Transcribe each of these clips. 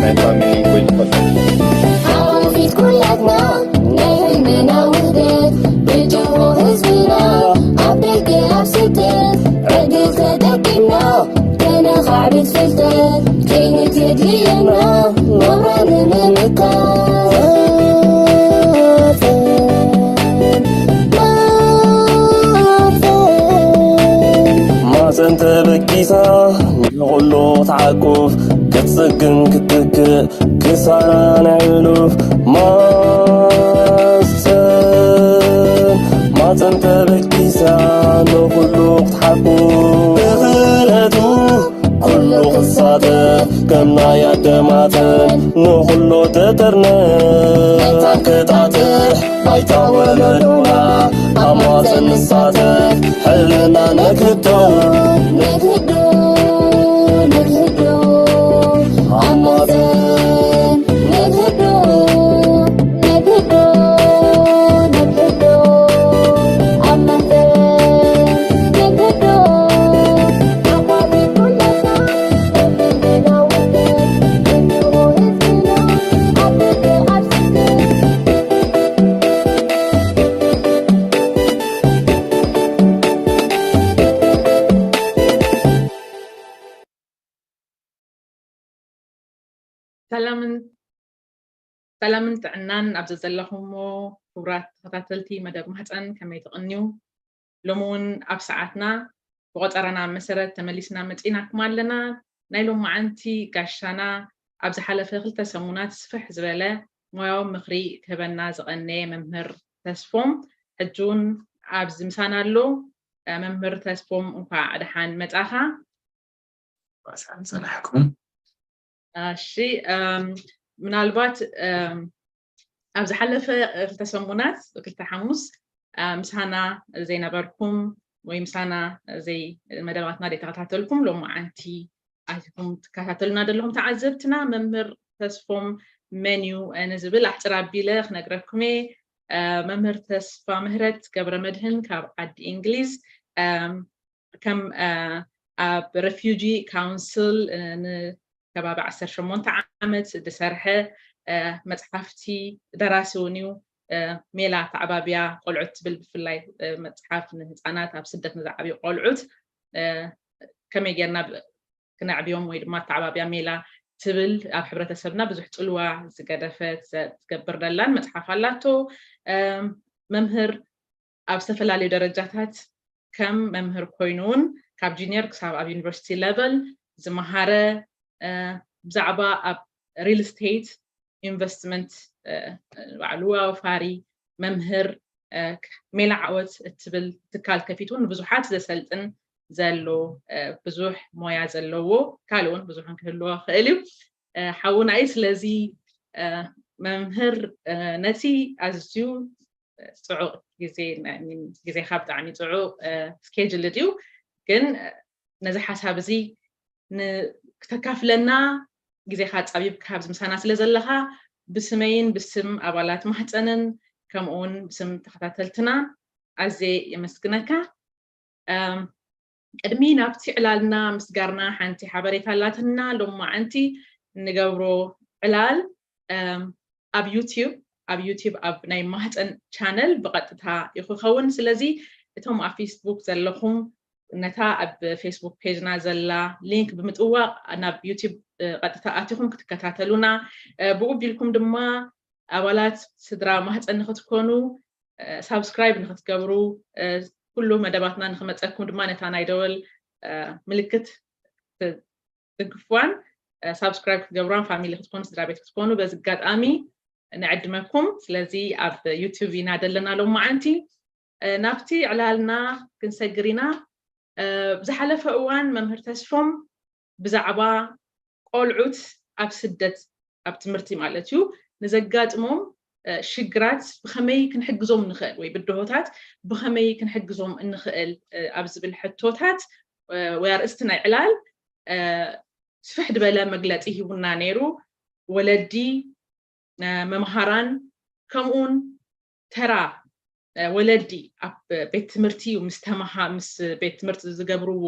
ናይ ፋሚሊ ወይ ዝኾነ ሓቆፊት ኩላትና ናይ ህልምና ውህደት ብጅሆ ህዝብና ኣብ ደገ ኣብ ስደት ዕድል ተጠቂምና ከነኻዕብት ፍልጠት ከይንትድልየና ናብራ ንምምካት ማፀን ተበጊሳ ንኹሉ ክትዓቁፍ ክትጽግን ክትትክእ ክሳራ ናይ ሕሉፍ ማፀን ማፀን ተበጊሳ ንኹሉ ክትሓቁፍ ብኽእለቱ ኩሉ ክሳተፍ ከም ናይ ኣደማተን ንኹሉ ተጠርነፍ ክጣጥሕ ባይታ ወለዶና ኣብ ማፀን ንሳተፍ ሕልና ነግህዶ ነግህዶ ነግህዶ ኣብ ማፀን ነግህዶ ነግህዶ ነግህዶ ኣብ ማፀን ነግህዶ ኣባቢ ኩላትና ሰላምን ሰላምን ጥዕናን ኣብ ዘዘለኹሞ ክቡራት ተኸታተልቲ መደብ ማህፀን ከመይ ትቕንዩ? ሎሚ እውን ኣብ ሰዓትና ብቆፀራና መሰረት ተመሊስና መፂናኩም ኣለና። ናይ ሎማዓንቲ ጋሻና ኣብ ዝሓለፈ ክልተ ሰሙናት ስፍሕ ዝበለ ሞያዊ ምኽሪ ክህበና ዝቐነየ መምህር ተስፎም ሕጂ እውን ኣብዚ ምሳና ኣሎ። መምህር ተስፎም እንኳዕ ደሓን መፃኻ። ሰላም ፀናሕኩም። እሺ ምናልባት ኣብ ዝሓለፈ ክልተ ሰሙናት ክልተ ሓሙስ ምሳና ዘይነበርኩም ወይ ምሳና ዘይ መደባትና ዘይተኸታተልኩም ሎማዓንቲ ኣቲኹም ትከታተሉና ዘለኹም ተዓዘብትና መምህር ተስፎም መን እዩ ንዝብል ኣሕፅር ኣቢለ ክነግረኩም እየ። መምህር ተስፋ ምህረት ገብረ መድህን ካብ ዓዲ እንግሊዝ ከም ኣብ refugee council ንከባቢ ዓሰርተ ሸሞንተ ዓመት ዝሰርሐ መፅሓፍቲ ደራሲ እውን እዩ። ሜላ ተዓባብያ ቆልዑት ትብል ብፍላይ መፅሓፍ ንህፃናት ኣብ ስደት ንዝዓብዩ ቆልዑት ከመይ ጌርና ክነዕብዮም ወይ ድማ ኣተዓባብያ ሜላ ትብል ኣብ ሕብረተሰብና ብዙሕ ፅልዋ ዝገደፈት ትገብር ደላን መፅሓፍ ኣላቶ። መምህር ኣብ ዝተፈላለዩ ደረጃታት ከም መምህር ኮይኑ እውን ካብ ጁኒየር ክሳብ ኣብ ዩኒቨርሲቲ ለቨል ዝመሃረ ብዛዕባ ኣብ ሪል ስቴት ኢንቨስትመንት ባዕሉ ኣውፋሪ መምህር ሜላ ዓወት እትብል ትካል ከፊቱ ንብዙሓት ዘሰልጥን ዘሎ ብዙሕ ሞያ ዘለዎ ካልእ እውን ብዙሕን ክህልዎ ክእል እዩ ሓውና እዩ። ስለዚ መምህር ነቲ ኣዝዩ ፅዑቕ ግዜ ግዜኻ ብጣዕሚ ፅዑቕ ስኬጅል ድዩ ግን ነዚ ሓሳብ እዚ ክተካፍለና ግዜኻ ፃቢብካ ኣብዚ ምሳና ስለ ዘለኻ ብስመይን ብስም ኣባላት ማህፀንን ከምኡውን ብስም ተኸታተልትና ኣዜ የመስግነካ። ቅድሚ ናብቲ ዕላልና ምስጋርና ሓንቲ ሓበሬታ ኣላትና። ሎማዓንቲ እንገብሮ ዕላል ኣብ ዩቲዩብ ኣብ ዩቲዩብ ኣብ ናይ ማህፀን ቻነል ብቐጥታ እዩ ክኸውን። ስለዚ እቶም ኣብ ፌስቡክ ዘለኹም ነታ ኣብ ፌስቡክ ፔጅና ዘላ ሊንክ ብምጥዋቕ ናብ ዩቲዩብ ቀጥታ ኣቲኹም ክትከታተሉና ብኡ ቢልኩም ድማ ኣባላት ስድራ ማህፀን ንክትኮኑ ሳብስክራይብ ንክትገብሩ ኩሉ መደባትና ንክመፀኩም ድማ ነታ ናይ ደወል ምልክት ትድግፍዋን ሳብስክራይብ ክትገብሩዋን ፋሚሊ ክትኮኑ ስድራ ቤት ክትኮኑ በዚ ኣጋጣሚ ንዕድመኩም። ስለዚ ኣብ ዩቲዩብ ኢና ዘለና ሎማዓንቲ ናብቲ ዕላልና ክንሰግር ኢና። ብዝሓለፈ እዋን መምህር ተስፎም ብዛዕባ ቆልዑት ኣብ ስደት ኣብ ትምህርቲ ማለት እዩ ንዘጋጥሞም ሽግራት ብኸመይ ክንሕግዞም ንኽእል ወይ ብድሆታት ብኸመይ ክንሕግዞም እንኽእል ኣብ ዝብል ሕቶታት ወይ ኣርእስቲ ናይ ዕላል ስፍሕ ዝበለ መግለፂ ሂቡና ነይሩ። ወለዲ፣ መምሃራን ከምኡውን ተራ ወለዲ ኣብ ቤት ትምህርቲ ምስ ተምሃ ምስ ቤት ትምህርቲ ዝገብርዎ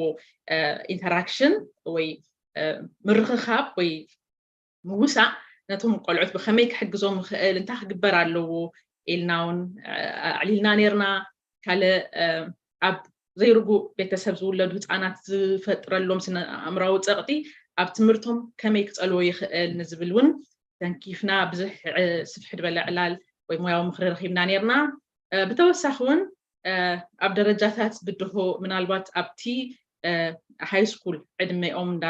ኢንተራክሽን ወይ ምርኽኻብ ወይ ምውሳእ ነቶም ቆልዑት ብኸመይ ክሕግዞም ይኽእል፣ እንታይ ክግበር ኣለዎ ኢልና እውን ኣዕሊልና ነርና። ካልእ ኣብ ዘይርጉእ ቤተሰብ ዝውለዱ ህፃናት ዝፈጥረሎም ስነ ኣእምራዊ ፀቕጢ ኣብ ትምህርቶም ከመይ ክፀልዎ ይኽእል ንዝብል እውን ተንኪፍና ብዙሕ ስፍሕ ዝበለ ዕላል ወይ ሞያዊ ምኽሪ ረኺብና ነርና። ብተወሳኺ እውን ኣብ ደረጃታት ብድሆ ምናልባት ኣብቲ ሃይ ስኩል ዕድሜኦም እንዳ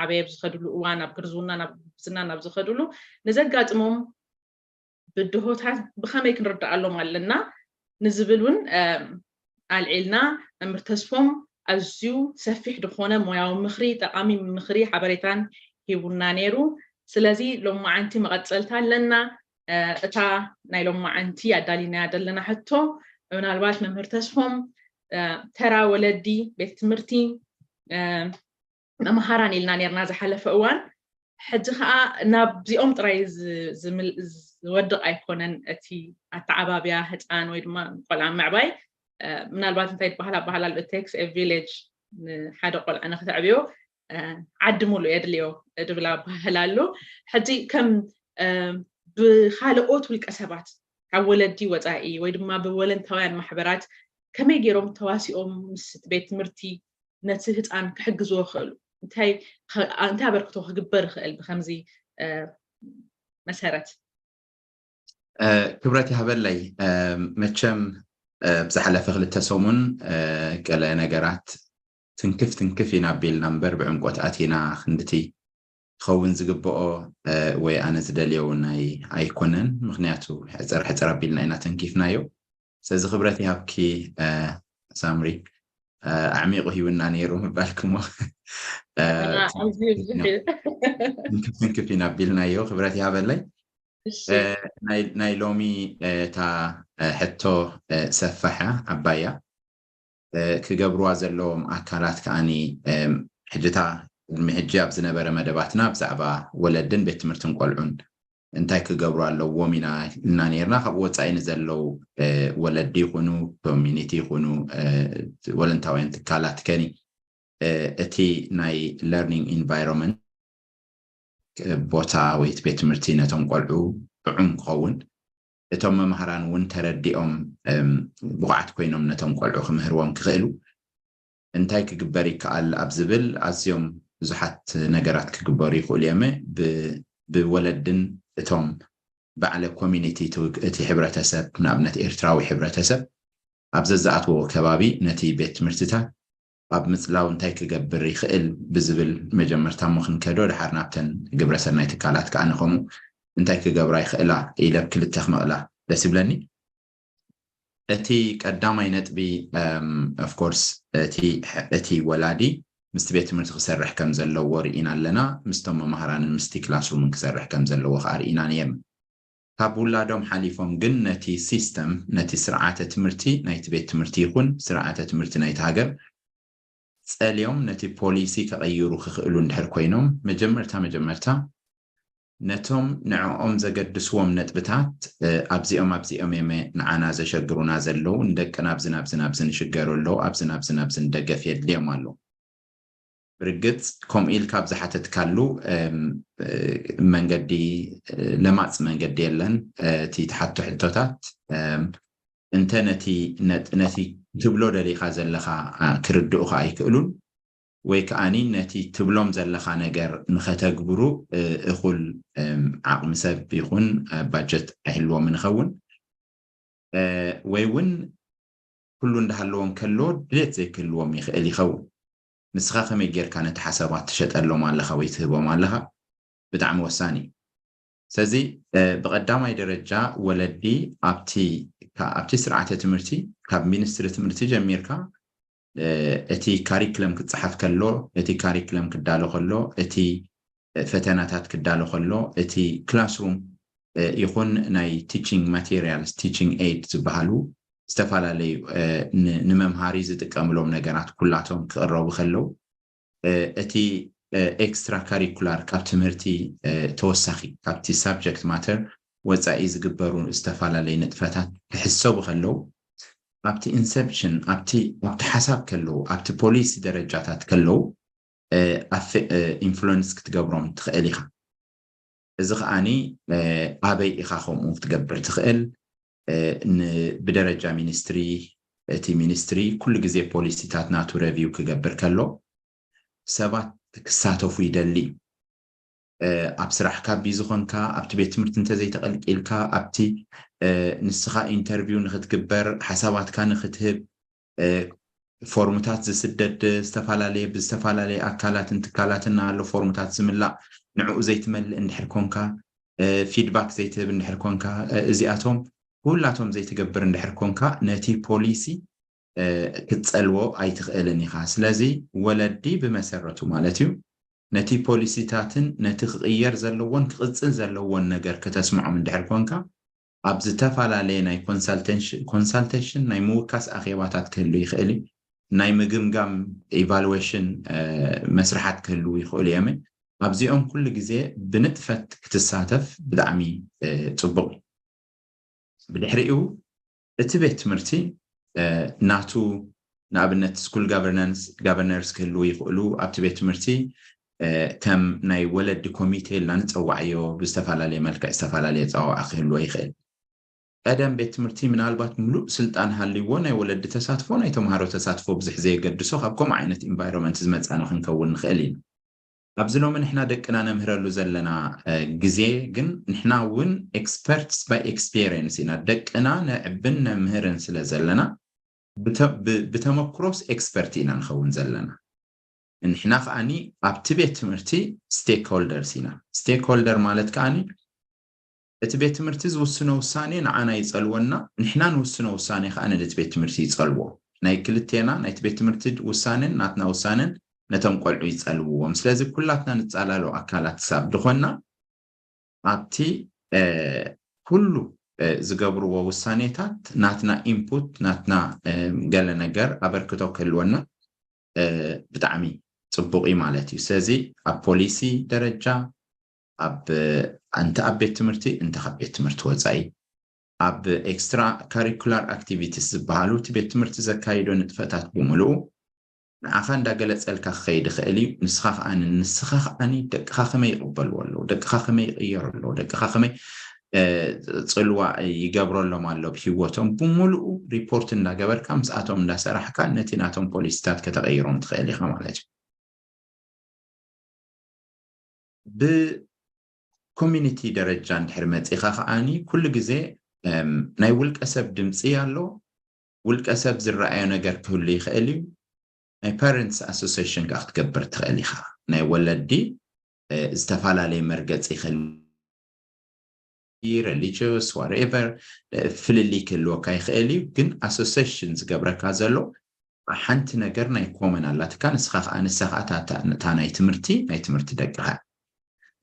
ዓበየ ብዝኸድሉ እዋን ኣብ ግርዝውና ናብ ጉብዝና ናብ ዝኸድሉ ንዘጋጥሞም ብድሆታት ብኸመይ ክንርድኣሎም ኣለና ንዝብል እውን ኣልዒልና መምህር ተስፎም ኣዝዩ ሰፊሕ ዝኾነ ሞያዊ ምኽሪ፣ ጠቓሚ ምኽሪ፣ ሓበሬታን ሂቡና ነይሩ። ስለዚ ሎማዓንቲ መቐጸልታ ኣለና። እታ ናይ ሎማዓንቲ ኣዳሊናያ ዘለና ሕቶ ምናልባት መምህር ተስፎም ተራ ወለዲ ቤት ትምህርቲ መምሃራን ኢልና ነርና ዝሓለፈ እዋን። ሕጂ ከዓ ናብዚኦም ጥራይ ዝወድቕ ኣይኮነን እቲ ኣተዓባብያ ህፃን ወይ ድማ ቆልዓ ምዕባይ። ምናልባት እንታይ ይበሃል ኣበሃል ኣሎ፣ it takes a village፣ ንሓደ ቆልዓ ንክተዕብዮ ዓዲ ሙሉእ የድልዮ ድብል ኣበሃል ኣሎ። ሕጂ ከም ብካልኦት ውልቀ ሰባት ካብ ወለዲ ወፃኢ ወይ ድማ ብወለንታውያን ማሕበራት ከመይ ገይሮም ተዋሲኦም ምስ ቤት ትምህርቲ ነቲ ህፃን ክሕግዝዎ ይኽእሉ? እንታይ ኣበርክቶ ክግበር ይኽእል ብከምዚ መሰረት? ክብረት ይሃበለይ። መቸም ብዝሓለፈ ክልተ ሰሙን ገለ ነገራት ትንክፍ ትንክፍ ኢና ኣቢልና እምበር ብዕምቆት ኣቲና ክንድቲ ክኸውን ዝግብኦ ወይ ኣነ ዝደልዮ እውን ኣይኮነን። ምክንያቱ ሕፅር ሕፅር ኣቢልና ኢና ተንኪፍናዮ። ስለዚ ክብረት ይሃብኪ ሳምሪ። ኣዕሚቑ ሂውና ነይሩ ምባልክሞ ትንክፍ ኢና ኣቢልናዮ። ክብረት ይሃበለይ። ናይ ሎሚ እታ ሕቶ ሰፋሕ እያ፣ ዓባይ እያ። ክገብርዋ ዘለዎም ኣካላት ከዓኒ ሕጅታ ቅድሚ ሕጂ ኣብ ዝነበረ መደባትና ብዛዕባ ወለድን ቤት ትምህርትን ቆልዑን እንታይ ክገብሩ ኣለዎም ኢና ኢልና ነርና። ካብኡ ወፃኢ ንዘለው ወለዲ ይኹኑ ኮሚኒቲ ይኹኑ ወለንታውያን ትካላት ከኒ እቲ ናይ learning environment ቦታ ወይ ቤት ትምህርቲ ነቶም ቆልዑ ጥዑም ክኸውን፣ እቶም መምሃራን እውን ተረዲኦም ብቑዓት ኮይኖም ነቶም ቆልዑ ክምህርዎም ክኽእሉ እንታይ ክግበር ይከኣል ኣብ ዝብል ኣዝዮም ብዙሓት ነገራት ክግበሩ ይኽእሉ እዮም። ብወለድን እቶም በዓለ ኮሚኒቲ እቲ ሕብረተሰብ፣ ንኣብነት ኤርትራዊ ሕብረተሰብ ኣብ ዘዝኣትዎ ከባቢ ነቲ ቤት ትምህርትታት ኣብ ምፅላው እንታይ ክገብር ይኽእል ብዝብል መጀመርታ እሞ ክንከዶ፣ ድሓር ናብተን ግብረሰናይ ትካላት ከዓ ንኸምኡ እንታይ ክገብራ ይኽእላ ኢለ ክልተ ክመቕላ ደስ ይብለኒ። እቲ ቀዳማይ ነጥቢ ኦፍኮርስ እቲ ወላዲ ምስቲ ቤት ትምህርቲ ክሰርሕ ከም ዘለዎ ርኢና ኣለና። ምስቶም መምሃራንን ምስቲ ክላስሩምን ክሰርሕ ከም ዘለዎ ከዓ ርኢና ነርና። ካብ ውላዶም ሓሊፎም ግን ነቲ ሲስተም፣ ነቲ ስርዓተ ትምህርቲ ናይቲ ቤት ትምህርቲ ይኹን ስርዓተ ትምህርቲ ናይቲ ሃገር ፀልዮም ነቲ ፖሊሲ ከቐይሩ ክኽእሉ እንድሕር ኮይኖም፣ መጀመርታ መጀመርታ ነቶም ንዕኦም ዘገድስዎም ነጥብታት ኣብዚኦም ኣብዚኦም የመ ንዓና ዘሸግሩና ዘለዉ፣ ንደቅና ኣብዚ ናብዚ ናብዚ ንሽገሩ ኣለዉ፣ ኣብዚ ናብዚ ናብዚ ንደገፍ የድልዮም ኣሎ። ብርግፅ ከምኡ ኢልካ ኣብ ዝሓተትካሉ መንገዲ ለማፅ መንገዲ የለን። እቲ ትሓቶ ሕቶታት እንተ ነቲ ነቲ ትብሎ ደሊኻ ዘለኻ ክርድኡኻ ኣይክእሉን ወይ ከዓኒ ነቲ ትብሎም ዘለኻ ነገር ንኸተግብሩ እኹል ዓቕሚ ሰብ ይኹን ባጀት ኣይህልዎም ንኸውን ወይ እውን ኩሉ እንዳሃለዎም ከሎ ድሌት ዘይክህልዎም ይኽእል ይኸውን። ንስኻ ከመይ ጌርካ ነቲ ሓሳባት ትሸጠሎም ኣለኻ ወይ ትህቦም ኣለኻ ብጣዕሚ ወሳኒ እዩ። ስለዚ ብቐዳማይ ደረጃ ወለዲ ኣብቲ ኣብቲ ስርዓተ ትምህርቲ ካብ ሚኒስትሪ ትምህርቲ ጀሚርካ እቲ ካሪክለም ክፀሓፍ ከሎ፣ እቲ ካሪክለም ክዳሎ ከሎ፣ እቲ ፈተናታት ክዳሎ ከሎ፣ እቲ ክላስሩም ይኹን ናይ ቲቺንግ ማቴሪያልስ፣ ቲቺንግ ኤድ ዝበሃሉ ዝተፈላለዩ ንመምሃሪ ዝጥቀምሎም ነገራት ኩላቶም ክቕረቡ ከለዉ እቲ ኤክስትራ ካሪኩላር ካብ ትምህርቲ ተወሳኺ ካብቲ ሳብጀክት ማተር ወፃኢ ዝግበሩ ዝተፈላለዩ ንጥፈታት ክሕሰቡ ከለዉ ኣብቲ ኢንሰፕሽን ኣብቲ ኣብቲ ሓሳብ ከለዉ ኣብቲ ፖሊሲ ደረጃታት ከለዉ ኢንፍሉንስ ክትገብሮም ትኽእል ኢኻ። እዚ ከዓኒ ኣበይ ኢኻ ከምኡ ክትገብር ትኽእል? ብደረጃ ሚኒስትሪ፣ እቲ ሚኒስትሪ ኩሉ ግዜ ፖሊሲታት ናቱ ረቪው ክገብር ከሎ ሰባት ክሳተፉ ይደሊ። ኣብ ስራሕካ ቢዚ ኾንካ፣ ኣብቲ ቤት ትምህርቲ እንተዘይተቐልቂልካ፣ ኣብቲ ንስኻ ኢንተርቪው ንክትግበር፣ ሓሳባትካ ንክትህብ፣ ፎርምታት ዝስደድ ዝተፈላለየ ብዝተፈላለየ ኣካላትን ትካላትን ኣሎ ፎርምታት ዝምላእ። ንዕኡ ዘይትመልእ እንድሕር ኮንካ፣ ፊድባክ ዘይትህብ እንድሕር ኮንካ፣ እዚኣቶም ኩላቶም ዘይትገብር እንድሕር ኮንካ፣ ነቲ ፖሊሲ ክትጸልዎ ኣይትኽእልን ኢኻ። ስለዚ ወለዲ ብመሰረቱ ማለት እዩ ነቲ ፖሊሲታትን ነቲ ክቕየር ዘለዎን ክቕጽል ዘለዎን ነገር ከተስምዖም እንድሕር ኮንካ፣ ኣብ ዝተፈላለየ ናይ ኮንሳልቴሽን ናይ ምውካስ ኣኼባታት ክህሉ ይኽእል እዩ። ናይ ምግምጋም ኢቫሉዌሽን መስርሓት ክህልዉ ይኽእሉ እዮም። ኣብዚኦም ኩሉ ግዜ ብንጥፈት ክትሳተፍ ብጣዕሚ ጽቡቕ እዩ። ብድሕሪኡ እቲ ቤት ትምህርቲ ናቱ ንኣብነት ስኩል ጋቨርነርስ ክህልዉ ይኽእሉ። ኣብቲ ቤት ትምህርቲ ከም ናይ ወለዲ ኮሚቴ ኢልና ንፀዋዕዮ ብዝተፈላለየ መልክዕ ዝተፈላለየ ፀዋዓ ክህልዎ ይኽእል። ቀደም ቤት ትምህርቲ ምናልባት ምሉእ ስልጣን ሃልይዎ ናይ ወለዲ ተሳትፎ ናይ ተምሃሮ ተሳትፎ ብዙሕ ዘየገድሶ ካብ ከምኡ ዓይነት ኢንቫይሮንመንት ዝመፃና ክንከውን ንኽእል ኢና። ኣብዚ ሎሚ ንሕና ደቅና ነምህረሉ ዘለና ግዜ ግን ንሕና እውን experts by experience ኢና። ደቅና ነዕብን ነምህርን ስለ ዘለና ብተመክሮስ ኤክስፐርት ኢና ንኸውን ዘለና። ንሕና ከዓኒ ኣብቲ ቤት ትምህርቲ ስቴክሆልደርስ ኢና። ስቴክሆልደር ማለት ከዓኒ እቲ ቤት ትምህርቲ ዝውስኖ ውሳኔ ንዓና ይጸልወና፣ ንሕና ንውስኖ ውሳኔ ከዓኒ ነቲ ቤት ትምህርቲ ይጸልዎ። ናይ ክልቴና ናይቲ ቤት ትምህርቲ ውሳኔን ናትና ውሳኔን ነቶም ቆልዑ ይጸልውዎም። ስለዚ ኩላትና ንጻላሎ ኣካላት ሳብ ድኾና ኣብቲ ኩሉ ዝገብርዎ ውሳኔታት ናትና ኢንፑት ናትና ገለ ነገር ኣበርክቶ ክህልወና ብጣዕሚ ጽቡቕ እዩ ማለት እዩ። ስለዚ ኣብ ፖሊሲ ደረጃ ኣብ እንተ ኣብ ቤት ትምህርቲ እንተ ካብ ቤት ትምህርቲ ወጻኢ ኣብ ኤክስትራ ካሪኩላር ኣክቲቪቲስ ዝበሃሉ እቲ ቤት ትምህርቲ ዘካይዶ ንጥፈታት ብምልኡ ንዓኻ እንዳገለጸልካ ክኸይድ ይኽእል እዩ። ንስኻ ከዓኒ ንስኻ ከዓኒ ደቅኻ ከመይ ይቕበልዎ ኣለዉ፣ ደቅኻ ከመይ ይቕየሩ ኣለዉ፣ ደቅኻ ከመይ ጽልዋ ይገብረሎም ኣሎ ብህይወቶም ብምልኡ ሪፖርት እንዳገበርካ ምስኣቶም እንዳሰራሕካ ነቲ ናቶም ፖሊሲታት ከተቐይሮም ትኽእል ኢኻ ማለት እዩ። ብኮሚኒቲ ደረጃ እንድሕር መፂኻ ከዓኒ ኩሉ ግዜ ናይ ውልቀ ሰብ ድምፂ ኣሎ። ውልቀ ሰብ ዝረኣዮ ነገር ክህሉ ይኽእል እዩ። ናይ ፓረንትስ ኣሶሲሽን ከዓ ክትገብር ትኽእል ኢኻ። ናይ ወለዲ ዝተፈላለየ መርገፂ ክህል religious whatever ፍልልይ ክህልወካ ይኽእል እዩ። ግን ኣሶሲሽን ዝገብረካ ዘሎ ሓንቲ ነገር ናይ ኮመን ኣላትካ። ንስኻ ከዓ ንሳ ከዓ እታ ናይ ትምህርቲ ናይ ትምህርቲ ደቅኻ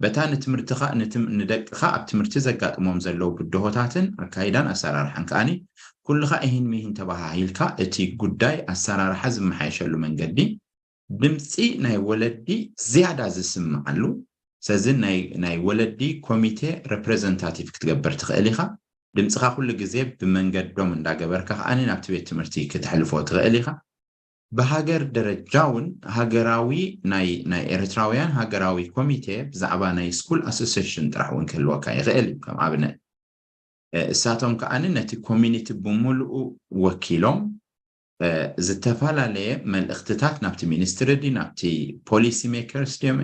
በታ ንትምህርትኻ ንደቅኻ ኣብ ትምህርቲ ዘጋጥሞም ዘለዉ ብድሆታትን ኣካይዳን ኣሰራርሓን ከዓኒ ኩልኻ ኢሂን ሚሂን ተባሃሂልካ እቲ ጉዳይ ኣሰራርሓ ዝመሓየሸሉ መንገዲ ድምፂ ናይ ወለዲ ዝያዳ ዝስምዓሉ ሰዚ ናይ ወለዲ ኮሚቴ ሬፕሬዘንታቲቭ ክትገብር ትኽእል ኢኻ። ድምፅኻ ኩሉ ግዜ ብመንገዶም እንዳገበርካ ከዓኒ ናብቲ ቤት ትምህርቲ ክተሕልፎ ትኽእል ኢኻ። ብሃገር ደረጃ እውን ሃገራዊ ናይ ናይ ኤርትራውያን ሃገራዊ ኮሚቴ ብዛዕባ ናይ ስኩል ኣሶሲሽን ጥራሕ እውን ክህልወካ ይኽእል እዩ። ከም ኣብነት እሳቶም ከዓኒ ነቲ ኮሚኒቲ ብምሉኡ ወኪሎም ዝተፈላለየ መልእኽትታት ናብቲ ሚኒስትሪ ድዩ ናብቲ ፖሊሲ ሜከርስ ድዮም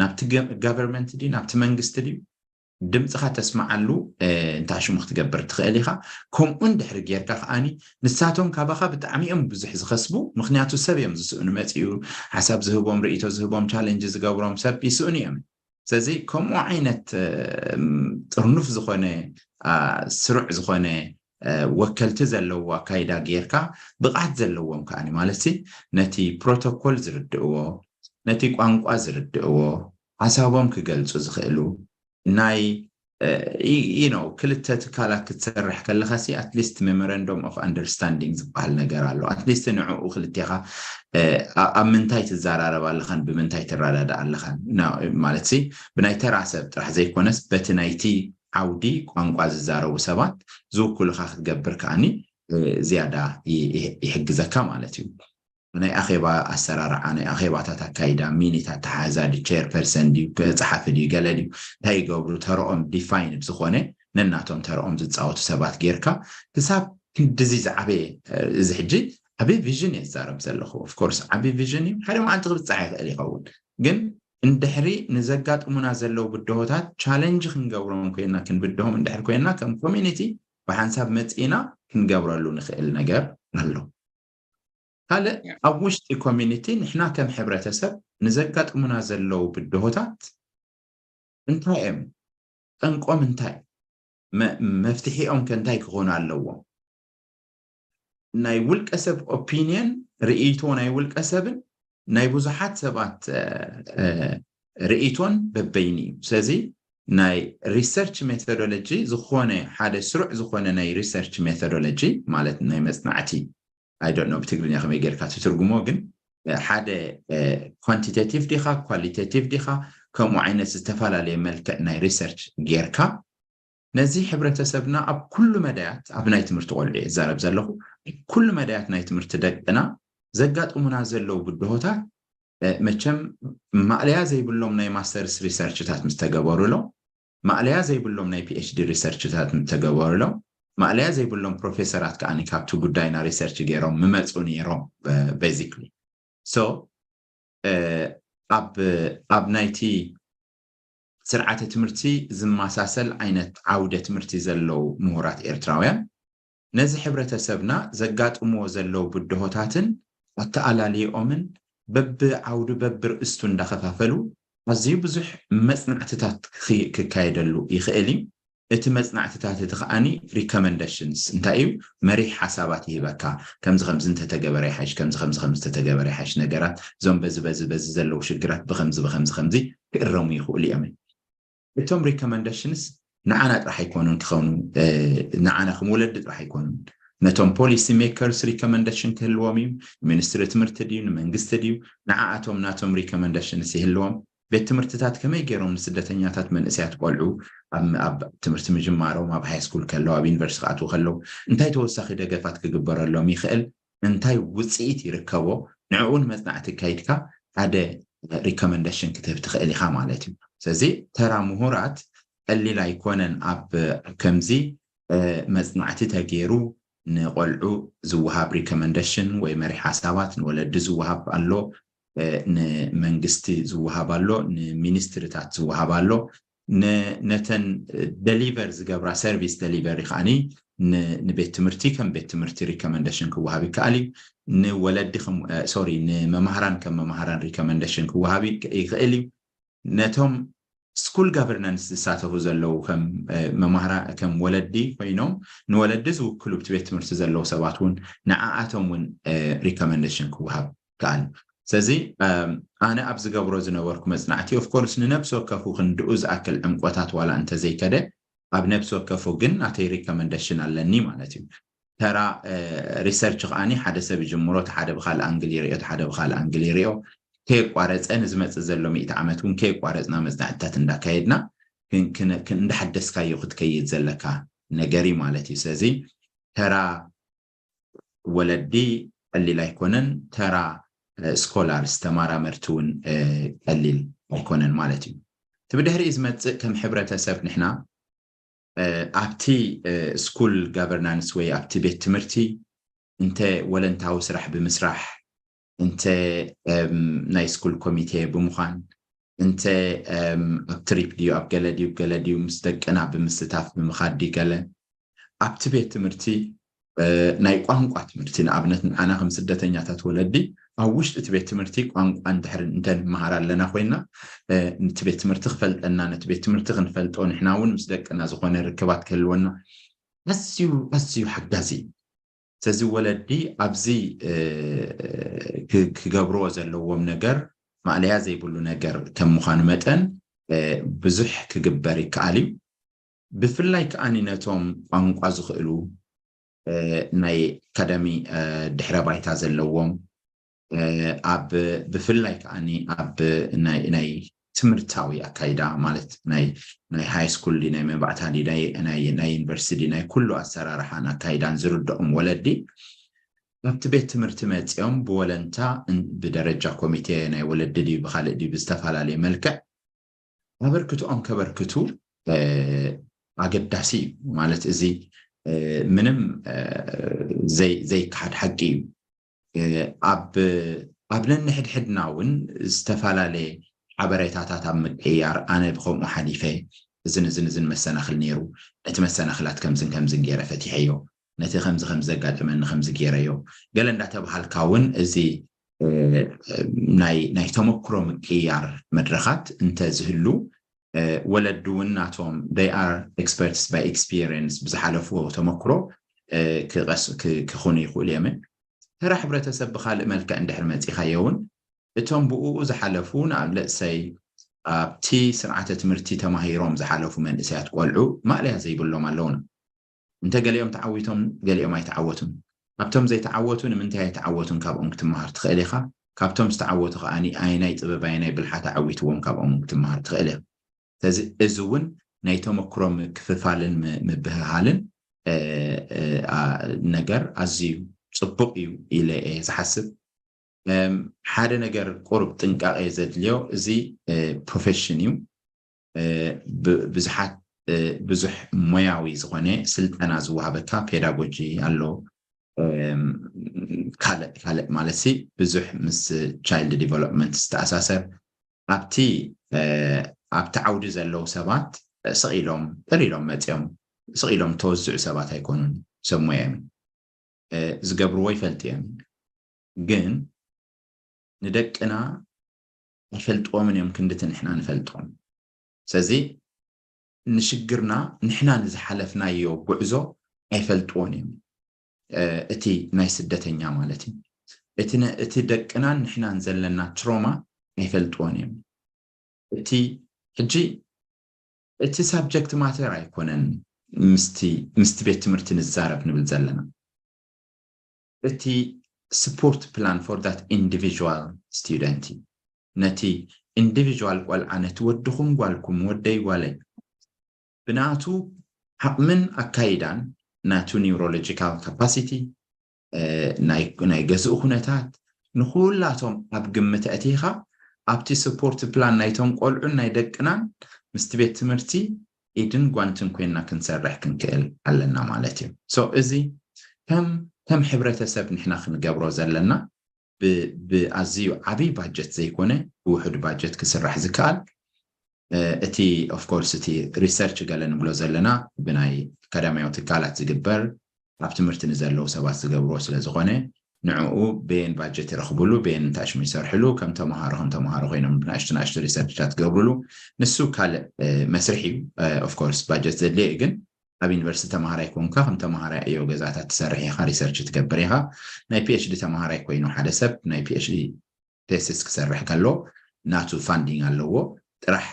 ናብቲ ጋቨርንመንት ድዩ ናብቲ መንግስቲ ድዩ ድምፅኻ ተስምዓሉ እንታይ ሽሙ ክትገብር ትኽእል ኢኻ። ከምኡ እንድሕሪ ጌርካ ከዓኒ ንሳቶም ካባኻ ብጣዕሚ እዮም ብዙሕ ዝኸስቡ። ምክንያቱ ሰብ እዮም ዝስእኑ መፂኡ ሓሳብ ዝህቦም ርእቶ ዝህቦም ቻለንጅ ዝገብሮም ሰብ ይስእኑ እዮም። ስለዚ ከምኡ ዓይነት ጥርኑፍ ዝኾነ ስሩዕ ዝኾነ ወከልቲ ዘለዎ ኣካይዳ ጌርካ ብቕዓት ዘለዎም ከዓኒ ማለት ነቲ ፕሮቶኮል ዝርድእዎ ነቲ ቋንቋ ዝርድእዎ ሓሳቦም ክገልፁ ዝኽእሉ ናይ you know ክልተ ትካላት ክትሰርሕ ከለኻ ሲ ኣትሊስት ሜሞረንዶም ኦፍ ኣንደርስታንዲንግ ዝበሃል ነገር ኣሎ። ኣትሊስት ንዕኡ ክልቴኻ ኣብ ምንታይ ትዘራረብ ኣለኻን ብምንታይ ትረዳዳእ ኣለኻን ማለት ሲ ብናይ ተራ ሰብ ጥራሕ ዘይኮነስ በቲ ናይቲ ዓውዲ ቋንቋ ዝዛረቡ ሰባት ዝውክሉኻ ክትገብር ከዓኒ ዝያዳ ይሕግዘካ ማለት እዩ። ናይ ኣኼባ ኣሰራርዓ፣ ናይ ኣኼባታት ኣካይዳ፣ ሚኒት ኣተሓሕዛ ድዩ፣ ቸር ፐርሰን ድዩ፣ ጸሓፊ ድዩ፣ ገለ ድዩ፣ እንታይ ይገብሩ፣ ተረኦም ዲፋይንድ ዝኾነ ነናቶም ተረኦም ዝፃወቱ ሰባት ጌርካ ክሳብ ክንድዚ ዝዓበየ፣ እዚ ሕጂ ዓብዪ ቪዥን እየ ዝዛረብ ዘለኹ። ኦፍኮርስ ዓብዪ ቪዥን እዩ፣ ሓደ መዓልቲ ክብፃሕ ይኽእል ይኸውን። ግን እንድሕሪ ንዘጋጥሙና ዘለዉ ብድሆታት ቻለንጅ ክንገብሮም ኮይና፣ ክንብድሆም እንድሕር ኮይና፣ ከም ኮሚኒቲ ብሓንሳብ መፂእና ክንገብረሉ ንኽእል ነገር ኣሎ። ካልእ ኣብ ውሽጢ ኮሚኒቲ ንሕና ከም ሕብረተሰብ ንዘጋጥሙና ዘለዉ ብድሆታት እንታይ እዮም፣ ጠንቆም እንታይ፣ መፍትሒኦም ከ እንታይ ክኾኑ ኣለዎም? ናይ ውልቀ ሰብ ኦፒኒየን፣ ርእይቶ ናይ ውልቀ ሰብን ናይ ብዙሓት ሰባት ርእይቶን በበይኒ እዩ። ስለዚ ናይ ሪሰርች ሜቶዶሎጂ ዝኾነ ሓደ ስሩዕ ዝኾነ ናይ ሪሰርች ሜቶዶሎጂ ማለት ናይ መፅናዕቲ፣ I don't know ብትግርኛ ከመይ ጌርካ ትትርጉሞ፣ ግን ሓደ ኳንቲቴቲቭ ዲኻ ኳሊቴቲቭ ዲኻ ከምኡ ዓይነት ዝተፈላለየ መልክዕ ናይ ሪሰርች ጌርካ ነዚ ሕብረተሰብና ኣብ ኩሉ መዳያት፣ ኣብ ናይ ትምህርቲ ቆልዑ እየ ዝዛረብ ዘለኹ፣ ኣብ ኩሉ መዳያት ናይ ትምህርቲ ደቅና ዘጋጥሙና ዘለዉ ብድሆታት መቸም ማእለያ ዘይብሎም ናይ ማስተርስ ሪሰርችታት ምስ ተገበሩሎም፣ ማእለያ ዘይብሎም ናይ ፒኤችዲ ሪሰርችታት ምስ ተገበሩሎም፣ ማእለያ ዘይብሎም ፕሮፌሰራት ከኣ ካብቲ ጉዳይና ሪሰርች ገይሮም ምመፁ ነይሮም። ቤዚክሊ ሶ ኣብ ናይቲ ስርዓተ ትምህርቲ ዝመሳሰል ዓይነት ዓውደ ትምህርቲ ዘለዉ ምሁራት ኤርትራውያን ነዚ ሕብረተሰብና ዘጋጥምዎ ዘለዉ ብድሆታትን ኣተኣላልይኦምን በብዓውዱ በብርእስቱ እንዳኸፋፈሉ ኣዝዩ ብዙሕ መጽናዕትታት ክካየደሉ ይኽእል እዩ። እቲ መጽናዕትታት እቲ ከዓኒ ሪኮመንደሽንስ እንታይ እዩ? መሪሕ ሓሳባት ይህበካ። ከምዚ ከምዚ እንተተገበረ ይሓይሽ፣ ከምዚ ከምዚ ከምዚ እንተተገበረ ይሓይሽ፣ ነገራት እዞም በዚ በዚ በዚ ዘለዉ ሽግራት ብከምዚ ብከምዚ ከምዚ ክእረሙ ይኽእሉ እዮም። እቶም ሪኮመንደሽንስ ንዓና ጥራሕ ኣይኮኑን ክኾኑ፣ ንዓና ከም ወለዲ ጥራሕ ኣይኮኑን። ነቶም ፖሊሲ ሜከርስ ሪኮመንደሽን ክህልዎም እዩ። ሚኒስትሪ ትምህርቲ ድዩ፣ ንመንግስቲ ድዩ፣ ንዓኣቶም ናቶም ሪኮመንደሽንስ ይህልዎም። ቤት ትምህርትታት ከመይ ገይሮም ንስደተኛታት መንእሰያት ቆልዑ ኣብ ትምህርቲ ምጅማሮም፣ ኣብ ሃይ ስኩል ከለዉ፣ ኣብ ዩኒቨርሲቲ ክኣትዉ ከለዉ እንታይ ተወሳኺ ደገፋት ክግበረሎም ይኽእል፣ እንታይ ውፅኢት ይርከቦ፣ ንዕኡን መፅናዕቲ ካይድካ ሓደ ሪኮመንደሽን ክትህብ ትኽእል ኢኻ ማለት እዩ። ስለዚ ተራ ምሁራት ቀሊል ኣይኮነን ኣብ ከምዚ መፅናዕቲ ተገይሩ ንቆልዑ ዝወሃብ ሪኮመንደሽን ወይ መሪሕ ሓሳባት ንወለዲ ዝወሃብ ኣሎ፣ ንመንግስቲ ዝወሃብ ኣሎ፣ ንሚኒስትሪታት ዝወሃብ ኣሎ። ነተን ደሊቨር ዝገብራ ሰርቪስ ደሊቨሪ ከዓኒ ንቤት ትምህርቲ ከም ቤት ትምህርቲ ሪኮመንደሽን ክወሃብ ይከኣል እዩ። ንወለዲ ሶሪ ንመማህራን ከም መማህራን ሪኮመንደሽን ክወሃብ ይኽእል እዩ። ነቶም ስኩል ጋቨርናንስ ዝሳተፉ ዘለዉ ከም መማህራ ከም ወለዲ ኮይኖም ንወለዲ ዝውክሉ ብቲ ቤት ትምህርቲ ዘለዉ ሰባት እውን ንዓኣቶም እውን ሪኮመንደሽን ክወሃብ ይከኣል። ስለዚ ኣነ ኣብ ዝገብሮ ዝነበርኩ መፅናዕቲ ኦፍኮርስ ንነብሲ ወከፉ ክንድኡ ዝኣክል ዕምቆታት ዋላ እንተዘይከደ ኣብ ነብሲ ወከፉ ግን ናተይ ሪኮመንደሽን ኣለኒ ማለት እዩ። ተራ ሪሰርች ከዓኒ ሓደ ሰብ ይጅምሮ፣ እቲ ሓደ ብካልእ ኣንግል ይሪኦ፣ እቲ ሓደ ብካልእ ኣንግል ይሪኦ። ከየቋረፀ ንዝመፅእ ዘሎ ሚእቲ ዓመት እውን ከየቋረፅና መፅናዕትታት እንዳካየድና እንዳሓደስካዮ ክትከይድ ዘለካ ነገር እዩ ማለት እዩ። ስለዚ ተራ ወለዲ ቀሊል ኣይኮነን፣ ተራ ስኮላርስ ተማራመርቲ እውን ቀሊል ኣይኮነን ማለት እዩ። እቲ ብድሕሪኡ ዝመፅእ ከም ሕብረተሰብ ንሕና ኣብቲ ስኩል ጋቨርናንስ ወይ ኣብቲ ቤት ትምህርቲ እንተ ወለንታዊ ስራሕ ብምስራሕ እንተ ናይ ስኩል ኮሚቴ ብምዃን እንተ ኣብ ትሪፕ ድዩ ኣብ ገለ ድዩ ገለ ድዩ ምስ ደቅና ብምስታፍ ብምኻድ ድዩ ገለ ኣብቲ ቤት ትምህርቲ ናይ ቋንቋ ትምህርቲ ንኣብነት ንዓና ከም ስደተኛታት ወለዲ ኣብ ውሽጢ እቲ ቤት ትምህርቲ ቋንቋ እንድሕር እንተንመሃር ኣለና ኮይና እቲ ቤት ትምህርቲ ክፈልጠና ነቲ ቤት ትምህርቲ ክንፈልጦ ንሕና እውን ምስ ደቅና ዝኾነ ርክባት ክህልወና ኣዝዩ ኣዝዩ ሓጋዚ እዩ። ስለዚ ወለዲ ኣብዚ ክገብርዎ ዘለዎም ነገር ማእለያ ዘይብሉ ነገር ከም ምዃኑ መጠን ብዙሕ ክግበር ይከኣል እዩ። ብፍላይ ከዓኒ ነቶም ቋንቋ ዝኽእሉ ናይ ኣካዳሚ ድሕረ ባይታ ዘለዎም ኣብ ብፍላይ ከዓኒ ኣብ ናይ ትምህርታዊ ኣካይዳ ማለት ናይ ናይ ሃይ ስኩል ናይ መባእታ ናይ ናይ ዩኒቨርሲቲ ናይ ኩሉ ኣሰራርሓን ኣካይዳን ዝርድኦም ወለዲ ኣብቲ ቤት ትምህርቲ መፂኦም ብወለንታ ብደረጃ ኮሚቴ ናይ ወለዲ ድዩ ብካልእ ድዩ ብዝተፈላለየ መልክዕ ኣበርክትኦም ከበርክቱ ኣገዳሲ እዩ። ማለት እዚ ምንም ዘይከሓድ ሓቂ እዩ። ኣብ ነንሕድሕድና እውን ዝተፈላለየ ሓበሬታታት ኣብ ምቅያር ኣነ ብከምኡ ሓሊፈ እዝን እዝን እዝን መሰናክል ነይሩ፣ ነቲ መሰናክላት ከምዝን ከምዝን ገይረ ፈቲሐዮ፣ ነቲ ከምዚ ከምዚ ዘጋጠመኒ ከምዚ ገይረዮ ገለ እንዳተባሃልካ እውን እዚ ናይ ተመክሮ ምቅያር መድረኻት እንተዝህሉ ወለዲ እውን ናቶም they are experts by experience ብዝሓለፍዎ ተመክሮ ክኾኑ ይኽእሉ እዮም። ተራ ሕብረተሰብ ብካልእ መልክዕ እንድሕር መፂኻዮ እውን እቶም ብኡ ዝሓለፉ ንኣብለእሰይ ኣብቲ ስርዓተ ትምህርቲ ተማሂሮም ዝሓለፉ መንእሰያት ቆልዑ ማእለያ ዘይብሎም ኣለውና። እንተ ገሊኦም ተዓዊቶም ገሊኦም ኣይተዓወቱን። ኣብቶም ዘይተዓወቱ ንምንታይ ኣይተዓወቱን ካብኦም ክትመሃር ትኽእል ኢኻ። ካብቶም ዝተዓወቱ ከኣ ኣየናይ ጥበብ ኣየናይ ብልሓት ኣዕዊትዎም ካብኦም ክትመሃር ትኽእል ኢኻ። ስለዚ እዚ እውን ናይ ተመክሮ ምክፍፋልን ምብህሃልን ነገር ኣዝዩ ፅቡቅ እዩ ኢለ እየ ዝሓስብ። ሓደ ነገር ቁሩብ ጥንቃቄ ዘድልዮ እዚ ፕሮፌሽን እዩ። ብዙሓት ብዙሕ ሞያዊ ዝኾነ ስልጠና ዝወሃበካ ፔዳጎጂ ኣሎ። ካልእ ካልእ ማለት ሲ ብዙሕ ምስ ቻይልድ ዲቨሎፕመንት ዝተኣሳሰር ኣብቲ ኣብቲ ዓውዲ ዘለዉ ሰባት ስቕ ኢሎም ጥር ኢሎም መፂኦም ስቕ ኢሎም ተወዝዑ ሰባት ኣይኮኑን። ሰብ ሞያ እዮም ዝገብርዎ ይፈልጡ እዮም። ግን ንደቅና ኣይፈልጥዎምን እዮም ክንድቲ ንሕና ንፈልጦም። ስለዚ ንሽግርና ንሕና ንዝሓለፍናዮ ጉዕዞ ኣይፈልጥዎን እዮም። እቲ ናይ ስደተኛ ማለት እዩ። እቲ ደቅናን ንሕናን ዘለና ትሮማ ኣይፈልጥዎን እዮም። እቲ ሕጂ እቲ ሳብጀክት ማተር ኣይኮነን ምስቲ ቤት ትምህርቲ ንዛረብ ንብል ዘለና። እቲ support plan for that individual student ነቲ ኢንዲቪጁዋል ቆልዓ ነቲ ወድኹም ጓልኩም ወደይ ጓለይ ብናቱ ዓቕምን ኣካይዳን ናቱ ኒውሮሎጂካል ካፓሲቲ ናይ ገዝኡ ኩነታት ንኩላቶም ኣብ ግምት ኣእቲኻ ኣብቲ support plan ናይቶም ቆልዑን ናይ ደቅናን ምስቲ ቤት ትምህርቲ ኢድን ጓንትን ኮይንና ክንሰርሕ ክንክእል ኣለና ማለት እዩ። So እዚ ከም ከም ሕብረተሰብ ንሕና ክንገብሮ ዘለና ብኣዝዩ ዓብይ ባጀት ዘይኮነ ብውሑድ ባጀት ክስራሕ ዝከኣል እቲ of course እቲ research ገለ ንብሎ ዘለና ብናይ ኣካዳሚያዊ ትካላት ዝግበር ኣብ ትምህርቲ ንዘለዉ ሰባት ዝገብርዎ ስለ ዝኾነ ንዕኡ በየን ባጀት ይረኽብሉ በየን እንታሽሙ ይሰርሕሉ ከም ተምሃሮ ከም ተምሃሮ ኮይኖም ብናእሽቱ ናእሽቱ research ታት ዝገብርሉ ንሱ ካልእ መስርሕ እዩ። Of course ባጀት ዘድልየ እዩ ግን ኣብ ዩኒቨርሲቲ ተምሃራይ ኮንካ ከም ተምሃራይ ዕዮ ገዛታት ትሰርሕ ኢኻ፣ research ትገብር ኢኻ። ናይ PhD ተምሃራይ ኮይኑ ሓደ ሰብ ናይ PhD thesis ክሰርሕ ከሎ ናቱ funding ኣለዎ። ጥራሕ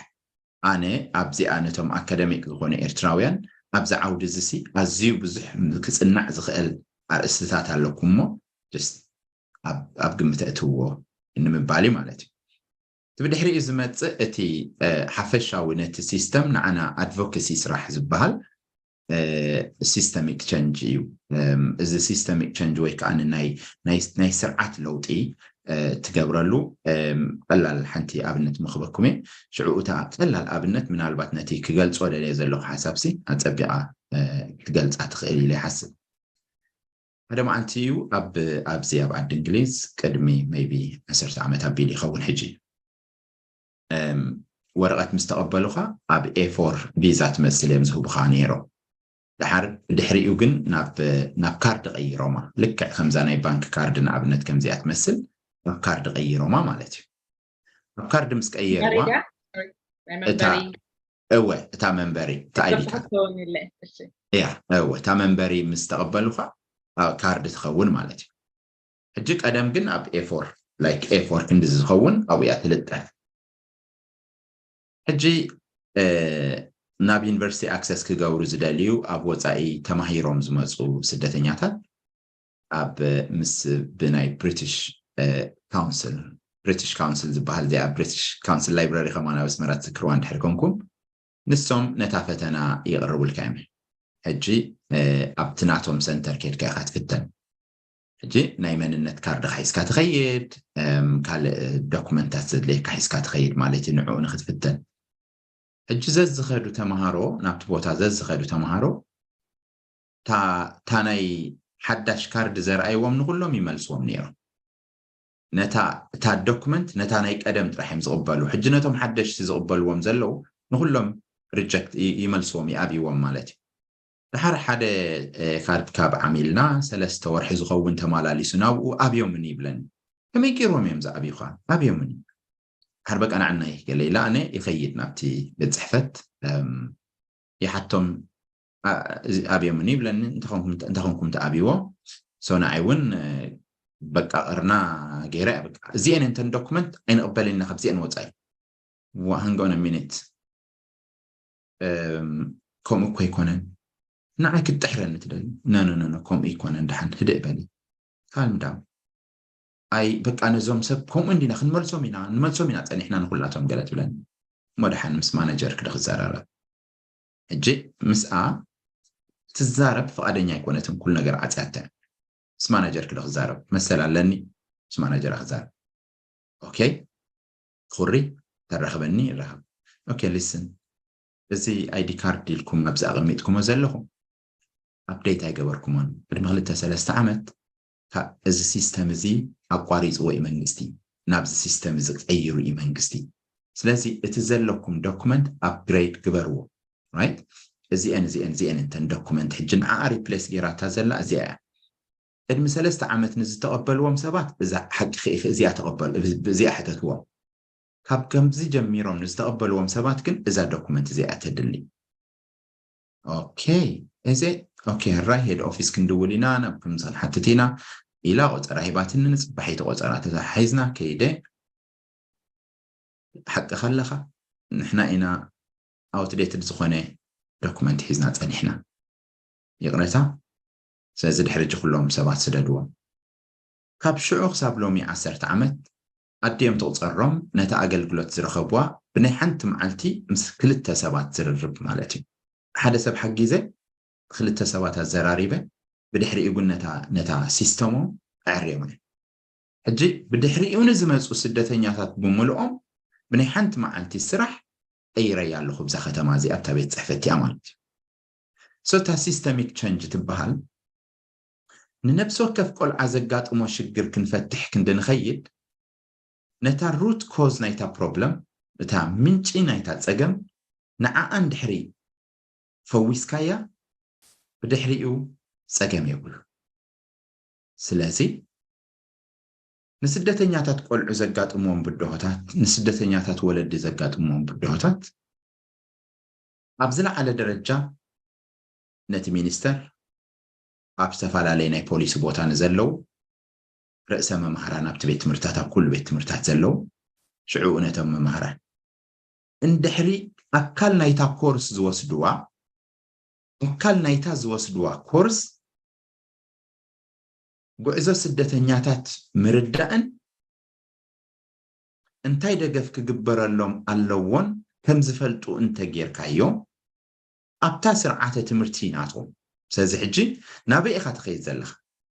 ኣነ ኣብዚኣ ነቶም ኣካደሚክ ዝኾኑ ኤርትራውያን ኣብዚ ዓውዲ እዚ ሲ ኣዝዩ ብዙሕ ክጽናዕ ዝኽእል ኣርእስትታት ኣለኩም እሞ just ኣብ ኣብ ግምት እትዎ ንምባል እዩ ማለት እዩ። እቲ ብድሕሪኡ ዝመጽእ እቲ ሓፈሻዊ ነቲ ሲስተም ንዓና ኣድቮኬሲ ስራሕ ዝበሃል ሲስተሚክ ቸንጅ እዩ። እዚ ሲስተሚክ ቸንጅ ወይ ከዓ ናይ ስርዓት ለውጢ ትገብረሉ ቀላል ሓንቲ ኣብነት ምኽበኩም እየ። ሽዑ እታ ቀላል ኣብነት ምናልባት ነቲ ክገልጾ ደልየ ዘለኹ ሓሳብሲ ኣጸቢቓ ክትገልጻ ትኽእል ኢለ ይሓስብ። ሓደ መዓልቲ እዩ ኣብ ኣብዚ ኣብ ዓዲ እንግሊዝ ቅድሚ maybe ዓሰርተ ዓመት ኣቢሉ ይኸውን ሕጂ ወረቐት ምስ ተቐበሉኻ ኣብ ኤፎር ቪዛ ትመስል እዮም ዝህቡኻ ነይሮም። ድሓር ድሕሪኡ ግን ናብ ናብ ካርድ ቀይሮማ። ልክዕ ከምዛ ናይ ባንክ ካርድ ንኣብነት ከምዚኣ ትመስል ናብ ካርድ ቀይሮማ ማለት እዩ። ኣብ ካርድ ምስ ቀየርዋ እታ እወ እታ መንበሪ እታ ኣይዲ ካርድ እያ እወ እታ መንበሪ ምስ ተቐበሉኻ ካርድ ትኸውን ማለት እዩ። ሕጂ ቀደም ግን ኣብ ኤፎር like ኤፎር ክንዲ ዝኸውን ኣብኡ እያ ትልጠፍ። ሕጂ ናብ ዩኒቨርሲቲ ኣክሰስ ክገብሩ ዝደልዩ ኣብ ወፃኢ ተማሂሮም ዝመፁ ስደተኛታት ኣብ ምስ ብናይ ብሪቲሽ ካውንስል ብሪቲሽ ካውንስል ዝበሃል እዚኣ ብሪቲሽ ካውንስል ላይብረሪ ከማን ኣብ ኣስመራ ትዝክርዋ እንድሕር ኮንኩም ንሶም ነታ ፈተና ይቕርቡልካ እዮም። ሕጂ ኣብቲ ናቶም ሰንተር ኬድካ ኢኻ ትፍተን። ሕጂ ናይ መንነት ካርድኻ ሒዝካ ትኸይድ፣ ካልእ ዶክመንታት ዘድልየካ ሒዝካ ትኸይድ ማለት እዩ፣ ንዕኡ ንክትፍተን። ሕጂ ዘዝኸዱ ተምሃሮ፣ ናብቲ ቦታ ዘዝኸዱ ተምሃሮ እታ ናይ ሓዳሽ ካርድ ዘርኣይዎም ንኩሎም ይመልስዎም ነይሮም። ነታ እታ ዶክመንት ነታ ናይ ቀደም ጥራሕ እዮም ዝቕበሉ። ሕጂ ነቶም ሓደሽቲ ዝቕበልዎም ዘለዉ ንኩሎም ሪጀክት ይመልስዎም፣ ይኣብይዎም ማለት እዩ። ድሓር ሓደ ካርድ ካብ ዓሚልና ሰለስተ ወርሒ ዝኸውን ተመላሊሱ ናብኡ ኣብዮምኒ ይብለኒ። ከመይ ገይሮም እዮም ዝኣብዩኻ? ኣብዮምኒ። ድሓር በቃ ንዓና ይገለ ኢላ ኣነ ይኸይድ ናብቲ ቤት ፅሕፈት ይሓቶም ኣብዮምኒ ይብለኒ። እንተኾንኩም ተኣብይዎ ሶ ንዓይ እውን በቃ ቅርና ገይረ እዚአን እንተን ዶክመንት ኣይንቕበልን ኢና ካብዚአን ወፃኢ። Hang on a minute። ከምኡ እኮ ኣይኮነን። ንዓይ ክትጥሕረኒ ትደሊ? ነነነነ ከምኡ ኣይኮነን። ደሓን ህድእ በሊ፣ ካልም ዳውን። ኣይ በቃ ነዞም ሰብ ከምኡ እንዲና ክንመልሶም ኢና፣ ንመልሶም ኢና ፀኒሕና ንኩላቶም ገለ ትብለኒ። እሞ ደሓን ምስ ማናጀር ክደ ክዘራረብ። ሕጂ ምስኣ ትዛረብ ፍቓደኛ ኣይኮነትን፣ ኩሉ ነገር ዓፅያተ። ምስ ማናጀር ክደ ክዛረብ መሰል ኣለኒ፣ ምስ ማናጀራ ክዛረብ። ኦኬ ኩሪ ተራኽበኒ ይራኸብ። ኦኬ ሊስን፣ እዚ ኣይዲ ካርድ ኢልኩም ኣብዚ ኣቐሚጥኩሞ ዘለኹም ኣፕዴት ኣይገበርኩሞን። ቅድሚ ክልተ ሰለስተ ዓመት ካብ እዚ ሲስተም እዚ ኣቋሪፅዎ እዩ መንግስቲ፣ ናብዚ ሲስተም እዚ ቀይሩ እዩ መንግስቲ። ስለዚ እቲ ዘለኩም ዶኩመንት ኣፕግሬድ ግበርዎ። ራይት፣ እዚአን እዚአን እዚአን እንተን ዶኩመንት ሕጂ ንዓኣ ሪፕሌስ ገይራታ ዘላ እዚኣ እያ። ቅድሚ ሰለስተ ዓመት ንዝተቐበልዎም ሰባት እዛ ሓቂ ኽኢኺ እዚኣ ተቐበሉ፣ እዚኣ ሕተትዎም። ካብ ከምዚ ጀሚሮም ንዝተቐበልዎም ሰባት ግን እዛ ዶኩመንት እዚኣ ተድሊ። ኦኬ፣ እዚ ኦኬ፣ ራይ ሄድ ኦፊስ ክንድውል ኢና፣ ናብ ከምዚ ክንሓትት ኢና ኢላ ቆፀራ ሂባትኒ። ንፅባሒቲ ቆፀራ ተተሓሒዝና ከይደ። ሓቅኻ ኣለኻ፣ ንሕና ኢና ኣውትዴትድ ዝኾነ ዶኩመንት ሒዝና ፀኒሕና። ይቕረታ። ስለዚ ድሕሪ ሕጂ ኩሎም ሰባት ስደድዎም። ካብ ሽዑ ክሳብ ሎሚ ዓሰርተ ዓመት ኣድዮም ትቑፀሮም ነቲ ኣገልግሎት ዝረኸብዋ ብናይ ሓንቲ መዓልቲ ምስ ክልተ ሰባት ዝርርብ ማለት እዩ። ሓደ ሰብ ሓጊዘ ክልተ ሰባት ኣዘራሪበ ብድሕሪኡ ግን ነታ ነታ ሲስተሞም ኣዕርዮማ። ሕጂ ብድሕሪኡ ንዝመፁ ስደተኛታት ብምልኦም ብናይ ሓንቲ መዓልቲ ስራሕ ቀይረያ ኣለኹ ብዛ ከተማ እዚኣ ኣብታ ቤት ፅሕፈት እያ ማለት እዩ። So እታ ሲስተሚክ ቸንጅ ትበሃል ንነብሲ ወከፍ ቆልዓ ዘጋጥሞ ሽግር ክንፈትሕ ክንዲ ንኸይድ ነታ ሩት ኮዝ ናይታ ፕሮብለም፣ እታ ምንጪ ናይታ ፀገም ንዓኣ እንድሕሪ ፈዊስካያ ብድሕሪኡ ፀገም የብሉ። ስለዚ ንስደተኛታት ቆልዑ ዘጋጥምዎም ብድሆታት፣ ንስደተኛታት ወለዲ ዘጋጥምዎም ብድሆታት ኣብ ዝለዓለ ደረጃ ነቲ ሚኒስተር፣ ኣብ ዝተፈላለየ ናይ ፖሊሲ ቦታ ንዘለዉ ርእሰ መምህራን ኣብቲ ቤት ትምህርትታት፣ ኣብ ኩሉ ቤት ትምህርትታት ዘለዉ፣ ሽዑ ነቶም መምህራን እንድሕሪ ኣካል ናይታ ኮርስ ዝወስድዋ ኣካል ናይታ ዝወስድዋ ኮርስ ጉዕዞ ስደተኛታት ምርዳእን እንታይ ደገፍ ክግበረሎም ኣለዎን ከም ዝፈልጡ እንተጌርካዮም ኣብታ ስርዓተ ትምህርቲ ናቶም። ስለዚ ሕጂ ናበይ ኢኻ ትኸይድ ዘለኻ?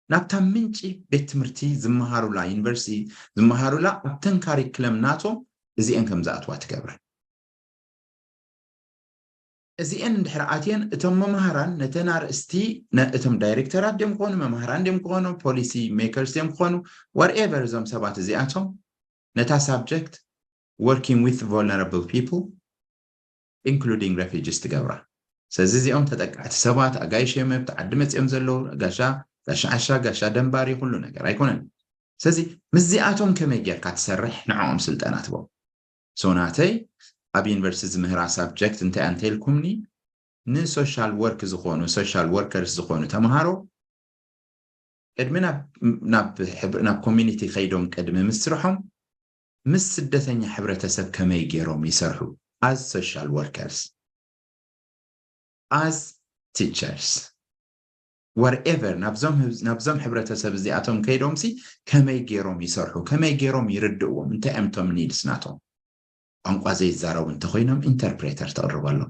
ናብታ ምንጪ ቤት ትምህርቲ ዝመሃሩላ ዩኒቨርሲቲ ዝመሃሩላ ኣብተን ካሪክለም ናቶም እዚአን ከም ዝኣትዋ ትገብረን። እዚአን እንድሕር ኣትየን እቶም መምሃራን ነተን ኣርእስቲ እቶም ዳይሬክተራት ድዮም ክኾኑ መምሃራን ድዮም ክኾኑ ፖሊሲ ሜከርስ ድዮም ክኾኑ whatever እዞም ሰባት እዚኣቶም ነታ ሳብጀክት working with vulnerable people including refugees ትገብራ። ስለዚ እዚኦም ተጠቃዕቲ ሰባት ኣጋይሽ እዮም ኣብቲ ዓዲ መፂኦም ዘለዉ ጋሻ ጋሻ ዓሻ ጋሻ ደንባሪ ኩሉ ነገር ኣይኮነን። ስለዚ ምስዚኣቶም ከመይ ጌርካ ትሰርሕ ንዕኦም ስልጠና ትቦም። ሶ ናተይ ኣብ ዩኒቨርሲቲ ዝምህራ ሳብጀክት እንታይ እንተልኩምኒ ንሶሻል ወርክ ዝኾኑ ሶሻል ወርከርስ ዝኾኑ ተምሃሮ ቅድሚ ናብ ኮሚኒቲ ከይዶም ቅድሚ ምስርሖም ምስ ስደተኛ ሕብረተሰብ ከመይ ገይሮም ይሰርሑ as social workers as teachers whatever ናብዞም ሕብረተሰብ እዚኣቶም ከይዶምሲ ከመይ ገይሮም ይሰርሑ ከመይ ገይሮም ይርድእዎም እንታይ እዮም እቶም ኒድስ ናቶም ቋንቋ ዘይዛረቡ እንተኮይኖም ኢንተርፕሬተር ተቕርበሎም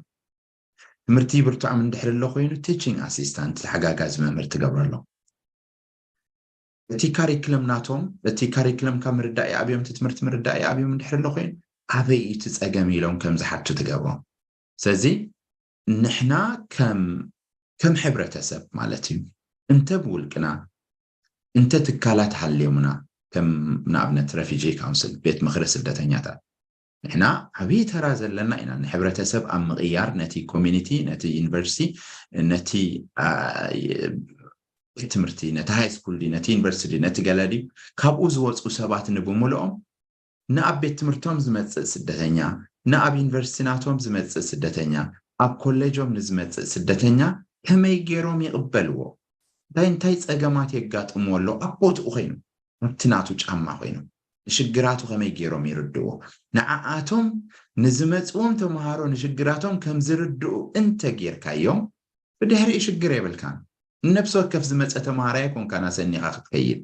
ትምህርቲ ብርትዖም እንድሕር ኣሎ ኮይኑ ቲቺንግ ኣሲስታንት ተሓጋጋዚ መምህር ትገብረሎም እቲ ካሪክለም ናቶም፣ እቲ ካሪክለም ካብ ምርዳእ ይኣብዮም፣ እቲ ትምህርቲ ምርዳእ ይኣብዮም እንድሕር ኣሎ ኮይኑ፣ ኣበይ እዩ እቲ ጸገም ኢሎም ከም ዝሓቱ ትገብሮም። ስለዚ ንሕና ከም ከም ሕብረተሰብ ማለት እዩ፣ እንተ ብውልቅና፣ እንተ ትካላት ሃልዮምና፣ ከም ንኣብነት ረፊጂ ካውንስል፣ ቤት ምኽሪ ስደተኛታት፣ ንሕና ዓብዪ ተራ ዘለና ኢና ንሕብረተሰብ ኣብ ምቕያር፣ ነቲ ኮሚኒቲ፣ ነቲ ዩኒቨርሲቲ፣ ነቲ ቤት ትምህርቲ፣ ነቲ ሃይ ስኩል ድዩ፣ ነቲ ዩኒቨርሲቲ ድዩ፣ ነቲ ገለ ድዩ፣ ካብኡ ዝወፁ ሰባት ንብምልኦም ንኣብ ቤት ትምህርቶም ዝመፅእ ስደተኛ፣ ንኣብ ዩኒቨርሲቲ ናቶም ዝመፅእ ስደተኛ፣ ኣብ ኮሌጆም ንዝመፅእ ስደተኛ ከመይ ገይሮም ይቕበልዎ? እንታይ እንታይ ፀገማት የጋጥምዎ ኣሎ? ኣብ ቦትኡ ኮይኑ፣ ኣብቲ ናቱ ጫማ ኮይኑ፣ ንሽግራቱ ከመይ ገይሮም ይርድእዎ? ንዓኣቶም ንዝመፅዎም ተምሃሮ ንሽግራቶም ከም ዝርድኡ እንተ ጌርካዮም፣ ብድሕሪኡ ሽግር የብልካን። ንነብሲ ወከፍ ዝመፀ ተምሃራይ ኣይኮንካን ኣሰኒኻ ክትከይድ።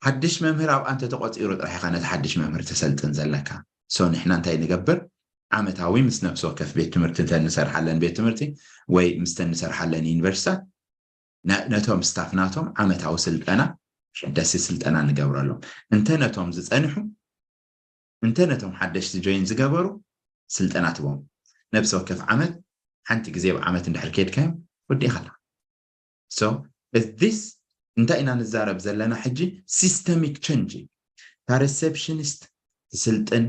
ሓድሽ መምህር ኣብኣ እንተተቆፂሩ ጥራሕ ኢኻ ነቲ ሓድሽ መምህር ተሰልጥን ዘለካ። ሶ ንሕና እንታይ ንገብር? ዓመታዊ ምስ ነብሲ ወከፍ ቤት ትምህርቲ እንተ ንሰርሓለን ቤት ትምህርቲ ወይ ምስተን ንሰርሓለን ዩኒቨርሲታት ነቶም ስታፍ ናቶም ዓመታዊ ስልጠና፣ መሐደሲ ስልጠና ንገብረሎም። እንተ ነቶም ዝፀንሑ፣ እንተ ነቶም ሓደሽቲ ጆይን ዝገበሩ ስልጠና ትቦም። ነብሲ ወከፍ ዓመት ሓንቲ ግዜ ብዓመት እንድሕር ከድካዮም ወዲእኻ ኣለኻ። So this እንታይ ኢና ንዛረብ ዘለና ሕጂ? ሲስተሚክ ቸንጅ። እታ ሪሴፕሽኒስት ትስልጥን፣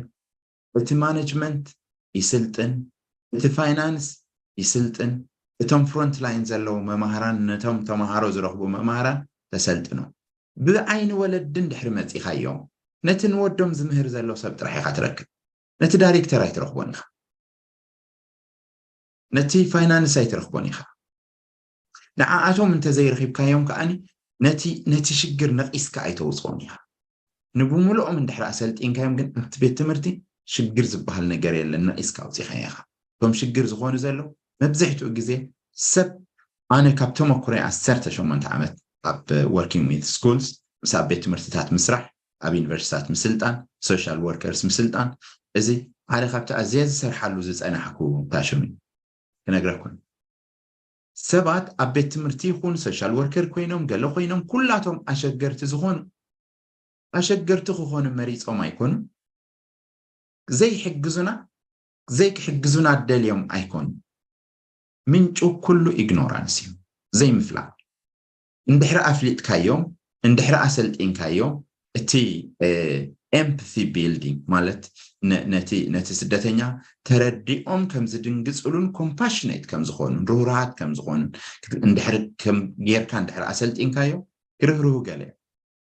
እቲ ማኔጅመንት ይስልጥን፣ እቲ ፋይናንስ ይስልጥን፣ እቶም ፍሮንት ላይን ዘለዉ መማህራን ነቶም ተምሃሮ ዝረኽቡ መማህራን ተሰልጥኖም። ብዓይኒ ወለዲ እንድሕሪ መፂኻዮም ነቲ ንወዶም ዝምህር ዘሎ ሰብ ጥራሕ ኢኻ ትረክብ። ነቲ ዳይሬክተር ኣይትረኽቦን ኢኻ፣ ነቲ ፋይናንስ ኣይትረኽቦን ኢኻ። ንዓኣቶም እንተዘይረኺብካዮም ከዓኒ ነቲ ነቲ ሽግር ነቒስካ ኣይተውፅኦን ኢኻ። ንብምልኦም እንድሕር ኣሰልጢንካዮም ግን ኣብቲ ቤት ትምህርቲ ሽግር ዝበሃል ነገር የለን፣ ነቒስካ ኣውፂኻዮ ኢኻ። እቶም ሽግር ዝኾኑ ዘለዉ መብዝሕትኡ ግዜ ሰብ፣ ኣነ ካብ ተመኩሮይ ዓሰርተ ሸሞንተ ዓመት ኣብ ወርኪንግ ዊዝ ስኩልስ፣ ምስ ኣብ ቤት ትምህርትታት ምስራሕ፣ ኣብ ዩኒቨርሲታት ምስልጣን፣ ሶሻል ወርከርስ ምስልጣን፣ እዚ ሓደ ካብቲ ኣዝየ ዝሰርሓሉ ዝፀናሕኩ ፓሽን እዩ ክነግረኩም። ሰባት ኣብ ቤት ትምህርቲ ይኹን ሶሻል ወርከር ኮይኖም ገለ ኮይኖም ኩላቶም ኣሸገርቲ ዝኾኑ ኣሸገርቲ ክኾኑ መሪፆም ኣይኮኑን። ዘይሕግዙና ዘይክሕግዙና ደልዮም ኣይኮኑን። ምንጩ ኩሉ ኢግኖራንስ እዩ፣ ዘይምፍላጥ። እንድሕሪ ኣፍሊጥካዮም፣ እንድሕሪ ኣሰልጢንካዮም፣ እቲ ኤምፕቲ ቢልዲንግ ማለት ነቲ ስደተኛ ተረዲኦም ከም ዝድንግፅሉን ኮምፓሽኔት ከም ዝኾኑን ርህሩሃት ከም ዝኾኑን እንድሕሪ ጌርካ እንድሕሪ ኣሰልጢንካዮም ክርህርሁ ገለ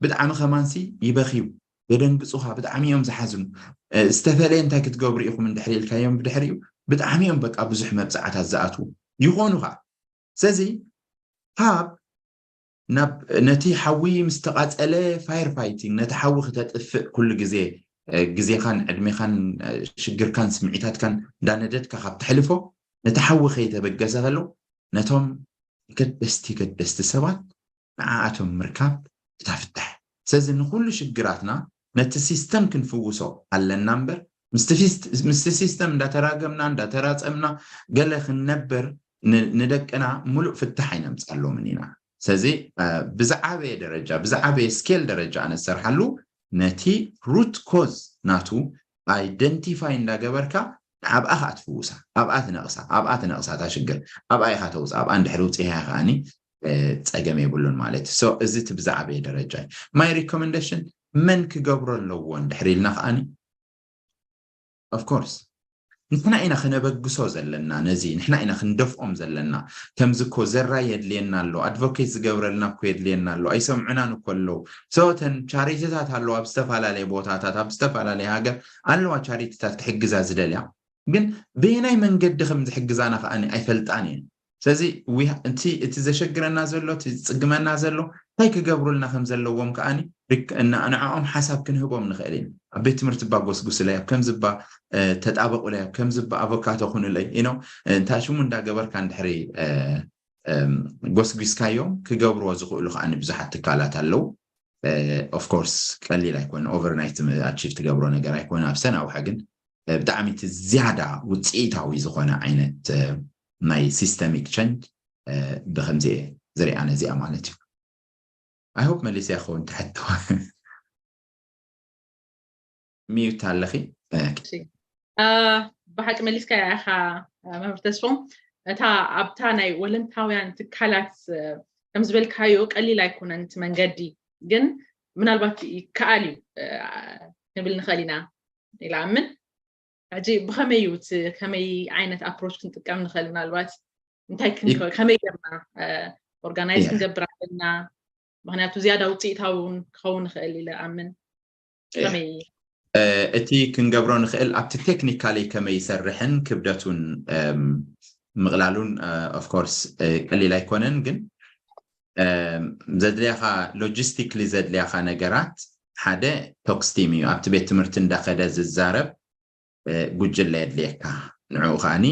ብጣዕሚ ከማንሲ ይበኽዩ፣ የደንግፁኻ፣ ብጣዕሚ እዮም ዝሓዝኑ። ዝተፈለየ እንታይ ክትገብሩ ኢኹም እንድሕሪ ኢልካዮም ብድሕሪኡ ብጣዕሚ እዮም በቃ ብዙሕ መብፅዓታት ዝኣትዉ ይኾኑ ከዓ። ስለዚ ካብ ናብ ነቲ ሓዊ ምስ ተቓፀለ ፋየር ፋይቲንግ፣ ነቲ ሓዊ ክተጥፍእ ኩሉ ግዜ ግዜኻን ዕድሜኻን ሽግርካን ስምዒታትካን እንዳነደድካ ካብ ተሕልፎ፣ ነቲ ሓዊ ከይተበገሰ ከሎ ነቶም ገደስቲ ገደስቲ ሰባት ንዓኣቶም ምርካብ እታ ፍታሕ። ስለዚ ንኩሉ ሽግራትና ነቲ ሲስተም ክንፍውሶ ኣለና እምበር ምስቲ ሲስተም እንዳተራገምና እንዳተራፀምና ገለ ክንነብር ንደቅና ሙሉእ ፍታሕ ኣይነምፃሎምን ኢና። ስለዚ ብዝዓበየ ደረጃ ብዝዓበየ ስኬል ደረጃ ኣነ ዝሰርሓሉ ነቲ ሩት ኮዝ ናቱ ኣይደንቲፋይ እንዳገበርካ ኣብኣ ከዓ ትፍውሳ፣ ኣብኣ ትነቕሳ፣ ኣብኣ ትነቕሳ እታ ሽግር ኣብኣ ኢኻ ተውፅኣ። ኣብኣ እንድሕሪ ውፅኢኻ ከዓኒ ፀገም የብሉን ማለት እዩ። እዚ እቲ ብዝዓበየ ደረጃ እዩ። ማይ ሪኮመንደሽን መን ክገብሮ ኣለዎ እንድሕሪ ኢልና ከዓኒ ኦፍኮርስ ንሕና ኢና ክነበግሶ ዘለና፣ ነዚ ንሕና ኢና ክንደፍኦም ዘለና። ከምዚ እኮ ዘራይ የድልየና ኣሎ፣ ኣድቮኬት ዝገብረልና እኮ የድልየና ኣሎ፣ ኣይሰምዑናን እኮ ኣለዉ። ሰተን ቻሪቲታት ኣለዋ ኣብ ዝተፈላለየ ቦታታት ኣብ ዝተፈላለየ ሃገር ኣለዋ ቻሪቲታት ክሕግዛ ዝደልያ፣ ግን በየናይ መንገዲ ከም ዝሕግዛና ከዓኒ ኣይፈልጣን እየን። ስለዚ እቲ ዘሸግረና ዘሎ እቲ ዝፅግመና ዘሎ እንታይ ክገብሩልና ከም ዘለዎም ከዓኒ ንዕኦም ሓሳብ ክንህቦም ንኽእል ኢና። ኣብ ቤት ትምህርቲ እባ ጎስጉስለይ፣ ኣብ ከምዚ እባ ተጣበቁለይ፣ ኣብ ከምዚ እባ ኣቮካቶ ኩኑለይ ኢኖ እንታይ ሽሙ እንዳገበርካ እንድሕሪ ጎስጒስካዮም ክገብርዎ ዝኽእሉ ከዓኒ ብዙሓት ትካላት ኣለዉ። ኦፍኮርስ ቀሊል ኣይኮነ፣ ኦቨርናይት ኣቺቭ ትገብሮ ነገር ኣይኮነ። ኣብ ሰናውሐ ግን ብጣዕሚ እቲ ዝያዳ ውፅኢታዊ ዝኾነ ዓይነት ናይ ሲስተሚክ ቸንጅ ብከምዚ ዝሪኣ ነዚኣ ማለት እዩ። I hope መሊሰ ይኸውን ትሕቶ። ሚዩት ኣለኺ። ብሓቂ መሊስካ ኢኻ መምህር ተስፎም። እታ ኣብታ ናይ ወለንታውያን ትካላት ከም ዝበልካዮ ቀሊል ኣይኮነን እቲ መንገዲ፣ ግን ምናልባት ይከኣል እዩ ክንብል ንኽእል ኢና ኢላ ኣምን። ሕጂ ብኸመይ እዩ እቲ ከመይ ዓይነት ኣፕሮች ክንጥቀም ንኽእል? ምናልባት እንታይ ከመይ ጌርና ኦርጋናይዝ ክንገብር ኣለና? ምክንያቱ ዝያዳ ውፅኢታዊ እውን ክኸውን ይኽእል ኢለ ኣምን። እቲ ክንገብሮ ንኽእል ኣብቲ ቴክኒካሊ ከመይ ይሰርሕን ክብደቱን ምቕላሉን ኦፍኮርስ ቀሊል ኣይኮነን፣ ግን ዘድልያኻ ሎጂስቲክሊ ዘድልያኻ ነገራት ሓደ ቶክስ ቲም እዩ። ኣብቲ ቤት ትምህርቲ እንዳኸደ ዝዛረብ ጉጅለ የድልየካ። ንዕኡ ከዓኒ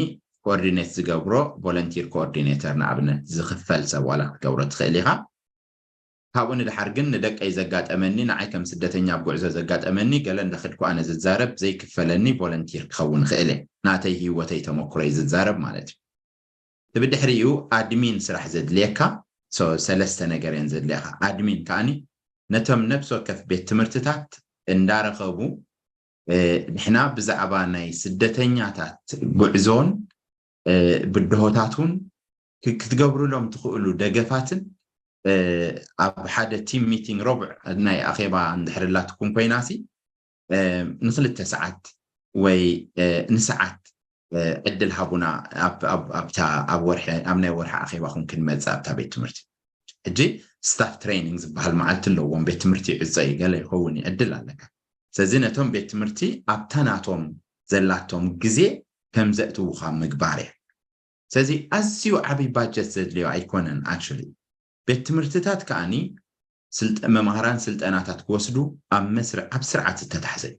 ኮኦርዲኔት ዝገብሮ ቮለንቲር ኮኦርዲኔተር ንኣብነት ዝኽፈል ሰብ ዋላ ክትገብሮ ትኽእል ኢኻ። ካብኡ ንድሓር ግን ንደቀይ ዘጋጠመኒ፣ ንዓይ ከም ስደተኛ ኣብ ጉዕዞ ዘጋጠመኒ ገለ እንዳኸድኩ ኣነ ዝዛረብ ዘይክፈለኒ ቮለንቲር ክኸውን ይኽእል እየ። ናተይ ህይወተይ ተመክሮ እዩ ዝዛረብ ማለት እዩ። እቲ ብድሕሪኡ ኣድሚን ስራሕ ዘድልየካ ሰለስተ ነገር እየን ዘድልያኻ። ኣድሚን ከዓኒ ነቶም ነብሲ ወከፍ ቤት ትምህርትታት እንዳረኸቡ ንሕና ብዛዕባ ናይ ስደተኛታት ጉዕዞን ብድሆታቱን ክትገብሩሎም ትኽእሉ ደገፋትን ኣብ ሓደ ቲም ሚቲንግ ረቡዕ ናይ ኣኼባ እንድሕር ላትኩም ኮይናሲ ንክልተ ሰዓት ወይ ንሰዓት ዕድል ሃቡና ኣብ ናይ ወርሒ ኣኼባኹም ክንመፅእ ኣብታ ቤት ትምህርቲ። ሕጂ ስታፍ ትሬኒንግ ዝበሃል መዓልቲ ኣለዎም። ቤት ትምህርቲ ይዕፀ እዩ፣ ገለ ይኸውን እዩ፣ ዕድል ኣለካ። ስለዚ ነቶም ቤት ትምህርቲ ኣብታ ናቶም ዘላቶም ግዜ ከም ዘእትውኻ ምግባር እየ። ስለዚ ኣዝዩ ዓብይ ባጀት ዘድልዮ ኣይኮነን። ኣክቹሊ ቤት ትምህርትታት ከዓኒ መማህራን ስልጠናታት ክወስዱ ኣብ መስርዕ ኣብ ስርዓት ዝተታሕዘ እዩ።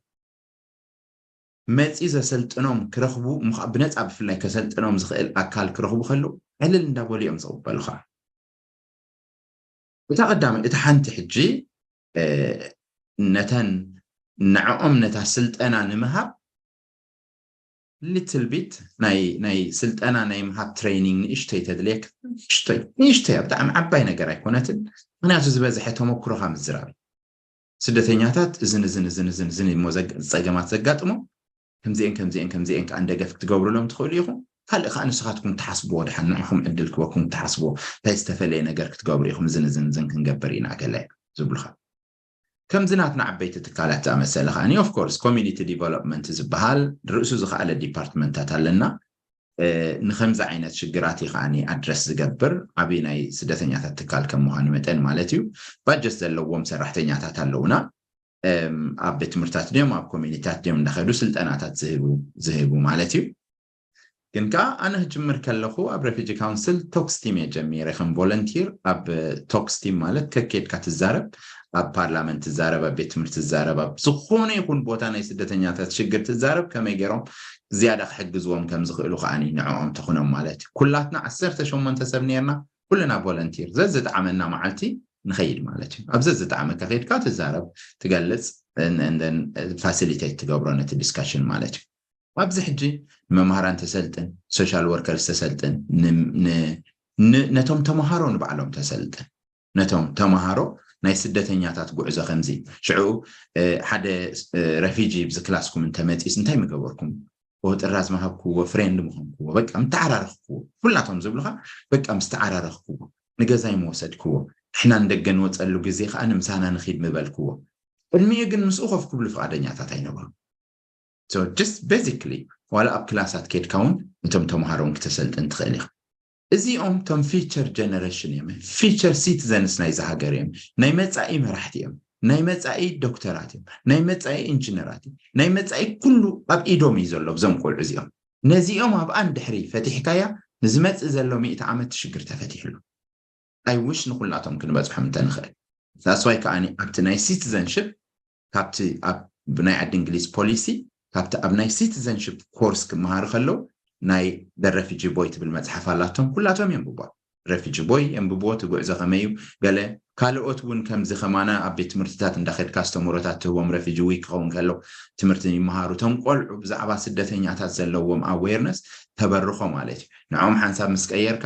መፂ ዘሰልጥኖም ክረኽቡ ብነፃ ብፍላይ ከሰልጥኖም ዝኽእል ኣካል ክረኽቡ ከለዉ ዕልል እንዳበሉ እዮም ዝቕበሉኻ። እታ ቀዳመ እታ ሓንቲ ሕጂ ነተን ንዕኦም ነታ ስልጠና ንምሃብ ሊትል ቢት ናይ ናይ ስልጠና ናይ ምሃብ ትሬኒንግ ንእሽተይ ተድልየካ። ንእሽተይ ንእሽተይ ብጣዕሚ ዓባይ ነገር ኣይኮነትን። ምክንያቱ ዝበዝሐ ተመክሮኻ ምዝራብ። ስደተኛታት እዝን እዝን እዝን እዝን እዝን እሞ ጸገማት ዘጋጥሞም ከምዚአን ከምዚአን ከምዚአን ከዓ እንደገፍ ክትገብሩሎም ትኽእሉ ኢኹም። ካልእ ከዓ ንስኻትኩም ትሓስብዎ፣ ድሓን ንዕኹም ዕድል ክበኩም ትሓስብዎ እንታይ ዝተፈለየ ነገር ክትገብሩ ኢኹም፣ እዝን እዝን እዝን ክንገብር ኢና ገለ ዝብሉኻ። ከምዚ ናትና ዓበይቲ ትካላት ዝኣመሰለ ከዓኒ ኦፍኮርስ ኮሚኒቲ ዲቨሎፕመንት ዝበሃል ርእሱ ዝኸኣለ ዲፓርትመንታት ኣለና። ንከምዚ ዓይነት ሽግራት እዩ ከዓኒ ኣድረስ ዝገብር። ዓብዪ ናይ ስደተኛታት ትካል ከም ምዃኑ መጠን ማለት እዩ። ባጀት ዘለዎም ሰራሕተኛታት ኣለውና። ኣብ ቤት ትምህርታት ድዮም ኣብ ኮሚኒታት ድዮም እንዳኸዱ ስልጠናታት ዝህቡ ዝህቡ ማለት እዩ። ግን ከዓ ኣነ ክጅምር ከለኹ ኣብ ሬፊጂ ካውንስል ቶክስ ቲም እየ ጀሚረ ከም ቮለንቲር። ኣብ ቶክስ ቲም ማለት ከኬድካ ትዛረብ፣ ኣብ ፓርላመንት ትዛረብ፣ ኣብ ቤት ትምህርቲ ትዛረብ፣ ኣብ ዝኾነ ይኹን ቦታ ናይ ስደተኛታት ሽግር ትዛረብ፣ ከመይ ገይሮም ዝያዳ ክሕግዝዎም ከም ዝኽእሉ ከዓኒ ንዕኦም ተኹኖም ማለት እዩ። ኩላትና ዓሰርተ ሸሞንተ ሰብ ነርና፣ ኩልና ቮለንቲር ዘዝጠዓመና መዓልቲ ንኸይድ ማለት እዩ። ኣብ ዘዝጠዓመካ ከይድካ ትዛረብ፣ ትገልፅ፣ ፋሲሊቴት ትገብሮ ነቲ ዲስካሽን ማለት እዩ። ኣብዚ ሕጂ ንመምሃራን ተሰልጥን፣ ሶሻል ወርከርስ ተሰልጥን፣ ነቶም ተምሃሮ ንባዕሎም ተሰልጥን። ነቶም ተምሃሮ ናይ ስደተኛታት ጉዕዞ ከምዚ ሽዑ ሓደ ረፊጂ ብዚ ክላስኩም እንተመፂስ እንታይ ምገበርኩም? ጥራዝ ምሃብክዎ፣ ፍሬንድ ምኾንክዎ፣ በቃ ምተዓራረኽክዎ፣ ኩላቶም ዝብሉኻ በቃ ምስተዓራረኽክዎ፣ ንገዛይ ምወሰድክዎ፣ ንሕና ንደገ ንወፀሉ ግዜ ከዓ ንምሳና ንኺድ ምበልክዎ። ቅድሚኡ ግን ምስኡ ኮፍ ክብሉ ፍቓደኛታት ኣይነበሩ። So just basically ዋላ ኣብ ክላሳት ኬድካ እውን ነቶም ተምሃሮን ክተሰልጥን ትኽእል ኢኻ። እዚኦም ቶም ፊቸር ጀነሬሽን እዮም፣ ፊቸር ሲቲዘንስ ናይዚ ሃገር እዮም፣ ናይ መፃኢ መራሕቲ እዮም፣ ናይ መፃኢ ዶክተራት እዮም፣ ናይ መፃኢ ኢንጂነራት እዮም፣ ናይ መፃኢ ኩሉ ኣብ ኢዶም እዩ ዘሎ። እዞም ቆልዑ እዚኦም ነዚኦም ኣብኣን ድሕሪ ፈቲሕካያ ንዝመፅእ ዘሎ ሚእቲ ዓመት ሽግር ተፈቲሕሉ። ኣይ ውሽ ንኩላቶም ክንበፅሖም እንተንኽእል። ዳስዋይ ከዓኒ ኣብቲ ናይ ሲቲዘንሽፕ ካብቲ ኣብ ናይ ዓዲ እንግሊዝ ፖሊሲ ካብቲ ኣብ ናይ ሲቲዘንሽፕ ኮርስ ክመሃሩ ከለዉ ናይ ደረፊጂ ቦይ ትብል መፅሓፍ ኣላቶም። ኩላቶም የንብቧ። ረፊጂ ቦይ የንብብዎ፣ እቲ ጉዕዞ ከመይ እዩ። ገለ ካልኦት እውን ከምዚ ከማና ኣብ ቤት ትምህርትታት እንዳኸድካ ኣስተምህሮታት ትህቦም። ረፊጂ ዊክ ክኸውን ከሎ ትምህርቲ ይመሃሩ። እቶም ቆልዑ ብዛዕባ ስደተኛታት ዘለዎም ኣዌርነስ ተበርኾ ማለት እዩ። ንዕኦም ሓንሳብ ምስ ቀየርካ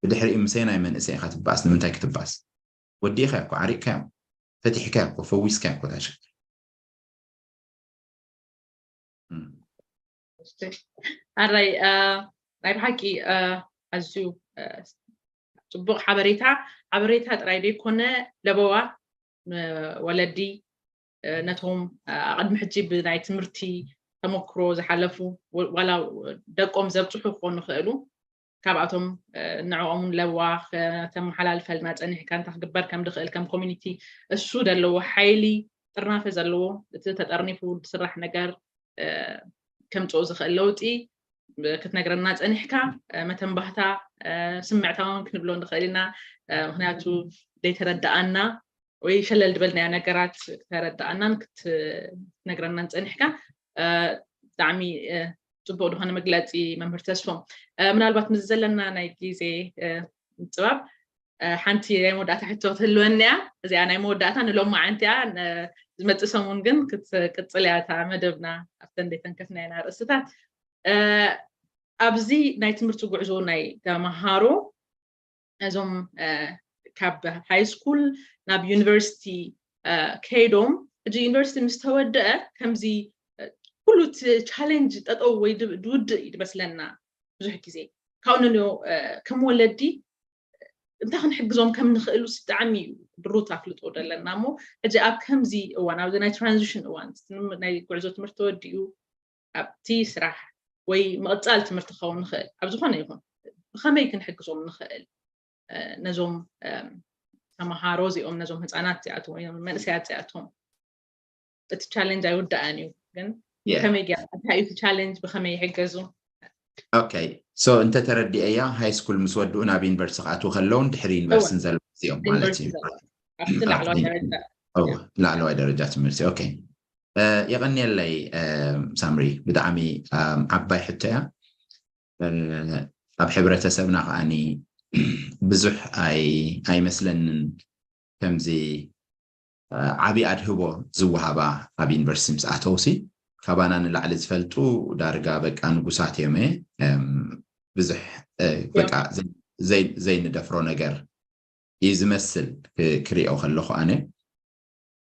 ብድሕሪኡ ምሰይ ናይ መንእሰይ ኢኻ ትባኣስ። ንምንታይ ክትባኣስ? ወዲእካ እኮ፣ ዓሪቅካ፣ ፈቲሕካ እኮ፣ ፈዊስካ እኮ ታሸ ኣራይ ናይ ብሓቂ ኣዝዩ ጽቡቕ ሓበሬታ። ሓበሬታ ጥራይ ዘይኮነ ለበዋ ወለዲ ነቶም ኣቐድሚ ሕጂ ብናይ ትምህርቲ ተመክሮ ዝሓለፉ ዋላ ደቆም ዘብፅሑ ክኾኑ ይኽእሉ። ካብኣቶም ንዕኦምን ለበዋ ከተመሓላልፈልና ፀኒሕካ፣ እንታይ ክግበር ከም ድኽእል ከም ኮሚኒቲ እሱ ዘለዎ ሓይሊ ጥርናፈ ዘለዎ እቲ ተጠርኒፉ ዝስራሕ ነገር ከምፅኦ ዝኽእል ለውጢ ክትነግረና ፀኒሕካ፣ መተንባህታ ስምዕታውን ክንብሎ ንኽእል ኢና። ምክንያቱ ዘይተረዳኣና ወይ ሸለል ዝበልናዮ ነገራት ክተረዳኣናን ክትነግረናን ፀኒሕካ ብጣዕሚ ፅቡቅ ዝኾነ መግለፂ መምህር ተስፎም። ምናልባት ምስ ዘለና ናይ ግዜ ምፅባብ ሓንቲ ናይ መወዳእታ ሕቶ ክትህልወኒ እያ። እዚኣ ናይ መወዳእታ ንሎማዓንቲ እያ። ዝመፅእ ሰሙን ግን ክትቅፅል እያ እታ መደብና ኣብተን ዘይተንከፍናየን ኣርእስትታት። ኣብዚ ናይ ትምህርቲ ጉዕዞ ናይ ተምሃሮ እዞም ካብ ሃይ ስኩል ናብ ዩኒቨርሲቲ ከይዶም ሕጂ ዩኒቨርሲቲ ምስ ተወደአ ከምዚ ኩሉ እቲ ቻሌንጅ ጠጠው ወይ ድውድእ እዩ ዝመስለና ብዙሕ ግዜ። ካብኡ ንንዮ ከም ወለዲ እንታይ ክንሕግዞም ከም ንኽእሉ ብጣዕሚ እዩ ድሩት ኣፍልጦ ዘለና እሞ ሕጂ ኣብ ከምዚ እዋን ኣብዚ ናይ ትራንዚሽን እዋን ናይ ጉዕዞ ትምህርቲ ተወዲኡ ኣብቲ ስራሕ ወይ ምቕፃል ትምህርቲ ክኸውን ንኽእል ኣብ ዝኾነ ይኹን ብኸመይ ክንሕግዞም ንኽእል ነዞም ተምሃሮ እዚኦም ነዞም ህፃናት እዚኣቶም ወይ መንእሰያት እዚኣቶም እቲ ቻሌንጅ ኣይውዳእን እዩ ግን ከመይ ገ እንታይ እዩ ቻሌንጅ ብኸመይ ይሕገዙ ኦኬ ሶ እንተተረዲአያ ሃይ ስኩል ምስ ወድኡ ናብ ዩኒቨርሲቲ ክኣትዉ ከለውን ድሕሪ ዩኒቨርሲቲን ዘለዉ እዚኦም ማለት እዩ ኣብቲ ላዕለዋይ ደረጃ ላዕለዋይ ደረጃ ትምህርቲ ኦኬ የቐንየለይ ሳምሪ ብጣዕሚ ዓባይ ሕቶ እያ ኣብ ሕብረተሰብና ከዓኒ ብዙሕ ኣይመስለንን ከምዚ ዓብዪ ኣድህቦ ዝወሃባ ኣብ ዩኒቨርሲቲ ምስ ኣተውሲ ካባና ንላዕሊ ዝፈልጡ ዳርጋ በቃ ንጉሳት እዮም ብዙሕ በቃ ዘይንደፍሮ ነገር እዩ ዝመስል ክሪኦ ከለኹ ኣነ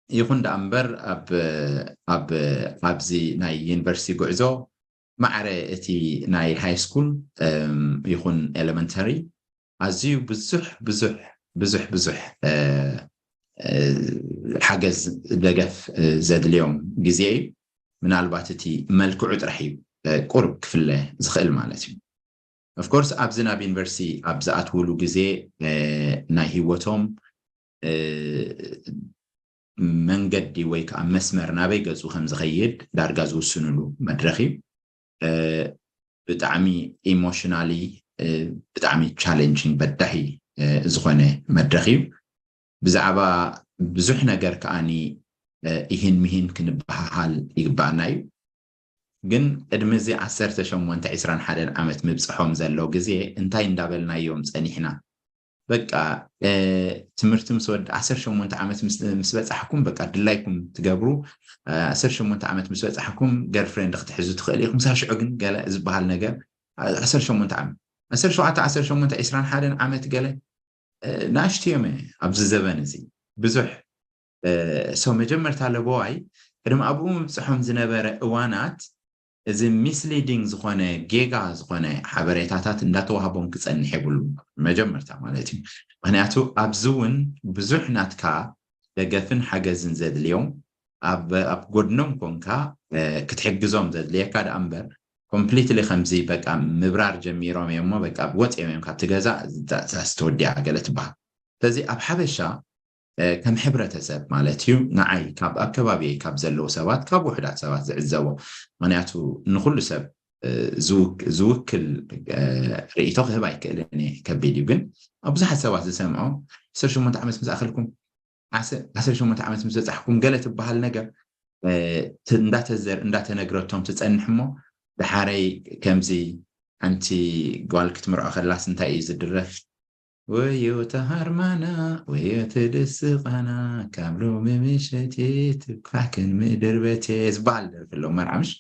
ይኹን ደኣ እምበር ኣብዚ ናይ ዩኒቨርሲቲ ጉዕዞ ማዕረ እቲ ናይ ሃይ ስኩል ይኹን ኤሌመንተሪ ኣዝዩ ብዙሕ ብዙሕ ብዙሕ ብዙሕ ሓገዝ ደገፍ ዘድልዮም ግዜ እዩ ምናልባት እቲ መልክዑ ጥራሕ እዩ ቁርብ ክፍለ ዝኽእል ማለት እዩ ኦፍኮርስ ኣብዚ ናብ ዩኒቨርሲቲ ኣብ ዝኣትውሉ ግዜ ናይ ህይወቶም መንገዲ ወይ ከዓ መስመር ናበይ ገፁ ከም ዝኸይድ ዳርጋ ዝውስንሉ መድረክ እዩ ብጣዕሚ ኢሞሽናሊ ብጣዕሚ ቻሌንጂን በዳሂ ዝኾነ መድረክ እዩ ብዛዕባ ብዙሕ ነገር ከዓኒ ይህን ምሂን ክንበሃሃል ይግባኣና እዩ ግን ቅድሚ እዚ ዓሰርተ ሸሞንተ ዕስራን ሓደን ዓመት ምብፅሖም ዘሎ ግዜ እንታይ እንዳበልናዮም ፀኒሕና በቃ ትምህርቲ ምስ ወዲ ዓሰርተ ሸሞንተ ዓመት ምስ በፃሕኩም በቃ ድላይኩም ትገብሩ ዓሰርተ ሸሞንተ ዓመት ምስ በፃሕኩም ገርፍሬንድ ክትሕዙ ትኽእል ኢኹም ሳሽዑ ግን ገለ ዝበሃል ነገር ዓሰርተ ሸሞንተ ዓመት ዓሰርተ ሸውዓተ ዓሰርተ ሸሞንተ ዕስራን ሓደን ዓመት ገለ ንኣሽቱ እዮም ኣብዚ ዘበን እዚ ብዙሕ ሰው መጀመርታ ለበዋይ ቅድሚ ኣብኡ ምብፅሖም ዝነበረ እዋናት እዚ ሚስሊዲንግ ዝኾነ ጌጋ ዝኾነ ሓበሬታታት እንዳተዋህቦም ክፀንሕ የብሉ መጀመርታ ማለት እዩ ምክንያቱ ኣብዚ እውን ብዙሕ ናትካ ደገፍን ሓገዝን ዘድልዮም ኣብ ጎድኖም ኮንካ ክትሕግዞም ዘድልየካ ደኣ እምበር ኮምፕሊትሊ ከምዚ በቃ ምብራር ጀሚሮም እዮም እሞ በቃ ወፂኦም እዮም ካብቲ ገዛ ተወዲኣ ገለ ትበሃል ስለዚ ኣብ ሓበሻ ከም ሕብረተሰብ ማለት እዩ ንዓይ ካብ ኣከባቢ ካብ ዘለዉ ሰባት ካብ ውሕዳት ሰባት ዝዕዘቦ ምክንያቱ ንኩሉ ሰብ ዝውክል ርእቶ ክህብ ኣይክእልን እየ ከቢድ እዩ ግን ኣብ ብዙሓት ሰባት ዝሰምዖ ዓሰርተ ሸሞንተ ዓመት ምስ ኣኸልኩም ዓሰርተ ሸሞንተ ዓመት ምስ በፃሕኩም ገለ ትበሃል ነገር እንዳተነግረቶም ትፀንሕ እሞ ድሓረይ ከምዚ ሓንቲ ጓል ክትምርዖ ከላስ እንታይ እዩ ዝድረፍ ወዮ ተሃርማና ወዮ ተደስቓና ካብ ሎሚ ምሸት ትኳሕክን ምድርበቴ ዝበሃል ደርፊ ኣለዎ መርዓ ምሽ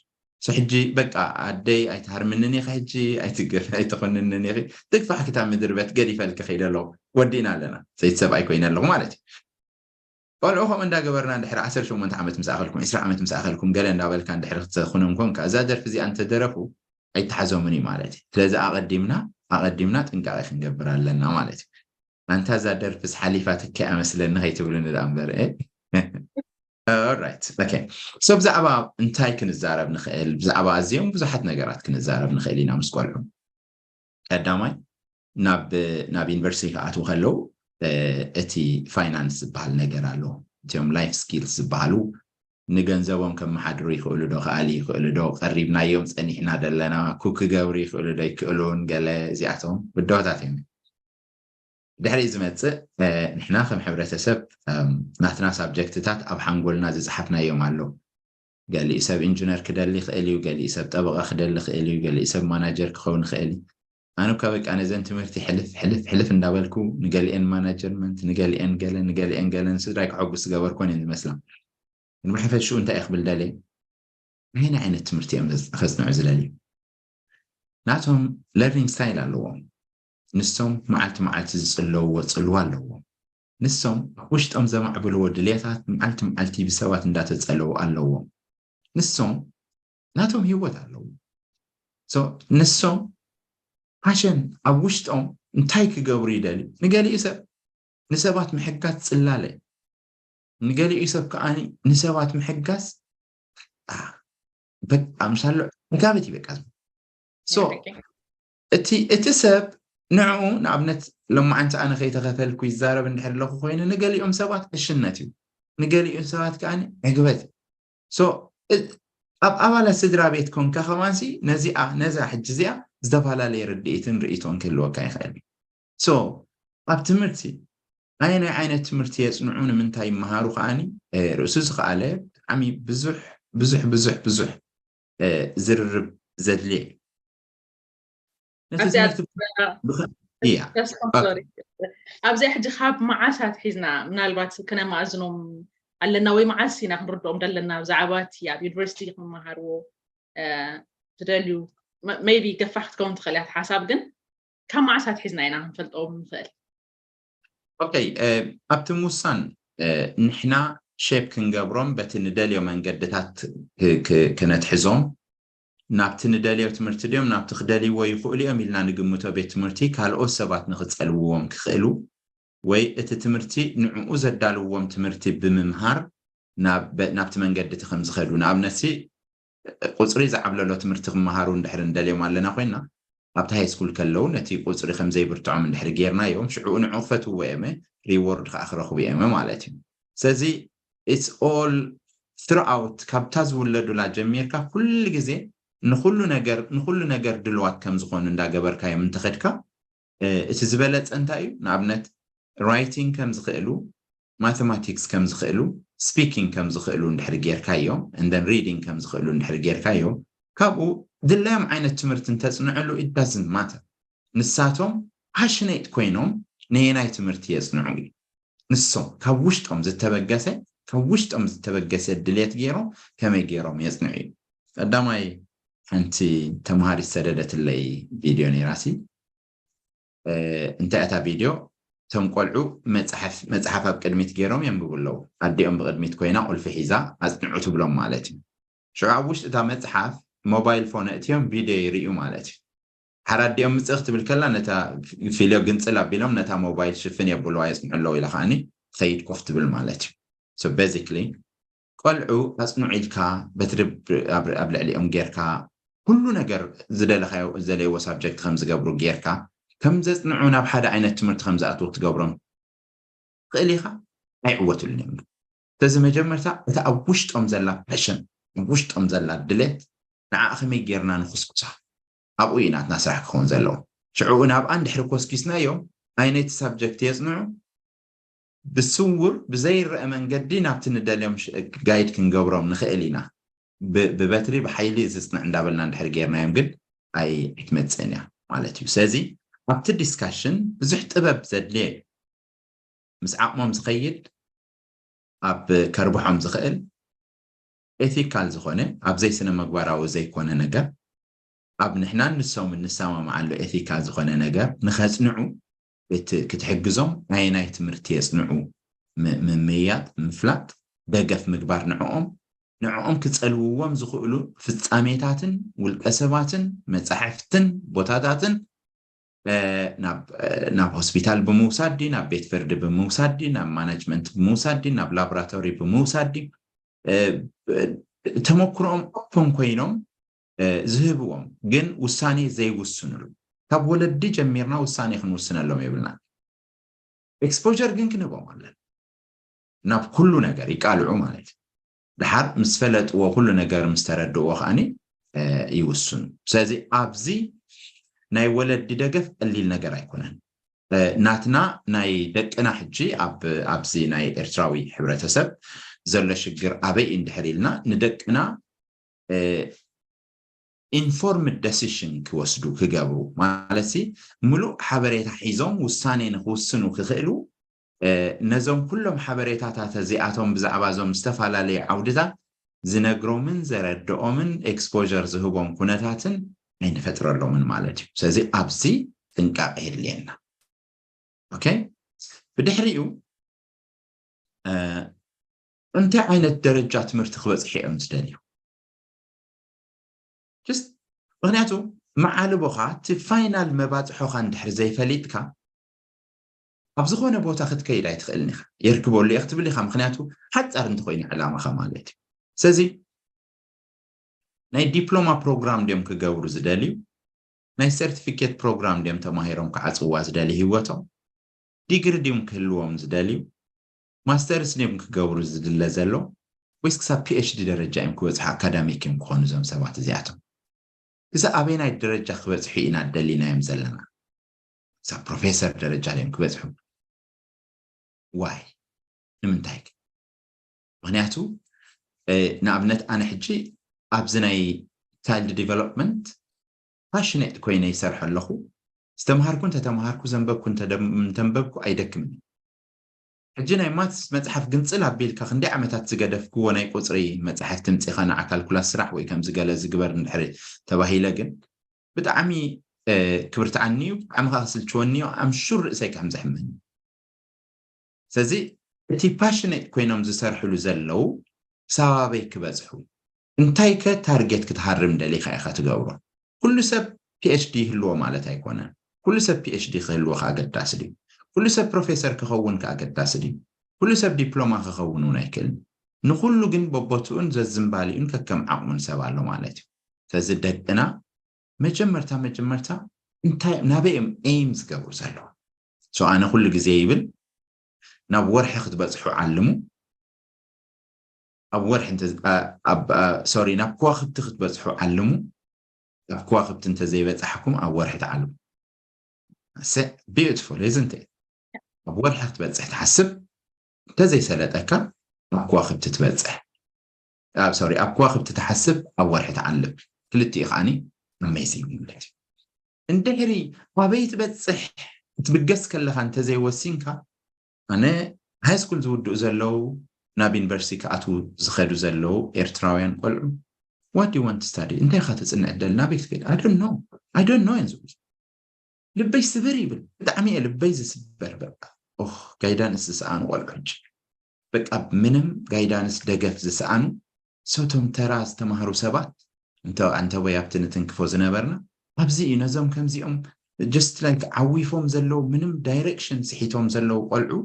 ሕጂ በቃ ኣደይ ኣይትሃርምንን ኢኺ፣ ሕጂ ኣይትገ ኣይትኾንንን ኢኺ፣ ትግፋሕ ክታብ ምድሪ በት ገዲፈልኪ ከይደ ኣለኹ፣ ወዲእና ኣለና፣ ሰይቲ ሰብኣይ ኮይነ ኣለኹ ማለት እዩ። ቆልዑ ከምኡ እንዳገበርና እንድሕር ዓሰርተ ሸሞንተ ዓመት ምስ ኣኸልኩም፣ ዕስራ ዓመት ምስ ኣኸልኩም ገለ እንዳበልካ እንድሕር ክትኹኖም ኮንካ፣ እዛ ደርፊ እዚኣ እንተደረፉ ኣይተሓዞምን እዩ ማለት እዩ። ስለዚ ኣቐዲምና ኣቐዲምና ጥንቃቐ ክንገብር ኣለና ማለት እዩ። ኣንታ እዛ ደርፍስ ሓሊፋትኪ እያ መስለኒ ከይትብሉኒ ደኣ እምበር። ኦራይት፣ ኦኬ። ሶ ብዛዕባ እንታይ ክንዛረብ ንኽእል? ብዛዕባ ኣዝዮም ብዙሓት ነገራት ክንዛረብ ንኽእል ኢና ምስ ቆልዑ። ቀዳማይ ናብ ናብ ዩኒቨርሲቲ ክኣትዉ ከለዉ እቲ ፋይናንስ ዝበሃል ነገር ኣሎ። እቲኦም ላይፍ ስኪልስ ዝበሃሉ ንገንዘቦም ከመሓድሩ ይኽእሉ ዶ፣ ክኣሊ ይኽእሉ ዶ፣ ቀሪብናዮም ጸኒሕና ደለና፣ ኩክ ክገብሩ ይኽእሉ ዶ ይክእሉን፣ ገለ እዚኣቶም ብድሆታት እዮም። ድሕሪ ዝመጽእ ንሕና ከም ሕብረተሰብ ናትና ሳብጀክትታት ኣብ ሓንጎልና ዝጸሓፍናዮም ኣሎ። ገሊኡ ሰብ ኢንጂነር ክደሊ ይኽእል እዩ፣ ገሊኡ ሰብ ጠበቓ ክደሊ ይኽእል እዩ፣ ገሊኡ ሰብ ማናጀር ክኸውን ይኽእል እዩ። ኣነ እኳ በቃ ነዘን ትምህርቲ ሕልፍ ሕልፍ ሕልፍ እንዳበልኩ ንገሊአን ማናጀርመንት፣ ንገሊአን ገለ፣ ንገሊአን ገለ ንስድራይ ከሐጉስ ዝገበርኮን እየን ዝመስላ። ግን ብሓፈሽኡ እንታይ እየ ክብል ደልየ? ኣየናይ ዓይነት ትምህርቲ እዮም ከጽንዑ ዝደልዩ? ናቶም ለርኒንግ ስታይል ኣለዎም። ንሶም መዓልቲ መዓልቲ ዝጽለውዎ ጽልዋ ኣለዎም። ንሶም ኣብ ውሽጦም ዘማዕብልዎ ድልየታት መዓልቲ መዓልቲ ብሰባት እንዳተጸለዉ ኣለዎም። ንሶም ናቶም ህይወት ኣለዎም። ንሶም ፓሸን ኣብ ውሽጦም እንታይ ክገብሩ ይደልዩ? ንገሊኡ ሰብ ንሰባት ምሕጋዝ ጽላለ፣ ንገሊኡ ሰብ ከዓኒ ንሰባት ምሕጋዝ በቃ ምሳሎ ዕጋበት እዩ በቃ። ሶ እቲ እቲ ሰብ ንዕኡ ንኣብነት ሎማዓንቲ ኣነ ከይተኸፈልኩ ይዛረብ እንድሕር ኣለኹ ኮይኑ ንገሊኦም ሰባት ዕሽነት እዩ፣ ንገሊኡ ሰባት ከዓኒ ዕግበት እዩ። ሶ ኣብ ኣባላት ስድራ ቤት ኮንካ ከማንሲ ነዚኣ ነዛ ሕጂ እዚኣ ዝተፈላለየ ርድኢትን ርኢቶን ክህልወካ ይኽእል እዩ። ሶ ኣብ ትምህርቲ ኣየናይ ዓይነት ትምህርቲ የጽንዑ፣ ንምንታይ ይመሃሩ ከዓኒ ርእሱ ዝኸኣለ ብጣዕሚ ብዙሕ ብዙሕ ብዙሕ ብዙሕ ዝርርብ ዘድልየ እዩ። ነቲ ኣብዚኣ ትምህርቲ ብኸ- እያ ተስፋ ሶሪ ኣብዚኣ ሕጂ ካብ መዓስ ኣትሒዝና ምናልባት ክነማእዝኖም ኣለና ወይ መዓስ ኢና ክንርድኦም ዘለና ብዛዕባ እቲ ኣብ ዩኒቨርሲቲ ክመሃርዎ እ፣ ትደልዩ ሜቢ ገፋሕ ክትከውን ትኽእል እያ እቲ ሓሳብ ግን ካብ መዓስ ኣትሒዝና ኢና ክንፈልጦም ንኽእል ኦኬ ኣብቲ ምውሳን ንሕና ሼፕ ክንገብሮም በቲ ንደልዮ መንገድታት ክነትሕዞም ናብቲ ንደልዮ ትምህርቲ ድዮም ናብቲ ክደልይዎ ይኽእሉ እዮም ኢልና ንግምቶ ቤት ትምህርቲ ካልኦት ሰባት ንክፀልውዎም ክኽእሉ ወይ እቲ ትምህርቲ ንዕኡ ዘዳልውዎም ትምህርቲ ብምምሃር ናብቲ መንገዲ እቲ ከምዝኸዱ ንኣብነትሲ ቁፅሪ ዝዓብለሎ ትምህርቲ ክመሃሩ እንድሕር ንደልዮም ኣለና ኮይና ኣብቲ ሃይ ስኩል ከለዉ ነቲ ቁፅሪ ከምዘይብርትዖም እንድሕር ጌርናዮም ሽዕኡ ንዕኡ ክፈትውዎ እየመ ሪዎርድ ከዓ ክረኽቡ እየመ ማለት እዩ ስለዚ it's all throughout ካብታ ዝውለዱላ ጀሚርካ ኩሉ ግዜ ንኩሉ ነገር ንኩሉ ነገር ድልዋት ከም ዝኾኑ እንዳገበርካዮም እንተኸድካ እቲ ዝበለፀ እንታይ እዩ ንኣብነት ራይቲንግ ከም ዝኽእሉ ማቴማቲክስ ከም ዝኽእሉ ስፒኪንግ ከም ዝኽእሉ እንድሕር ጌርካዮም እንደን ሪዲንግ ከም ዝኽእሉ እንድሕር ጌርካዮም ካብኡ ድላዮም ዓይነት ትምህርቲ እንተፅንዕሉ it doesn't matter ንሳቶም ፓሽኔት ኮይኖም ነየናይ ትምህርቲ የፅንዑ እዩ ንሶም ካብ ውሽጦም ዝተበገሰ ካብ ውሽጦም ዝተበገሰ ድሌት ገይሮም ከመይ ገይሮም የፅንዑ እዩ ቀዳማይ ሓንቲ ተምሃሪት ዝሰደደትለይ ቪድዮ ነይራሲ እንታይ እታ ቪድዮ እቶም ቆልዑ መፅሓፍ መፅሓፍ ኣብ ቅድሚት ገይሮም የንብቡ ኣለዉ ኣዲኦም ብቅድሚት ኮይና ቁልፊ ሒዛ ኣፅንዑ ትብሎም ማለት እዩ ሽዑ ኣብ ውሽጢ እታ መፅሓፍ ሞባይል ፎን ኣእትዮም ቪድዮ ይርእዩ ማለት እዩ ሓራዲኦም ምፅእ ክትብል ከላ ነታ ፊልዮ ግንፅል ኣቢሎም ነታ ሞባይል ሽፍን የብልዋ የፅንሑ ኣለዉ ኢላ ከዓኒ ትኸይድ ኮፍ ትብል ማለት እዩ so basically ቆልዑ ኣፅንዑ ኢልካ በትሪ ኣብ ልዕሊኦም ጌርካ ኩሉ ነገር ዝደለኻዮ ዝደለይዎ ሳብጀክት ከም ዝገብሩ ጌርካ ከም ዘፅንዑ ናብ ሓደ ዓይነት ትምህርቲ ከም ዝኣትዉ ክትገብሮም ትኽእል ኢኻ ኣይዕወትሉን እዮም ስለዚ መጀመርታ እታ ኣብ ውሽጦም ዘላ ፓሽን ኣብ ውሽጦም ዘላ ድሌት ንዓ ከመይ ጌርና ንኹስኩሳ ኣብኡ እዩ ናትና ስራሕ ክኸውን ዘለዎ ሽዕኡ ናብኣ እንድሕሪ ኮስኪስናዮም ኣይ ነቲ ሳብጀክት የፅንዑ ብስውር ብዘይረአ መንገዲ ናብቲ ንደልዮም ጋይድ ክንገብሮም ንኽእል ኢና ብበትሪ ብሓይሊ ዝፅንዕ እንዳበልና እንድሕር ጌርናዮም ግን ኣይትመፅእን እያ ማለት እዩ ስለዚ ኣብቲ ዲስካሽን ብዙሕ ጥበብ ዘድልየ ምስ ዓቕሞም ዝኸይድ ኣብ ከርብሖም ዝኽእል ኤቲካል ዝኾነ ኣብ ዘይስነ መግባራዊ ዘይኮነ ነገር ኣብ ንሕናን ንሶም እንሰማምዓሉ ኤቲካል ዝኾነ ነገር ንኸጽንዑ ክትሕግዞም ኣየናይ ትምህርቲ የጽንዑ ምምያጥ ምፍላጥ ደገፍ ምግባር ንዕኦም ንዕኦም ክጸልውዎም ዝኽእሉ ፍጻሜታትን ውልቀ ሰባትን መጻሕፍትን ቦታታትን ናብ ሆስፒታል ብምውሳድ ድዩ ናብ ቤት ፍርዲ ብምውሳድ ድዩ ናብ ማናጅመንት ብምውሳድ ድዩ ናብ ላቦራቶሪ ብምውሳድ ድዩ ተመክሮኦም ኦፕን ኮይኖም ዝህብዎም ግን ውሳኔ ዘይውስንሉ ካብ ወለዲ ጀሚርና ውሳኔ ክንውስነሎም የብልና exposure ግን ክንህቦም ኣለና ናብ ኩሉ ነገር ይቃልዑ ማለት እዩ ድሓር ምስ ፈለጥዎ ኩሉ ነገር ምስ ተረድእዎ ከዓኒ ይውስኑ ስለዚ ኣብዚ ናይ ወለዲ ደገፍ ቀሊል ነገር ኣይኮነን ናትና ናይ ደቅና ሕጂ ኣብዚ ናይ ኤርትራዊ ሕብረተሰብ ዘሎ ሽግር ኣበይ እንድሕር ኢልና ንደቅና informed decision ክወስዱ ክገብሩ ማለት ሲ ምሉእ ሓበሬታ ሒዞም ውሳኔ ንክውስኑ ክኽእሉ ነዞም ኩሎም ሓበሬታታት እዚኣቶም ብዛዕባ እዞም ዝተፈላለዩ ዓውድታት ዝነግሮምን ዘረድኦምን exposure ዝህቦም ኩነታትን ኣይንፈጥረሎምን ማለት እዩ ስለዚ ኣብዚ ጥንቃቄ የድልየና okay ብድሕሪኡ እንታይ ዓይነት ደረጃ ትምህርቲ ክበፅሑ እዮም ዝደልዩ just ምክንያቱ መዓልቦኻ እቲ ፋይናል መባፅሖኻ እንድሕር ዘይፈሊጥካ ኣብ ዝኾነ ቦታ ክትከይድ ኣይትኽእልን ኢኻ የርክበሉ እየ ክትብል ኢኻ ምክንያቱ ሓፃር እንተኮይኑ ዕላማኻ ማለት እዩ ስለዚ ናይ ዲፕሎማ ፕሮግራም ድዮም ክገብሩ ዝደልዩ ናይ ሰርቲፊኬት ፕሮግራም ድዮም ተማሂሮም ክዓፅዋ ዝደሊ ህይወቶም ዲግሪ ድዮም ክህልዎም ዝደልዩ ማስተርስ ድዮም ክገብሩ ዝድለ ዘሎ ወይስ ክሳብ ፒኤችዲ ደረጃ እዮም ክበፅሑ ኣካዳሚክ እዮም ክኾኑ እዞም ሰባት እዚኣቶም ክሳብ ኣበይናይ ደረጃ ክበፅሑ ኢና ደሊናዮም ዘለና ክሳብ ፕሮፌሰር ደረጃ ድዮም ክበፅሑ ዋይ ንምንታይ ምክንያቱ ንኣብነት ኣነ ሕጂ ኣብዚ ናይ child development passionate ኮይነ ይሰርሐ ኣለኹ ዝተምሃርኩ እንተተምሃርኩ ዘንበብኩ እንተንበብኩ ኣይደክምን ሕጂ ናይ ማትስ መፅሓፍ ግንፅል ኣቢልካ ክንደይ ዓመታት ዝገደፍክዎ ናይ ቁፅሪ መፅሓፍ ትምፂኻ ንዓ ካልኩላስ ስራሕ ወይ ከምዚ ገለ ዝግበር እንድሕሪ ተባሂለ ግን ብጣዕሚ ክብርትዓኒ እዩ ብጣዕሚ ከዓ ክስልችወኒ እዩ ኣምሹር ርእሰይ ከም ዘሕመኒ ስለዚ እቲ passionate ኮይኖም ዝሰርሕሉ ዘለዉ ክሳብ ኣበይ ክበፅሑ እንታይ ከ ታርጌት ክትሃርም ደሊኻ ኢኻ ትገብሮ ኩሉ ሰብ ፒኤችዲ ይህልዎ ማለት ኣይኮነን ኩሉ ሰብ ፒኤችዲ ክህልዎ ከኣገዳሲ ድዩ ኩሉ ሰብ ፕሮፌሰር ክኸውን ከኣገዳሲ ድዩ ኩሉ ሰብ ዲፕሎማ ክኸውን እውን ኣይክእልን ንኩሉ ግን በቦትኡን ዘዝንባሊኡን ከከም ዓቕሙን ሰብ ኣሎ ማለት እዩ ስለዚ ደቅና መጀመርታ መጀመርታ እንታይ ናበይ እዮም ኤም ዝገብሩ ዘለዉ so ኣነ ኩሉ ግዜ ይብል ናብ ወርሒ ክትበፅሑ ዓልሙ ኣብ ወርሒ ሶሪ ናብ ከዋክብቲ ክትበፅሑ ዓልሙ ኣብ ከዋክብቲ እንተዘይበፃሕኩም ኣብ ወርሒ ትዓልሙ beautiful isn't it ኣብ ወርሒ ክትበፅሕ ትሓስብ እንተዘይሰለጠካ ኣብ ከዋክብቲ ትበፅሕ ሶሪ ኣብ ከዋክብቲ ትሓስብ ኣብ ወርሒ ትዓልም ክልቲኡ ከዓኒ amazing ማለት እዩ እንድሕሪ ኣበይ ትበፅሕ ክትብገስ ከለኻ እንተዘይወሲንካ ኣነ ሃይ ስኩል ዝውድኡ ዘለዉ ናብ ዩኒቨርሲቲ ክኣትዉ ዝኸዱ ዘለዉ ኤርትራውያን ቆልዑ what do you want to study እንታይ ኢኻ ተፅንዕ ደል ናበይ ክትከይድ I don't know I don't know እዮም ዝብሉ ልበይ ስብር ይብል ብጣዕሚ እየ ልበይ ዝስበር በቃ ኦህ ጋይዳንስ ዝሰኣኑ ቆልዑ ሕጂ በቃ ምንም ጋይዳንስ ደገፍ ዝሰኣኑ ሰቶም ተራ ዝተማህሩ ሰባት እንተ ኣንተ ወይ ኣብቲ ንትንክፎ ዝነበርና ኣብዚ እዩ ነዞም ከምዚኦም just like ዓዊፎም ዘለዉ ምንም ዳይሬክሽን ስሒቶም ዘለዉ ቆልዑ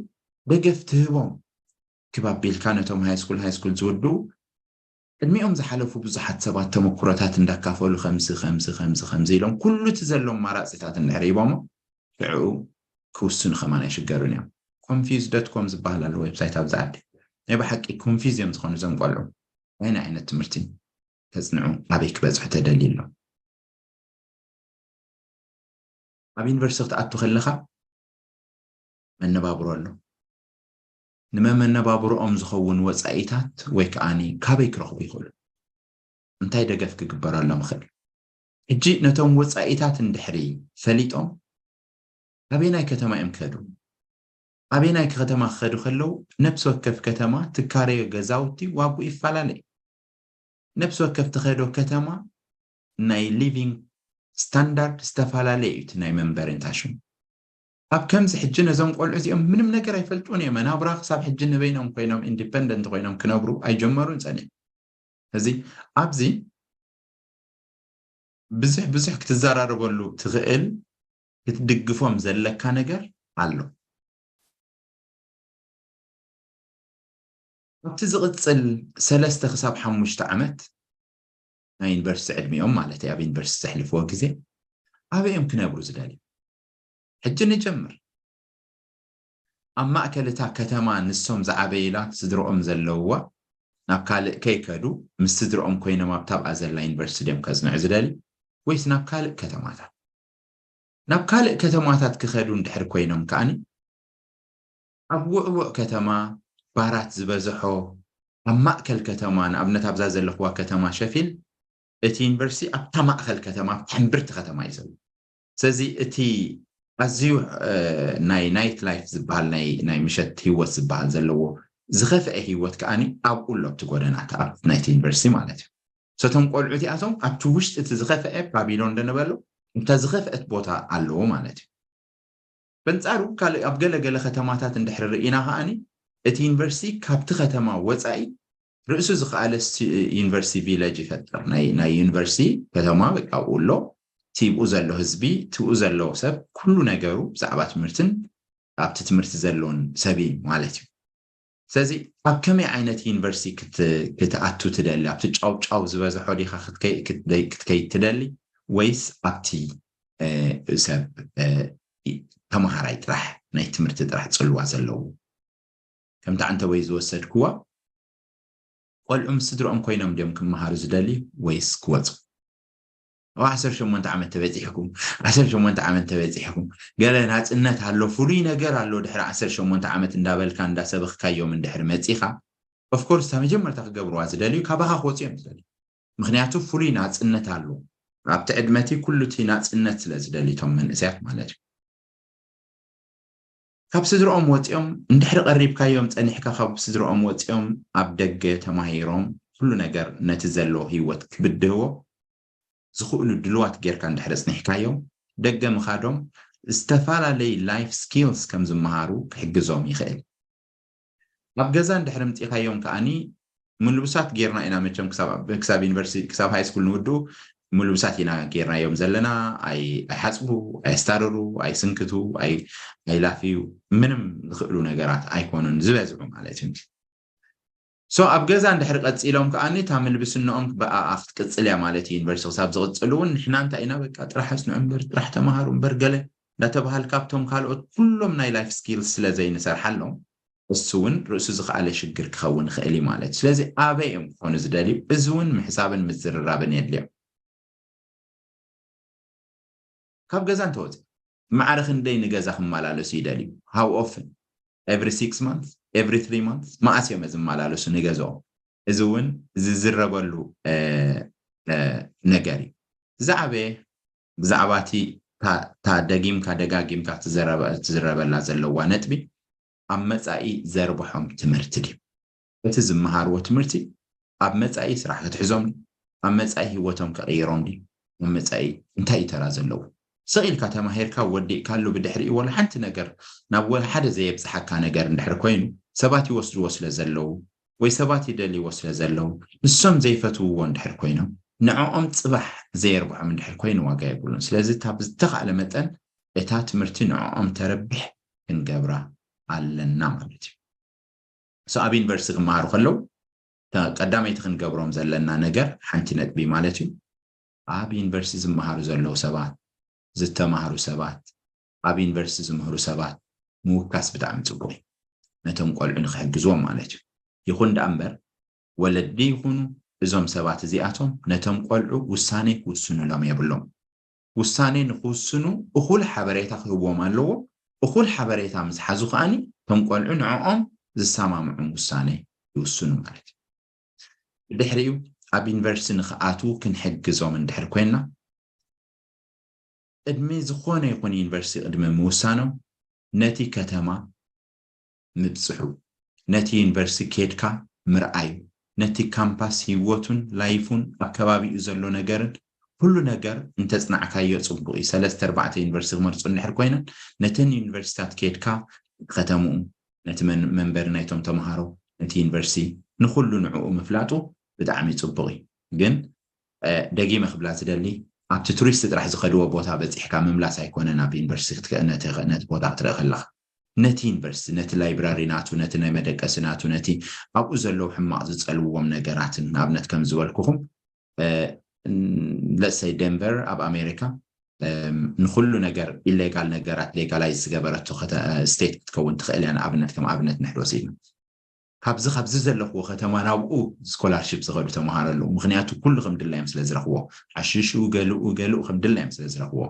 ደገፍ ትህቦም ክብ ኣቢልካ ነቶም ሃይስኩል ሃይስኩል ዝውድኡ ቅድሚኦም ዝሓለፉ ብዙሓት ሰባት ተመኩሮታት እንዳካፈሉ ከምዚ ከምዚ ከምዚ ከምዚ ኢሎም ኩሉ እቲ ዘሎ ኣማራፂታት እንድሕር ሂቦሞ ሽዑ ክውስኑ ከማን ኣይሽገሩን እዮም confuse dot com ዝበሃል ኣሎ ዌብሳይት ኣብዚ ዓዲ ናይ ብሓቂ confuse እዮም ዝኾኑ እዞም ቆልዑ ኣይነ ዓይነት ትምህርቲ ተፅንዑ ኣበይ ክበፅሑ ተደልዩ ኣሎ ኣብ ዩኒቨርሲቲ ክትኣቱ ከለኻ መነባብሮ ኣሎ ንመመነባብሮኦም ዝኸውን ወፃኢታት ወይ ከዓኒ ካበይ ክረኽቡ ይኽእሉ እንታይ ደገፍ ክግበረሎም ይኽእል ሕጂ ነቶም ወፃኢታት እንድሕሪ ፈሊጦም ኣበየናይ ከተማ እዮም ክኸዱ ኣበየናይ ከተማ ክኸዱ ከለዉ ነብሲ ወከፍ ከተማ ትካረዮ ገዛውቲ ዋግኡ ይፈላለ እዩ ነብሲ ወከፍ ትኸዶ ከተማ ናይ living standard ዝተፈላለየ እዩ፣ እቲ ናይ መንበሪ እንታሽም። ኣብ ከምዚ ሕጂ ነዞም ቆልዑ እዚኦም ምንም ነገር ኣይፈልጡን እዮም። ናብራ ክሳብ ሕጂ ንበይኖም ኮይኖም፣ ኢንዲፐንደንት ኮይኖም ክነብሩ ኣይጀመሩን ጸኒሑ። እዚ ኣብዚ ብዙሕ ብዙሕ ክትዘራረበሉ ትኽእል፣ ክትድግፎም ዘለካ ነገር ኣሎ። ኣብቲ ዝቕጽል ሰለስተ ክሳብ ሓሙሽተ ዓመት ናይ ዩኒቨርሲቲ ዕድሚኦም ማለት እዩ፣ ኣብ ዩኒቨርሲቲ ዘሕልፍዎ ግዜ ኣበይ እዮም ክነብሩ ዝደልዩ? ሕጂ ንጀምር። ኣብ ማእከል እታ ከተማ ንሶም ዝዓበይላ ስድርኦም ዘለውዋ ናብ ካልእ ከይከዱ ምስ ስድርኦም ኮይኖም ኣብታ ኣብኣ ዘላ ዩኒቨርሲቲ ድዮም ከጽንዑ ዝደልዩ ወይስ ናብ ካልእ ከተማታት? ናብ ካልእ ከተማታት ክኸዱ እንድሕር ኮይኖም ከኣኒ ኣብ ውዕውዕ ከተማ ባራት ዝበዝሖ ኣብ ማእከል ከተማ ንኣብነት ኣብዛ ዘለኽዋ ከተማ ሸፊል እቲ ዩኒቨርሲቲ ኣብታ ማእከል ከተማ ኣብታ ሕምብርቲ ከተማ እዩ ዘሎ። ስለዚ እቲ ኣዝዩ ናይ ናይት ላይፍ ዝበሃል ናይ ናይ ምሸት ህይወት ዝበሃል ዘለዎ ዝኸፍአ ህይወት ከኣኒ ኣብኡ ኣሎ ኣብቲ ጎደናት ኣብ ናይቲ ዩኒቨርሲቲ ማለት እዩ። ሰቶም ቆልዑ እዚኣቶም ኣብቲ ውሽጢ እቲ ዝኸፍአ ባቢሎን እንደነበሎ እታ ዝኸፍአት ቦታ ኣለዎ ማለት እዩ። በንጻሩ ካልእ ኣብ ገለ ገለ ከተማታት እንድሕር ርኢና ከኣኒ እቲ ዩኒቨርሲቲ ካብቲ ከተማ ወጻኢ ርእሱ ዝኸኣለ ዩኒቨርሲቲ ቪለጅ ይፈጥር። ናይ ዩኒቨርሲቲ ከተማ በቃ ኣብኡ ኣሎ። እቲ ብኡ ዘሎ ህዝቢ፣ እቲ ብኡ ዘሎ ሰብ ኩሉ ነገሩ ብዛዕባ ትምህርትን ኣብቲ ትምህርቲ ዘሎን ሰብ እዩ ማለት እዩ። ስለዚ ኣብ ከመይ ዓይነት ዩኒቨርሲቲ ክትኣቱ ትደሊ? ኣብቲ ጫው ጫው ዝበዝሖ ዲኻ ክትከይድ ትደሊ ወይስ ኣብቲ ሰብ ተመሃራይ ጥራሕ ናይ ትምህርቲ ጥራሕ ፅልዋ ዘለዎ? ከምቲ ዓንተወይ ዝወሰድክዋ ቆልዑ ምስ ስድርኦም ኮይኖም ድዮም ክመሃሩ ዝደልዩ ወይስ ክወፁ? ኣብ ዓሰርተ ሸሞንተ ዓመት ተበፂሕኩም፣ ዓሰርተ ሸሞንተ ዓመት ተበፂሕኩም፣ ገለ ናፅነት ኣሎ፣ ፍሉይ ነገር ኣሎ። ድሕሪ ዓሰርተ ሸሞንተ ዓመት እንዳበልካ እንዳሰበኽካዮም እንድሕር መፂኻ፣ ኦፍኮርስ እታ መጀመርታ ክገብርዋ ዝደልዩ ካባኻ ክወፁ እዮም ዝደልዩ። ምክንያቱ ፍሉይ ናፅነት ኣሎ። ኣብቲ ዕድመቲ ኩሉ እቲ ናፅነት ስለ ዝደልዩ እቶም መንእሰያት ማለት እዩ። ካብ ስድርኦም ወፂኦም እንድሕሪ ቀሪብካዮም ፀኒሕካ ካብ ስድርኦም ወፂኦም ኣብ ደገ ተማሂሮም ኩሉ ነገር ነቲ ዘሎ ህይወት ክብድህዎ ዝኽእሉ ድልዋት ጌርካ እንድሕሪ ኣጽኒሕካዮም ደገ ምኻዶም ዝተፈላለዩ ላይፍ ስኪልስ ከም ዝመሃሩ ክሕግዞም ይኽእል። ኣብ ገዛ እንድሕሪ ምፂኻዮም ከኣኒ ምልብሳት ጌርና ኢና መቸም ክሳብ ዩኒቨርሲቲ ክሳብ ሃይ ስኩል ንውድኡ ምልብሳት ኢና ጌርናዮም ዘለና። ኣይሓፅቡ፣ ኣይስታረሩ፣ ኣይስንክቱ፣ ኣይላፍዩ ምንም ዝኽእሉ ነገራት ኣይኮኑን ዝበዝሑ ማለት እዩ። ሶ ኣብ ገዛ እንድሕሪ ቀፂሎም ከኣኒ እታ ምልብስንኦም ብኣኣ ክትቅፅል እያ ማለት እዩ። ዩኒቨርሲቲ ክሳብ ዝቕፅሉ እውን ንሕና እንታይ ኢና በቃ ጥራሕ ኣፅንዑ እምበር ጥራሕ ተምሃሩ እምበር ገለ እንዳተባሃል ካብቶም ካልኦት ኩሎም ናይ ላይፍ ስኪልስ ስለ ዘይንሰርሓሎም እሱ እውን ርእሱ ዝኸኣለ ሽግር ክኸውን ይኽእል እዩ ማለት እዩ። ስለዚ ኣበይ እዮም ክኾኑ ዝደልዩ? እዚ እውን ምሕሳብን ምዝርራብን የድልዮም። ካብ ገዛ እንተወፂ ማዕረ ክንደይ ንገዛ ክመላለሱ ይደልዩ? How often? Every six months? Every three months? መኣስ እዮም ዝመላለሱ ንገዝኦም? እዚ እውን ዝዝረበሉ ነገር እዩ። ዝዓበየ ብዛዕባ እቲ እታ ደጊምካ ደጋጊምካ ትዝረበላ ዘለዋ ነጥቢ ኣብ መፃኢ ዘርብሖም ትምህርቲ ድዩ? እቲ ዝመሃርዎ ትምህርቲ ኣብ መፃኢ ስራሕ ክትሕዞም ድዩ? ኣብ መፃኢ ህይወቶም ከቕይሮም ድዩ? ኣብ መፃኢ እንታይ እዩ ተራ ዘለዎ? ስቕ ኢልካ ተማሂርካ ወዲእካሉ ብድሕሪኡ ወላ ሓንቲ ነገር ናብ ወላ ሓደ ዘየብፅሓካ ነገር እንድሕር ኮይኑ ሰባት ይወስድዎ ስለ ዘለዉ ወይ ሰባት ይደልይዎ ስለ ዘለዉ ንሶም ዘይፈትውዎ እንድሕር ኮይኖም ንዕኦም ፅባሕ ዘየርብሖም እንድሕር ኮይኑ ዋጋ የብሉን። ስለዚ እታ ብዝተኻእለ መጠን እታ ትምህርቲ ንዕኦም ተረብሕ ክንገብራ ኣለና ማለት እዩ። So ኣብ ዩኒቨርሲቲ ክመሃሩ ከለዉ ቀዳመይቲ ክንገብሮም ዘለና ነገር ሓንቲ ነጥቢ ማለት እዩ ኣብ ዩኒቨርሲቲ ዝመሃሩ ዘለዉ ሰባት ዝተማሃሩ ሰባት ኣብ ዩኒቨርሲቲ ዝምህሩ ሰባት ምውካስ ብጣዕሚ ፅቡቅ እዩ ነቶም ቆልዑ ንክሕግዝዎም ማለት እዩ። ይኹን ደኣ እምበር ወለዲ ይኹኑ እዞም ሰባት እዚኣቶም ነቶም ቆልዑ ውሳኔ ክውስኑሎም የብሎም። ውሳኔ ንክውስኑ እኹል ሓበሬታ ክህብዎም ኣለዎ። እኹል ሓበሬታ ምስ ሓዙ ከኣኒ እቶም ቆልዑ ንዕኦም ዝሰማምዖም ውሳኔ ይውስኑ ማለት እዩ። ብድሕሪኡ ኣብ ዩኒቨርሲቲ ንክኣትዉ ክንሕግዞም እንድሕር ኮይንና ቅድሚ ዝኾነ ይኹን ዩኒቨርሲቲ ቅድሚ ምውሳኖም ነቲ ከተማ ምብፅሑ ነቲ ዩኒቨርሲቲ ኬድካ ምርኣዩ ነቲ ካምፓስ ህይወቱን ላይፉን ኣብ ከባቢኡ ዘሎ ነገርን ኩሉ ነገር እንተጽናዕካዮ ጽቡቕ እዩ። ሰለስተ ኣርባዕተ ዩኒቨርሲቲ ክመርጹ እንድሕር ኮይነን ነተን ዩኒቨርሲታት ከድካ ከተምኡ ነቲ መንበሪ ናይቶም ተምሃሮ ነቲ ዩኒቨርሲቲ ንኩሉ ንዕኡ ምፍላጡ ብጣዕሚ ጽቡቕ እዩ። ግን ደጊመ ክብላ ዝደሊ ኣብቲ ቱሪስት ጥራሕ ዝኸድዎ ቦታ በፂሕካ ምምላስ ኣይኮነን። ኣብ ዩኒቨርሲቲ ነቲ ቦታ ክትርኢ ከለካ ነቲ ዩኒቨርሲቲ ነቲ ላይብራሪ ናቱ ነቲ ናይ መደቀሲ ናቱ ነቲ ኣብኡ ዘለዉ ሕማቕ ዝፀልውዎም ነገራትን ንኣብነት ከም ዝበልኩኹም ለሰይ ደንቨር ኣብ ኣሜሪካ ንኩሉ ነገር ኢሌጋል ነገራት ሌጋላይዝ ዝገበረቶ ስቴት ክትከውን ትኽእል እያ። ንኣብነት ከም ኣብነት ንሕድ ወሲድና ካብዚ ካብዚ ዘለኽዎ ከተማ ናብኡ ስኮላርሽፕ ዝኸዱ ተምሃሮ ኣለዉ። ምክንያቱ ኩሉ ከም ድላዮም ስለ ዝረኽቦ ሓሽሹ ገሉኡ ገሉኡ ከም ድላዮም ስለ ዝረኽቦ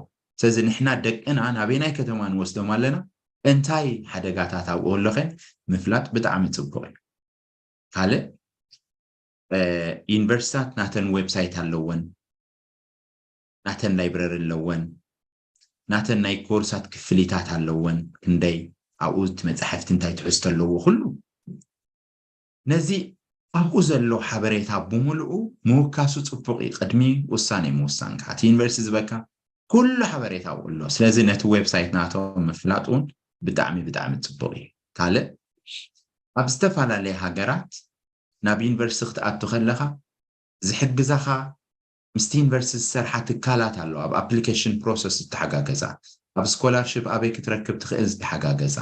ስለዚ ንሕና ደቅና ናበይናይ ከተማ ንወስዶም ኣለና እንታይ ሓደጋታት ኣብኡ ኣሎኸ ምፍላጥ ብጣዕሚ ፅቡቅ እዩ። ካልእ ዩኒቨርሲታት ናተን ዌብሳይት ኣለወን ናተን ላይብረሪ ኣለወን ናተን ናይ ኮርሳት ክፍሊታት ኣለወን ክንደይ ኣብኡ እቲ መፅሓፍቲ እንታይ ትሕዝቶ ኣለዎ ኩሉ ነዚ ኣብኡ ዘሎ ሓበሬታ ብምልኡ ምውካሱ ፅቡቅ እዩ ቅድሚ ውሳኔ ምውሳንካ እቲ ዩኒቨርሲቲ ዝበካ ኩሉ ሓበሬታ ኣብኡ ኣሎ ስለዚ ነቲ ዌብሳይት ናቶም ምፍላጥ እውን ብጣዕሚ ብጣዕሚ ፅቡቅ እዩ ካልእ ኣብ ዝተፈላለየ ሃገራት ናብ ዩኒቨርሲቲ ክትኣቱ ከለካ ዝሕግዛኻ ምስቲ ዩኒቨርሲቲ ዝሰርሓ ትካላት ኣለዋ ኣብ ኣፕሊኬሽን ፕሮሰስ ዝተሓጋገዛ ኣብ ስኮላርሽፕ ኣበይ ክትረክብ ትኽእል ዝተሓጋገዛ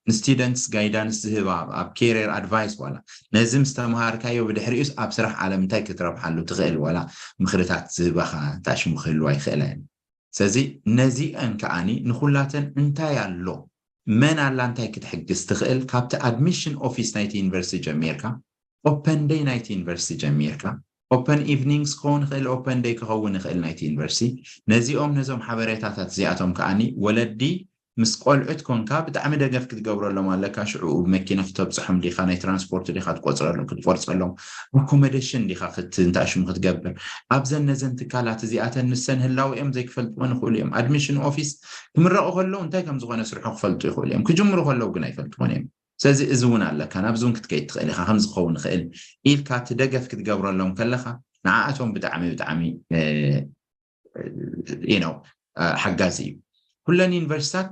ንስቱደንትስ ጋይዳንስ ዝህባ ኣብ ኬሪየር ኣድቫይስ ዋላ ነዚ ምስ ተምሃርካዮ ብድሕሪኡስ ኣብ ስራሕ ዓለም እንታይ ክትረብሓሉ ትኽእል ዋላ ምኽርታት ዝህባኻ ታሽሙ ክህልዋ ይኽእላ እየን ስለዚ ነዚአን ከዓኒ ንኹላተን እንታይ ኣሎ መን ኣላ እንታይ ክትሕግዝ ትኽእል ካብቲ ኣድሚሽን ኦፊስ ናይቲ ዩኒቨርሲቲ ጀሚርካ ኦፐን ደይ ናይቲ ዩኒቨርሲቲ ጀሚርካ ኦፐን ኢቭኒንግስ ክኸውን ይኽእል ኦፐን ደይ ክኸውን ይኽእል ናይቲ ዩኒቨርሲቲ ነዚኦም ነዞም ሓበሬታታት እዚኣቶም ከዓኒ ወለዲ ምስ ቆልዑት ኮንካ ብጣዕሚ ደገፍ ክትገብረሎም ኣለካ ሽዑ መኪና ክተብፅሖም ዲካ ናይ ትራንስፖርት ዲካ ክትቆፅረሎም ክትቆርፀሎም ኣኮመደሽን ዲካ ክትንታሽሙ ክትገብር ኣብዘን ነዘን ትካላት እዚኣተን ንሰን ህላዊኦም ዘይክፈልጥወን ይኽእሉ እዮም ኣድሚሽን ኦፊስ ክምረቑ ከለዉ እንታይ ከም ዝኾነ ስርሑ ክፈልጡ ይኽእሉ እዮም ክጅምሩ ከለዉ ግን ኣይፈልጥዎን እዮም ስለዚ እዚ እውን ኣለካ ናብዚ እውን ክትከይድ ትኽእል ኢካ ከምዚ ክኸውን ይኽእል ኢልካ እቲ ደገፍ ክትገብረሎም ከለካ ንዓኣቶም ብጣዕሚ ብጣዕሚ you know ሓጋዚ እዩ ኩለን ዩኒቨርሲታት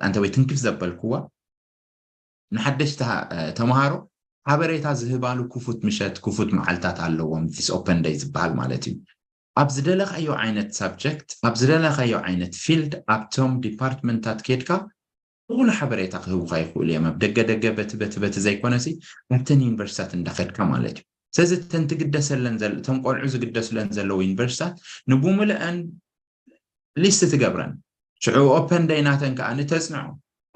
ኣንተ ወይ ትንክፍ ዘበልክዋ ንሓደሽቲ ተምሃሮ ሓበሬታ ዝህባሉ ክፉት ምሸት ክፉት መዓልታት ኣለዎም this open day ዝበሃል ማለት እዩ ኣብ ዝደለኻዮ ዓይነት ሳብጀክት ኣብ ዝደለኻዮ ዓይነት ፊልድ ኣብቶም ዲፓርትመንታት ኬድካ እኹሉ ሓበሬታ ክህቡኻ ይኽእሉ እዮም ኣብ ደገ ደገ በቲ በቲ በቲ ዘይኮነሲ ኣብተን ዩኒቨርሲታት እንዳኸድካ ማለት እዩ ስለዚ እተን ትግደሰለን እቶም ቆልዑ ዝግደሱለን ዘለዉ ዩኒቨርሲታት ንብምልአን ሊስት ትገብረን ሽዑ ኦፐን ደይ ናተን ከዓ ንተፅንዖ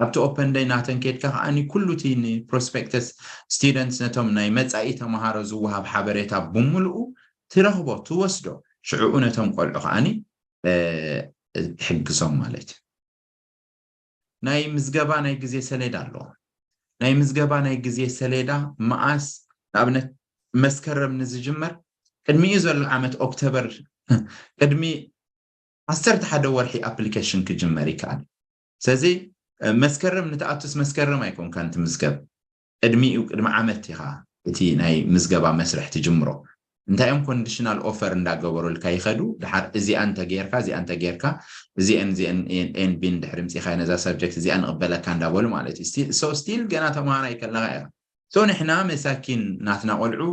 ኣብቲ ኦፐን ደይ ናተን ኬድካ ከዓ ኩሉ እቲ ንፕሮስፔክተስ ስቱደንትስ ነቶም ናይ መፃኢ ተምሃሮ ዝወሃብ ሓበሬታ ብምልኡ ትረኽቦ ትወስዶ ሽዕኡ ነቶም ቆልዑ ከዓ ትሕግዞም ማለት እዩ ናይ ምዝገባ ናይ ግዜ ሰሌዳ ኣለዎ ናይ ምዝገባ ናይ ግዜ ሰሌዳ መዓስ ንኣብነት መስከረም ንዝጅመር ቅድሚኡ ዘሎ ዓመት ኦክቶበር ቅድሚ ዓሰርተ ሓደ ወርሒ ኣፕሊኬሽን ክጅመር ይከኣል ስለዚ መስከረም ንትኣቱስ መስከረም ኣይኮንካን ትምዝገብ ቅድሚኡ ቅድሚ ዓመት ኢኻ እቲ ናይ ምዝገባ መስርሕ ትጅምሮ እንታይ እዮም ኮንዲሽናል ኦፈር እንዳገበሩልካ ይኸዱ ድሓር እዚኣ እንተጌርካ እዚኣ እንተጌርካ እዚአን እዚአን ኤንቢን ድሕሪ ምፅኻዮ ነዛ ሰብጀክት እዚኣ ንቕበለካ እንዳበሉ ማለት እዩ so still ገና ተምሃራይ ከለካ ኢኻ so ንሕና መሳኪን ናትና ቆልዑ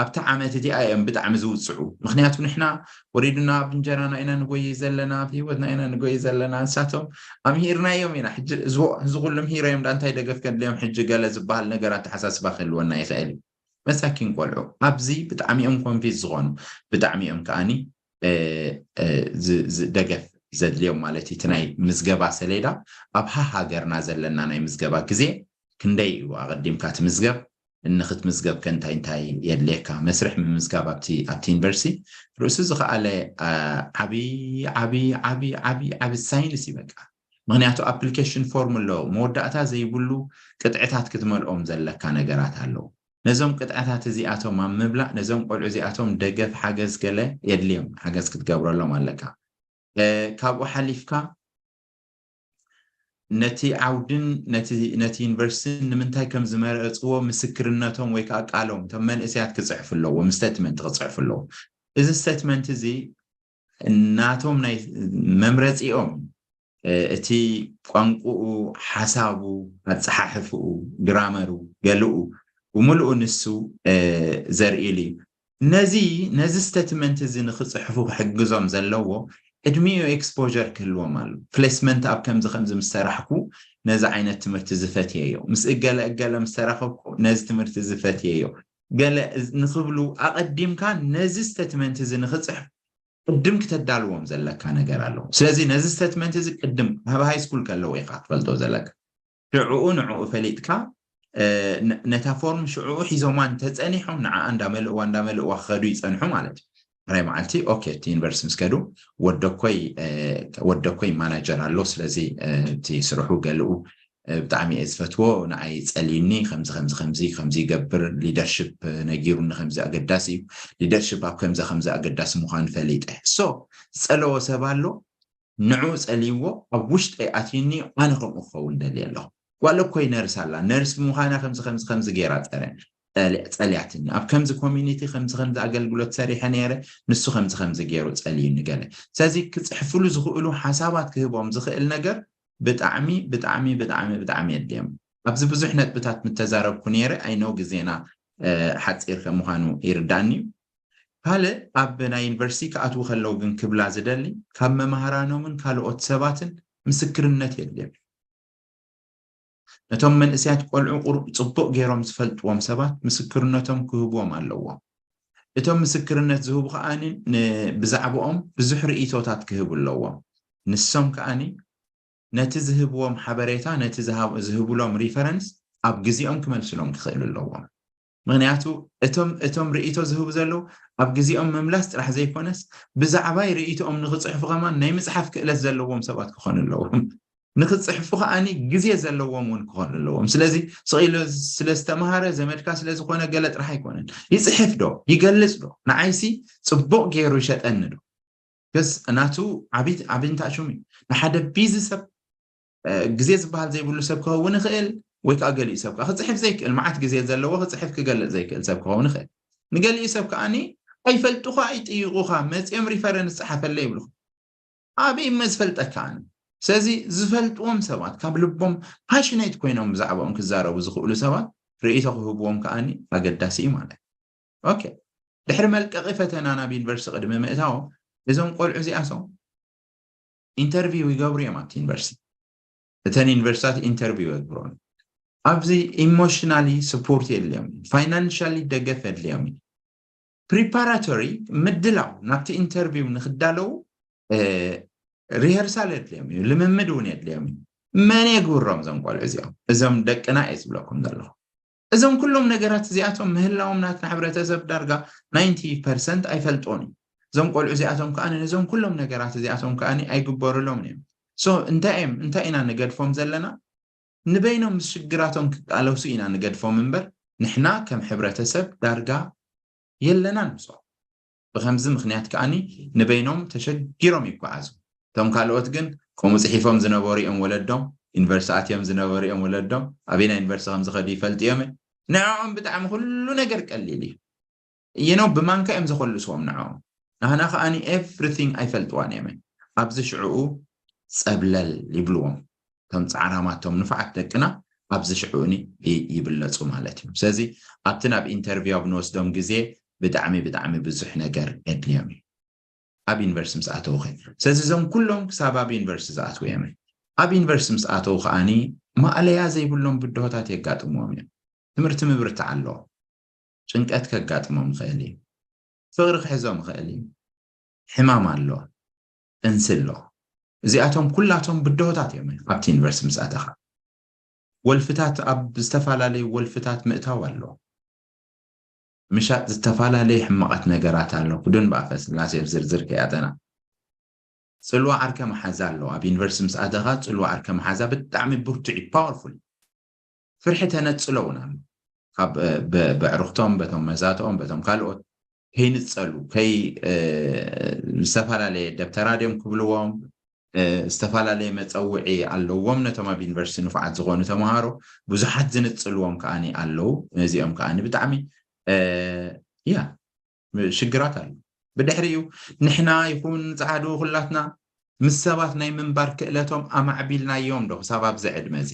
ኣብቲ ዓመት እቲኣ እዮም ብጣዕሚ ዝውፅዑ ምክንያቱ ንሕና ወሪዱና ኣብ እንጀራና ኢና ንጎይ ዘለና ኣብ ህይወትና ኢና ንጎይ ዘለና ንሳቶም ኣምሂርናዮም ኢና ሕዚ ኩሉ ምሂረዮም ዳ እንታይ ደገፍ ከድልዮም ሕጂ ገለ ዝበሃል ነገር ኣተሓሳስባ ክህልወና ይኽእል እዩ መሳኪን ቆልዑ ኣብዚ ብጣዕሚ እዮም ኮንፊዝ ዝኾኑ ብጣዕሚ እዮም ከዓኒ ደገፍ ዘድልዮም ማለት እቲ ናይ ምዝገባ ሰሌዳ ኣብ ሃሃገርና ዘለና ናይ ምዝገባ ግዜ ክንደይ እዩ ኣቐዲምካ ትምዝገብ ንክትምዝገብ ከ እንታይ እንታይ የድልየካ መስርሕ ምምዝጋብ ኣብቲ ኣብቲ ዩኒቨርሲቲ ርእሱ ዝኸኣለ ዓብዪ ዓብዪ ዓብዪ ዓብዪ ዓብዪ ሳይንስ እዩ በቃ ምክንያቱ ኣፕሊኬሽን ፎርም ኣሎ መወዳእታ ዘይብሉ ቅጥዕታት ክትመልኦም ዘለካ ነገራት ኣለዉ ነዞም ቅጥዕታት እዚኣቶም ኣብ ምብላእ ነዞም ቆልዑ እዚኣቶም ደገፍ ሓገዝ ገለ የድልዮም ሓገዝ ክትገብረሎም ኣለካ ካብኡ ሓሊፍካ ነቲ ዓውድን ነቲ ዩኒቨርሲቲን ንምንታይ ከም ዝመረፅዎ ምስክርነቶም ወይ ከዓ ቃሎም እቶም መንእሰያት ክፅሕፉ ኣለዎም፣ ስቴትመንት ክፅሕፉ ኣለዎም። እዚ ስቴትመንት እዚ ናቶም ናይ መምረፂኦም እቲ ቋንቁኡ፣ ሓሳቡ፣ ኣፀሓሕፍኡ፣ ግራመሩ፣ ገልኡ ብምልኡ ንሱ ዘርእሉ እዩ። ነዚ ነዚ ስቴትመንት እዚ ንክፅሕፉ ክሕግዞም ዘለዎ ቅድሚኡ ኤክስፖር ክህልዎም ኣሎ። ፕሌስመንት ኣብ ከምዚ ከምዚ ምስ ሰራሕኩ ነዚ ዓይነት ትምህርቲ ዝፈትየዮ፣ ምስ እገለ እገለ ምስ ተራኸብኩ ነዚ ትምህርቲ ዝፈትየዮ ገለ ንክብሉ ኣቐዲምካ ነዚ ስቴትመንት እዚ ንክፅሕፉ ቅድም ክተዳልዎም ዘለካ ነገር ኣለዎ። ስለዚ ነዚ ስቴትመንት እዚ ቅድም ኣብ ሃይ ስኩል ከለዉ ኢኻ ክትፈልጦ ዘለካ። ሽዕኡ ንዕኡ ፈሊጥካ ነታ ፎርም ሽዕኡ ሒዞማ እንተፀኒሖም ንዓኣ እንዳመልእዋ እንዳመልእዋ ክኸዱ ይፀንሑ ማለት እዩ። ራይ መዓልቲ ኦኬ እቲ ዩኒቨርሲቲ ምስ ከዱ ወደኮይ ወደኮይ ማናጀር ኣሎ። ስለዚ እቲ ስርሑ ገልኡ ብጣዕሚ እየ ዝፈትዎ፣ ንዓይ ፀልዩኒ ከምዚ ከምዚ ከምዚ ከምዚ ይገብር፣ ሊደርሽፕ ነጊሩኒ ከምዚ ኣገዳሲ እዩ፣ ሊደርሽፕ ኣብ ከምዚ ከምዚ ኣገዳሲ ምዃኑ ፈሊጠ። ሶ ዝፀለዎ ሰብ ኣሎ፣ ንዑ ፀልይዎ፣ ኣብ ውሽጠይ ኣትዩኒ፣ ኣነ ከምኡ ክኸውን ደልየ ኣለኹ። ጓል እኮይ ነርስ ኣላ፣ ነርስ ብምዃና ከምዚ ከምዚ ከምዚ ገይራ ፀረ ፀልያትኒ፣ ኣብ ከምዚ ኮሚኒቲ ከምዚ ከምዚ ኣገልግሎት ሰሪሐ ነይረ፣ ንሱ ከምዚ ከምዚ ገይሩ ፀልዩኒ ገለ። ስለዚ ክፅሕፍሉ ዝኽእሉ ሓሳባት ክህቦም ዝኽእል ነገር ብጣዕሚ ብጣዕሚ ብጣዕሚ ብጣዕሚ የድልዮም። ኣብዚ ብዙሕ ነጥብታት ምተዛረብኩ ነይረ። ኣይነው ግዜና ሓፂር ከም ምዃኑ ይርዳእኒ እዩ። ካልእ ኣብ ናይ ዩኒቨርሲቲ ክኣትዉ ከለዉ ግን ክብላ ዝደሊ ካብ መማህራኖምን ካልኦት ሰባትን ምስክርነት የድልዮም። ነቶም መንእሰያት ቆልዑ ቁሩብ ፅቡቕ ገይሮም ዝፈልጥዎም ሰባት ምስክርነቶም ክህብዎም ኣለዎም። እቶም ምስክርነት ዝህቡ ከዓኒ ብዛዕባኦም ብዙሕ ርእይቶታት ክህቡ ኣለዎም። ንሶም ከዓኒ ነቲ ዝህብዎም ሓበሬታ፣ ነቲ ዝሃብ- ዝህብሎም ሪፈረንስ ኣብ ግዜኦም ክመልስሎም ክኽእሉ ኣለዎም። ምክንያቱ እቶም እቶም ርእይቶ ዝህቡ ዘለዉ ኣብ ግዜኦም ምምላስ ጥራሕ ዘይኮነስ ብዛዕባይ ርእይቶኦም ንክፅሕፉ ከማን ናይ ምፅሓፍ ክእለት ዘለዎም ሰባት ክኾኑ ኣለዎም። ንክፅሕፉ ከዓኒ ግዜ ዘለዎም እውን ክኾኑ ኣለዎም። ስለዚ ስቕ ኢሉ ስለ ዝተምሃረ ዘመድካ ስለ ዝኾነ ገለ ጥራሕ ኣይኮነን። ይፅሕፍ ዶ ይገልፅ ዶ ንዓይሲ ፅቡቕ ገይሩ ይሸጠኒ ዶ? ገስ ናቱ ዓቢ ዓቢ እንታይ ሽሙ እዩ? ንሓደ ቢዚ ሰብ ግዜ ዝበሃል ዘይብሉ ሰብ ክኸውን ይኽእል፣ ወይ ከዓ ገሊኡ ሰብ ከዓ ክፅሕፍ ዘይክእል፣ መዓት ግዜ ዘለዎ ክፅሕፍ ክገልፅ ዘይክእል ሰብ ክኸውን ይኽእል። ንገሊኡ ሰብ ከዓኒ ኣይፈልጡኻ ኣይጥይቑኻ መፂኦም ሪፈረንስ ፀሓፈለይ ይብሉኻ። ኣበይ እመ ዝፈልጠካ ኣነ? ስለዚ ዝፈልጥዎም ሰባት ካብ ልቦም ፓሽኔት ኮይኖም ብዛዕባኦም ክዛረቡ ዝኽእሉ ሰባት ርእይቶ ክህብዎም ከዓኒ ኣገዳሲ እዩ ማለት እዩ። ኦኬ፣ ድሕሪ መልቀቂ ፈተና ናብ ዩኒቨርሲቲ ቅድሚ ምእታዎም እዞም ቆልዑ እዚኣቶም ኢንተርቪው ይገብሩ እዮም ኣብቲ ዩኒቨርሲቲ። እተን ዩኒቨርሲታት ኢንተርቪው የግብሮም። ኣብዚ ኢሞሽናሊ ስፖርት የድልዮም እዩ፣ ፋይናንሻሊ ደገፍ የድልዮም እዩ። ፕሪፓራቶሪ ምድላው ናብቲ ኢንተርቪው ንክዳለዉ ሪሀርሳል የድልዮም እዩ፣ ልምምድ እውን የድልዮም እዩ። መን የግብሮም እዞም ቆልዑ እዚኦም? እዞም ደቅና እየ ዝብለኩም ዘለኹ። እዞም ኩሎም ነገራት እዚኣቶም ምህላዎም ናትና ሕብረተሰብ ዳርጋ ናይንቲ ፐርሰንት ኣይፈልጦን እዩ። እዞም ቆልዑ እዚኣቶም ከዓ ነዞም ኩሎም ነገራት እዚኣቶም ከዓ ኣይግበሩሎም እዮም። ሶ እንታይ እዮም እንታይ ኢና ንገድፎም ዘለና? ንበይኖም ምስ ሽግራቶም ክቃለሱ ኢና ንገድፎም እምበር ንሕና ከም ሕብረተሰብ ዳርጋ የለናን ምስኦም። ብከምዚ ምክንያት ከዓኒ ንበይኖም ተሸጊሮም ይጓዓዙ። እቶም ካልኦት ግን ከምኡ ፅሒፎም ዝነበሩ እዮም ወለዶም፣ ዩኒቨርሲቲ ኣትዮም ዝነበሩ እዮም ወለዶም፣ ኣበይና ዩኒቨርሲቲ ከም ዝኸዱ ይፈልጡ እዮም። ንዕኦም ብጣዕሚ ኩሉ ነገር ቀሊል እዩ። ይነው ብማንካ እዮም ዘኮልስዎም ንዕኦም። ናህና ከዓኒ ኤቭሪቲንግ ኣይፈልጥዋን እዮም። ኣብዚ ሽዕኡ ፀብለል ይብልዎም። እቶም ፃዕራማቶም ንፉዓት ደቅና ኣብዚ ሽዕኡኒ ይብለፁ ማለት እዩ። ስለዚ ኣብቲ ናብ ኢንተርቪው ኣብ ንወስዶም ግዜ ብጣዕሚ ብጣዕሚ ብዙሕ ነገር የድልዮም እዩ። ኣብ ዩኒቨርሲቲ ምስ ኣተዉ ከ ስለዚ እዞም ኩሎም ክሳብ ኣብ ዩኒቨርሲቲ ዝኣትዉ እዮም። ኣብ ዩኒቨርሲቲ ምስ ኣተዉ ከዓኒ ማእለያ ዘይብሎም ብድሆታት የጋጥምዎም እዮም። ትምህርቲ ምብርታዕ ኣሎ፣ ጭንቀት ከጋጥሞም ይኽእል እዩ፣ ፍቕሪ ክሕዞም ይኽእል እዩ፣ ሕማም ኣሎ፣ ጥንሲ ኣሎ። እዚኣቶም ኩላቶም ብድሆታት እዮም ኣብቲ ዩኒቨርሲቲ ምስ ኣተኻ። ወልፍታት ኣብ ዝተፈላለዩ ወልፍታት ምእታው ኣሎ። ምሻጥ ዝተፈላለዩ ሕማቓት ነገራት ኣሎ። ክዱን ብኣፈ ስላሴ ብዝርዝር ከያጠና። ፅልዋ ዓርከ መሓዛ ኣሎ። ኣብ ዩኒቨርሲቲ ምስ ኣተኻ ፅልዋ ዓርከ መሓዛ ብጣዕሚ ብርቱዕ እዩ፣ ፓወርፉል። ፍርሒ ተነፅሎ እውን ኣሎ። ካብ ብዕሩኽቶም በቶም መዛትኦም በቶም ካልኦት ከይንፀሉ ከይ ዝተፈላለየ ደብተራ ድዮም ክብልዎም ዝተፈላለየ መፀውዒ ኣለዎም። ነቶም ኣብ ዩኒቨርሲቲ ንፉዓት ዝኾኑ ተምሃሮ ብዙሓት ዝንፅልዎም ከዓኒ ኣለዉ። ነዚኦም ከዓኒ ብጣዕሚ ያ ሽግራት ኣሎ። ብድሕሪኡ ንሕና ይኹን ፃዕዱ ኩላትና ምስ ሰባት ናይ ምንባር ክእለቶም ኣማዕቢልናዮም ዶ ክሳብ ኣብዚ ዕድመ እዚ?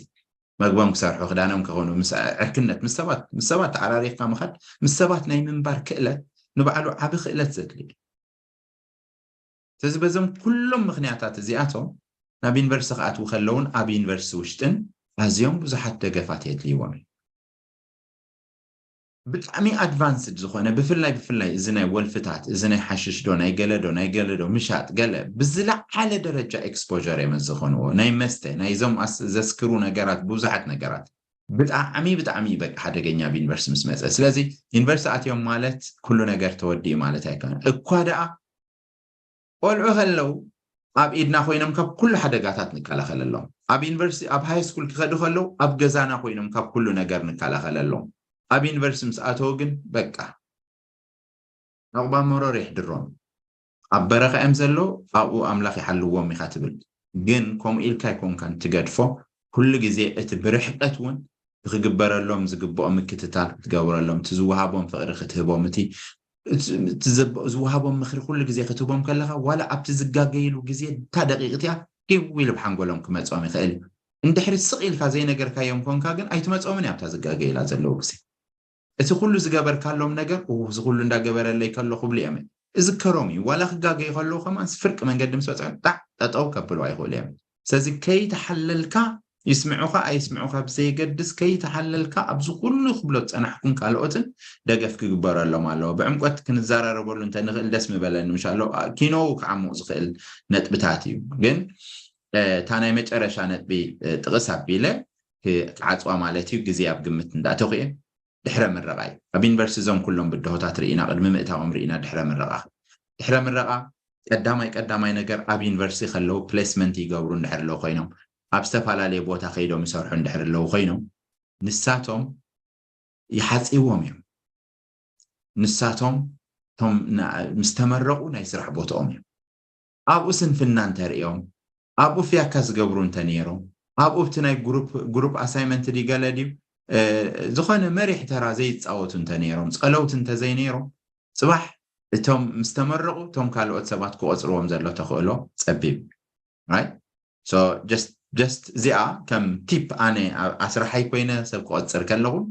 መግቦም ክሰርሑ፣ ክዳኖም ክኾኑ፣ ምስ ዕርክነት ምስ ሰባት ምስ ሰባት ተዓራሪኽካ ምኻድ ምስ ሰባት ናይ ምንባር ክእለት ንባዕሉ ዓቢ ክእለት ዘድሊ እዩ። ስለዚ በዞም ኩሎም ምኽንያታት እዚኣቶም ናብ ዩኒቨርሲቲ ክኣትዉ ከለውን ኣብ ዩኒቨርሲቲ ውሽጥን ኣዝዮም ብዙሓት ደገፋት የድልይዎም እዩ። ብጣዕሚ ኣድቫንስድ ዝኾነ ብፍላይ ብፍላይ እዚ ናይ ወልፍታት እዚ ናይ ሓሽሽ ዶ ናይ ገለ ዶ ናይ ገለ ዶ ምሻጥ ገለ ብዝለዓለ ደረጃ ኤክስፖር እዮም ዝኾንዎ ናይ መስተ ናይዞም ዘስክሩ ነገራት ብዙሓት ነገራት ብጣዕሚ ብጣዕሚ በቃ ሓደገኛ ኣብ ዩኒቨርሲቲ ምስ መፀ ስለዚ ዩኒቨርሲቲ ኣትዮም ማለት ኩሉ ነገር ተወዲኡ ማለት ኣይኮነን እኳ ደኣ ቆልዑ ከለው ኣብ ኢድና ኮይኖም ካብ ኩሉ ሓደጋታት ንከላኸለሎም ኣብ ዩኒቨርሲቲ ኣብ ሃይ ስኩል ክኸዱ ከለው ኣብ ገዛና ኮይኖም ካብ ኩሉ ነገር ንከላኸለሎም ኣብ ዩኒቨርሲቲ ምስ ኣተው ግን በቃ ዕቑባ መሮር የሕድሮም ኣብ በረኻ እዮም ዘለው ኣብኡ ኣምላኽ ይሓልዎም ኢኻ ትብል ግን ከምኡ ኢልካ ኣይኮንካን ትገድፎ ኩሉ ግዜ እቲ ብርሕቀት እውን ክግበረሎም ዝግብኦ ምክትታል ክትገብረሎም እቲ ዝወሃቦም ፍቕሪ ክትህቦም እቲ ዝወሃቦም ምኽሪ ኩሉ ግዜ ክትህቦም ከለኻ ዋላ ኣብቲ ዝጋገይሉ ግዜ እታ ደቂቕ እቲኣ ዲው ኢሉ ብሓንጎሎም ክመፅኦም ይኽእል እዩ እንድሕሪ ስቕ ኢልካ ዘይነገርካዮም ኮንካ ግን ኣይትመፅኦምን እያ ኣብታ ዝጋገይላ ዘለዉ ግዜ እቲ ኩሉ ዝገበርካሎም ነገር እዚ ኩሉ እንዳገበረለይ ከሎ ክብሉ እዮም እዝከሮም እዩ ዋላ ክጋገዩ ከለዉ ከማን ፍርቂ መንገዲ ምስ በፅሑ ጣዕ ጠጠው ከብልዋ ይኽእሉ እዮም ስለዚ ከይተሓለልካ ይስምዑኻ ኣይስምዑኻ ብዘየገድስ ከይተሓለልካ ኣብዚ ኩሉ ክብሎ ዝፀናሕኩን ካልኦትን ደገፍ ክግበረሎም ኣለዎ ብዕምቆት ክንዘራረበሉ እንተንኽእል ደስ ምበለኒ ምሻሎ ኪኖው ክዓሙቕ ዝኽእል ነጥብታት እዩ ግን እታ ናይ መጨረሻ ነጥቢ ጥቕስ ኣቢለ ክዓፅዋ ማለት እዩ ግዜ ኣብ ግምት እንዳእተኹ እየ ድሕረ ምረቓ እዩ ኣብ ዩኒቨርሲቲ እዞም ኩሎም ብድሆታት ርኢና ቅድሚ ምእታዎም ርኢና ድሕረ ምረቓ ድሕረ ምረቓ ቀዳማይ ቀዳማይ ነገር ኣብ ዩኒቨርሲቲ ከለዉ ፕሌስመንት ይገብሩ እንድሕር ኣለዉ ኮይኖም ኣብ ዝተፈላለየ ቦታ ከይዶም ይሰርሑ እንድሕር ኣለዉ ኮይኖም ንሳቶም ይሓፅዎም እዮም ንሳቶም ቶም ምስ ተመረቑ ናይ ስራሕ ቦትኦም እዮም ኣብኡ ስንፍና እንተርእዮም ኣብኡ ፍያካ ዝገብሩ እንተነይሮም ኣብኡ ብቲ ናይ ግሩፕ ኣሳይመንት ድዩ ገለ ድዩ ዝኾነ መሪሕ ተራ ዘይፃወቱ እንተነይሮም ፀለውቲ እንተዘይነይሮም ፅባሕ እቶም ምስ ተመረቑ እቶም ካልኦት ሰባት ክቆፅርዎም ዘሎ ተኽእሎ ፀቢብ right so just just እዚኣ ከም ቲፕ ኣነ ኣስራሓይ ኮይነ ሰብ ክቆፅር ከለኹን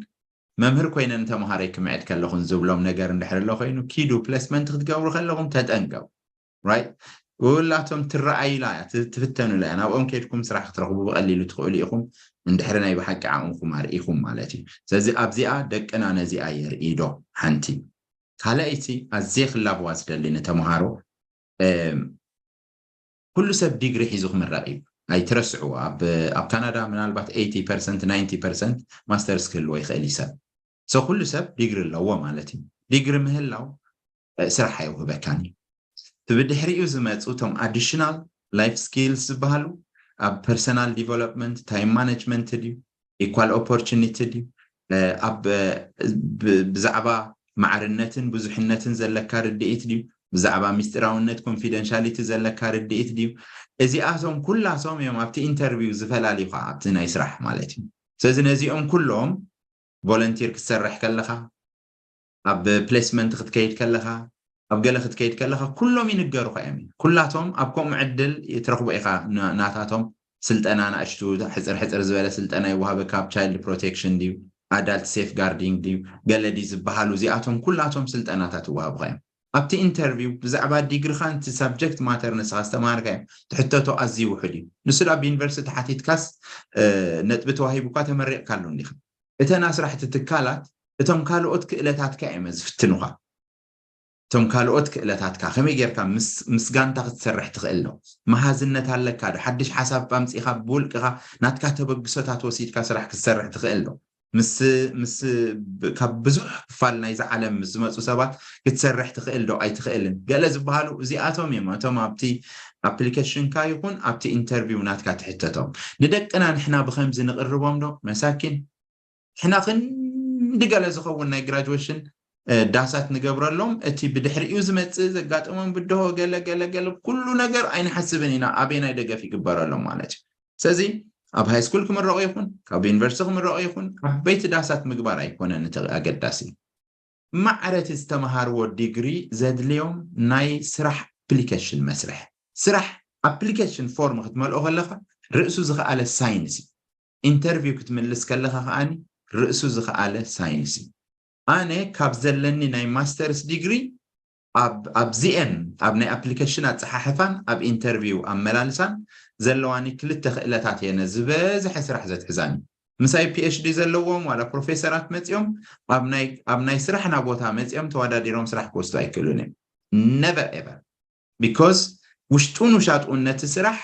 መምህር ኮይነ ንተምሃረይ ክምዕድ ከለኹን ዝብሎም ነገር እንድሕር ኣሎ ኮይኑ ኪዱ ፕሌስመንት ክትገብሩ ከለኹም ተጠንቀቁ right ውላቶም ትረኣይላ እያ ትፍተኑላ እያ ናብኦም ከድኩም ስራሕ ክትረኽቡ ብቀሊሉ ትኽእሉ ኢኹም እንድሕሪ ናይ ብሓቂ ዓቕምኹም ኣርኢኹም ማለት እዩ ስለዚ ኣብዚኣ ደቅና ነዚኣ የርኢ ዶ ሓንቲ ካልኣይቲ ኣዝየ ክላብዋ ዝደሊ ንተምሃሮ ኩሉ ሰብ ዲግሪ ሒዙ ክምረቕ እዩ ኣይትረስዕዎ ኣብ ካናዳ ምናልባት 80 ፐርሰንት 90 ፐርሰንት ማስተርስ ክህልዎ ይኽእል እዩ ሰብ so ኩሉ ሰብ ዲግሪ ኣለዎ ማለት እዩ ዲግሪ ምህላው ስራሕ ኣይውህበካን እዩ እቲ ብድሕሪኡ ዝመፁ እቶም ኣዲሽናል ላይፍ ስኪልስ ዝበሃሉ ኣብ ፐርሰናል ዲቨሎፕመንት ታይም ማነጅመንት ድዩ ኢኳል ኦፖርቹኒቲ ድዩ ኣብ ብዛዕባ ማዕርነትን ብዙሕነትን ዘለካ ርድኢት ድዩ ብዛዕባ ሚስጢራውነት ኮንፊደንሻሊቲ ዘለካ ርድኢት ድዩ እዚኣቶም ኩላቶም እዮም ኣብቲ ኢንተርቪው ዝፈላልዩካ ኣብቲ ናይ ስራሕ ማለት እዩ ስለዚ ነዚኦም ኩሎም ቮለንቲር ክትሰርሕ ከለኻ ኣብ ፕሌስመንት ክትከይድ ከለኻ ኣብ ገለ ክትከይድ ከለኻ ኩሎም ይንገሩኻ እዮም ኩላቶም ኣብ ከምኡ ዕድል ትረኽቦ ኢኻ ናታቶም ስልጠና ናእሽቱ ሕፅር ሕፅር ዝበለ ስልጠና ይወሃበካ ኣብ ቻይልድ ፕሮቴክሽን ድዩ ኣዳልት ሴፍ ጋርዲንግ ድዩ ገለ ድዩ ዝበሃሉ እዚኣቶም ኩላቶም ስልጠናታት ይወሃቡኻ እዮም ኣብቲ ኢንተርቪው ብዛዕባ ዲግሪኻ ንቲ ሳብጀክት ማተር ንስኻ ዝተማሃርካዮ ትሕተቶ ኣዝዩ ውሑድ እዩ ንሱ ኣብ ዩኒቨርሲቲ ተሓቲትካስ ነጥቢ ተዋሂቡካ ተመሪቕካሉ እንዲኻ እተን ኣስራሕቲ ትካላት እቶም ካልኦት ክእለታትካ እዮም ዝፍትኑኻ እቶም ካልኦት ክእለታትካ ከመይ ጌርካ ምስ ጋንታ ክትሰርሕ ትኽእል ዶ መሃዝነት ኣለካ ዶ ሓድሽ ሓሳብ ኣምፂእኻ ብውልቅኻ ናትካ ተበግሶታት ወሲድካ ስራሕ ክትሰርሕ ትኽእል ዶ ምስ ምስ ካብ ብዙሕ ክፋል ናይዚ ዓለም ምስ ዝመፁ ሰባት ክትሰርሕ ትኽእል ዶ ኣይትኽእልን ገለ ዝበሃሉ እዚኣቶም እዮም እቶም ኣብቲ ኣፕሊኬሽንካ ይኹን ኣብቲ ኢንተርቪው ናትካ ትሕተቶም ንደቅና ንሕና ብከምዚ ንቅርቦም ዶ መሳኪን ንሕና ክንዲ ገለ ዝኸውን ናይ ግራጅዌሽን ዳሳት ንገብረሎም፣ እቲ ብድሕሪኡ ዝመፅእ ዘጋጥሞም ብድሆ ገለ ገለ ገለ ኩሉ ነገር ኣይንሓስብን ኢና ኣበየናይ ደገፍ ይግበረሎም ማለት እዩ። ስለዚ ኣብ ሃይ ስኩል ክምረቑ ይኹን ካብ ዩኒቨርሲቲ ክምረቑ ይኹን ዓበይቲ ዳሳት ምግባር ኣይኮነን እቲ ኣገዳሲ። ማዕረ እቲ ዝተምሃርዎ ዲግሪ ዘድልዮም ናይ ስራሕ ኣፕሊኬሽን መስርሕ ስራሕ ኣፕሊኬሽን ፎርም ክትመልኦ ከለካ ርእሱ ዝኸኣለ ሳይንስ እዩ። ኢንተርቪው ክትምልስ ከለካ ከዓኒ ርእሱ ዝኸኣለ ሳይንስ እዩ። ኣነ ካብ ዘለኒ ናይ ማስተርስ ዲግሪ ኣብዚአን ኣብ ናይ ኣፕሊኬሽን ኣፀሓሕፋን ኣብ ኢንተርቪው ኣመላልሳን ዘለዋኒ ክልተ ክእለታት እየነ ዝበዝሐ ስራሕ ዘትሕዛኒ። ምሳይ ፒኤችዲ ዘለዎም ዋላ ፕሮፌሰራት መፂኦም ኣብ ናይ ስራሕና ቦታ መፂኦም ተወዳዲሮም ስራሕ ክወስዱ ኣይክእሉን እዮም። ነቨር ኤቨር። ቢኮዝ ውሽጡን ውሻጥኡን ነቲ ስራሕ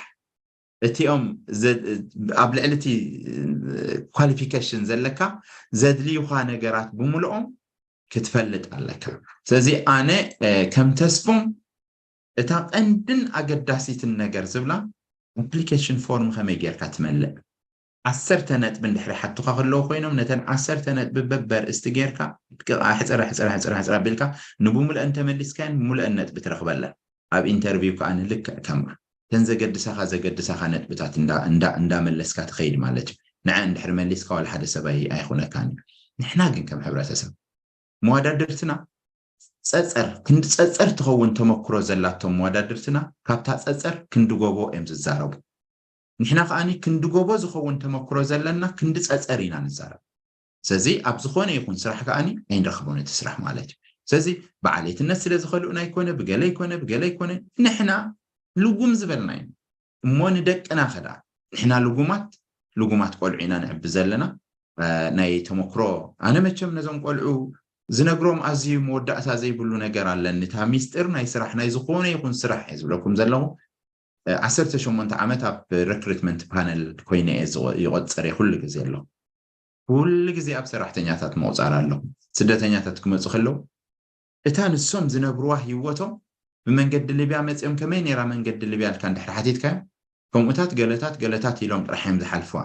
እቲኦም ኣብ ልዕሊ እቲ ኳሊፊኬሽን ዘለካ ዘድልዩካ ነገራት ብምልኦም ክትፈልጥ ኣለካ። ስለዚ ኣነ ከም ተስፎም እታ ቀንድን ኣገዳሲትን ነገር ዝብላ ኣፕሊኬሽን ፎርም ከመይ ጌርካ ትመልእ፣ ዓሰርተ ነጥቢ እንድሕሪ ሓቱካ ከለዉ ኮይኖም ነተን ዓሰርተ ነጥቢ በበርእስቲ ጌርካ ሕፅረ ሕፅረ ሕፅረ ሕፅረ ኣቢልካ ንብሙልአን ተመሊስካየን ብሙልአን ነጥቢ ትረክበለን። ኣብ ኢንተርቪው ከዓ ንልክዕ ከምኣ ተን ዘገድሳኻ ዘገድሳኻ ነጥብታት እንዳመለስካ ትኸይድ ማለት እዩ። ንዐ እንድሕሪ መሊስካ ዋላ ሓደ ሰብ ኣይኹነካን እዩ። ንሕና ግን ከም ሕብረተሰብ መዋዳድርትና ጸጸር ክንዲ ጸጸር ትኸውን ተመክሮ ዘላቶም መዋዳድርትና ካብታ ጸጸር ክንዲ ጎቦ እዮም ዝዛረቡ። ንሕና ከዓኒ ክንዲ ጎቦ ዝኸውን ተመክሮ ዘለና ክንዲ ጸጸር ኢና ንዛረብ። ስለዚ ኣብ ዝኾነ ይኹን ስራሕ ከዓኒ ኣይንረኽቦን እቲ ስራሕ ማለት እዩ። ስለዚ ብዓሌትነት ስለ ዝኸልኡና ኣይኮነ ብገለ ይኮነ ብገለ ይኮነ ንሕና ልጉም ዝበልና እዩ። እሞ ንደቅና ከዳ ንሕና ልጉማት ልጉማት ቆልዑ ኢና ንዕቢ ዘለና ናይ ተመክሮ ኣነ መቸም ነዞም ቆልዑ ዝነግሮም ኣዝዩ መወዳእታ ዘይብሉ ነገር ኣለኒ። እታ ሚስጥር ናይ ስራሕ ናይ ዝኾነ ይኹን ስራሕ እየ ዝብለኩም ዘለኹ። ዓሰርተ ሸሞንተ ዓመት ኣብ ሪክሩትመንት ፓነል ኮይነ እየ ይቆፅር እየ ኩሉ ግዜ ኣለኹ። ኩሉ ግዜ ኣብ ሰራሕተኛታት ምቑፃር ኣለኹ። ስደተኛታት ክመፁ ከለዉ እታ ንሶም ዝነብርዋ ህይወቶም ብመንገዲ ሊብያ መፂኦም ከመይ ነይራ መንገዲ ሊብያ ኢልካ እንድሕር ሓቲትካዮም ከምኡታት ገለታት ገለታት ኢሎም ጥራሕ እዮም ዝሓልፍዋ።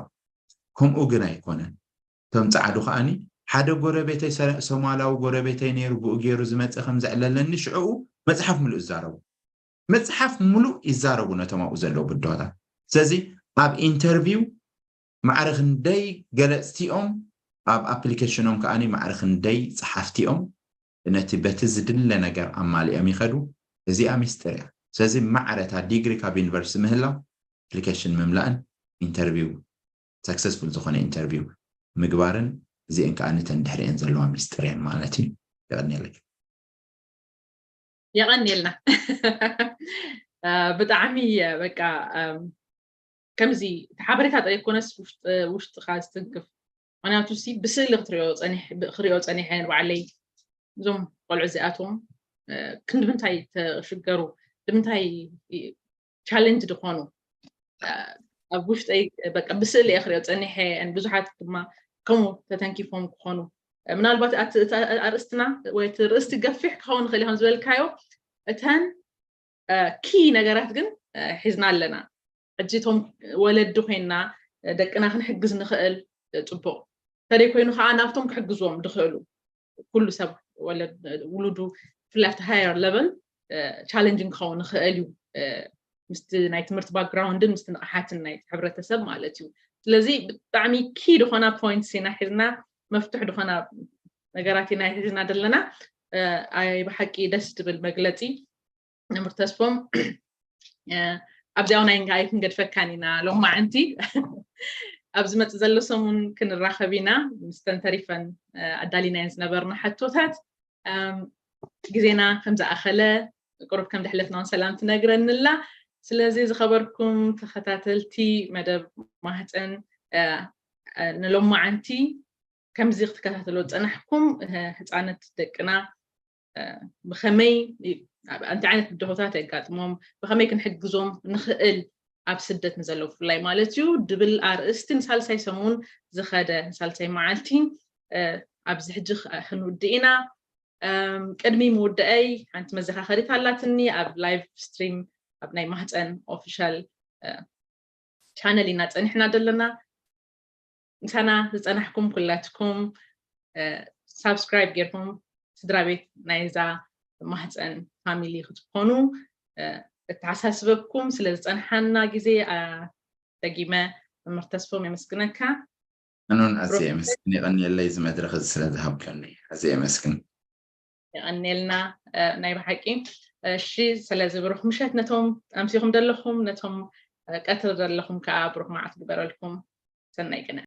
ከምኡ ግን ኣይኮነን። እቶም ፃዕዱ ከዓኒ ሓደ ጎረቤተይ ሶማላዊ ጎረቤተይ ነይሩ ብኡ ገይሩ ዝመፀ ከም ዘዕለለኒ ሽዕኡ መፅሓፍ ምሉእ ይዛረቡ። መፅሓፍ ምሉእ ይዛረቡ ነቶም ኣብኡ ዘለዉ ብድሆታት። ስለዚ ኣብ ኢንተርቪው ማዕረ ክንደይ ገለፅቲኦም ኣብ ኣፕሊኬሽኖም ከዓኒ ማዕረ ክንደይ ፀሓፍቲኦም ነቲ በቲ ዝድለ ነገር ኣማሊኦም ይኸዱ። እዚኣ ሚስጥር እያ። ስለዚ ማዕረታ ዲግሪ ካብ ዩኒቨርሲቲ ምህላው ኣፕሊኬሽን ምምላእን ኢንተርቪው ሰክሰስፉል ዝኾነ ኢንተርቪው ምግባርን እዚአን ከዓ ንተን ድሕሪአን ዘለዋ ሚስጥር እየን ማለት እዩ። የቐንየለይ። የቐንየልና። ብጣዕሚ በቃ ከምዚ እቲ ሓበሬታ ጥራይ ኮነስ ውሽጥካ ዝትንክፍ። ምክንያቱ ሲ ብስእሊ ክትሪኦ ፀኒሐ ንባዕለይ እዞም ቆልዑ እዚኣቶም ክንዲ ምንታይ ተሽገሩ ንምንታይ ቻለንጅ ዝኾኑ ኣብ ውሽጠይ በቃ ብስእሊ እየ ክሪኦ ፀኒሐ። ብዙሓት ድማ ከምኡ ተተንኪፎም ክኾኑ ምናልባት ኣርእስትና ወይ ርእስቲ ገፊሕ ክኸውን ይኽእል ይኾን ዝበልካዮ እተን ኪ ነገራት ግን ሒዝና ኣለና። ሕጂ እቶም ወለዲ ኮይና ደቅና ክንሕግዝ ንኽእል ፅቡቕ፣ እንተደይ ኮይኑ ከዓ ናብቶም ክሕግዝዎም ዝኽእሉ ኩሉ ሰብ ውሉዱ ብፍላይ ኣብቲ ሃየር ለቨል ቻለንጂንግ ክኸውን ይኽእል እዩ። ምስቲ ናይ ትምህርቲ ባክግራውንድን ምስቲ ንቕሓትን ናይ ሕብረተሰብ ማለት እዩ። ስለዚ ብጣዕሚ ኪ ዝኾና ፖይንትስ ኢና ሒዝና መፍትሕ ዝኾና ነገራት ኢና ሒዝና ዘለና። ኣይ ብሓቂ ደስ ትብል መግለፂ። መምህር ተስፎም ኣብዚኣ ናይ ንጋይ ክንገድፈካን ኢና ሎማዓንቲ ኣብ ዝመፅእ ዘሎ ሰሙን ክንራኸብ ኢና። ምስተን ተሪፈን ኣዳሊናየን ዝነበርና ሕቶታት ግዜና ከም ዝኣኸለ ቁሩብ ከም ዘሕለፍና እውን ሰላም ትነግረኒ ኣላ። ስለዚ ዝኸበርኩም ተኸታተልቲ መደብ ማህፀን ንሎማዓንቲ ከምዚ ክትከታተሎ ዝፀናሕኩም ህፃነት ደቅና ብኸመይ እንታይ ዓይነት ብድሆታት የጋጥሞም ብኸመይ ክንሕግዞም ንኽእል ኣብ ስደት ንዘለዉ ብፍላይ ማለት እዩ ድብል ኣርእስቲ ንሳልሳይ ሰሙን ዝኸደ ንሳልሳይ መዓልቲ ኣብዚ ሕጂ ክንውድእ ኢና። ቅድሚ ምውድአይ ሓንቲ መዘኻኸሪት ኣላትኒ ኣብ ላይቭ ስትሪም ኣብ ናይ ማህፀን ኦፊሻል ቻነል ኢና ፀኒሕና ዘለና። ምሳና ዝፀናሕኩም ኩላትኩም ሳብስክራይብ ጌርኩም ስድራ ቤት ናይዛ ማህፀን ፋሚሊ ክትኮኑ እተሓሳስበኩም። ስለ ዝፀንሓና ግዜ ደጊመ መምህር ተስፎም የመስግነካ። ኣነውን ኣዝየ የመስግን፣ የቐንየለይ እዚ መድረኽ እዚ ስለ ዝሃብከኒ ኣዝየ የመስግን። የቐንየልና። ናይ ብሓቂ። እሺ፣ ስለዚ ብሩኽ ምሸት ነቶም ኣምሲኹም ዘለኹም፣ ነቶም ቀትሪ ዘለኹም ከዓ ብሩኽ መዓልቲ ግበረልኩም። ሰናይ ቅነ።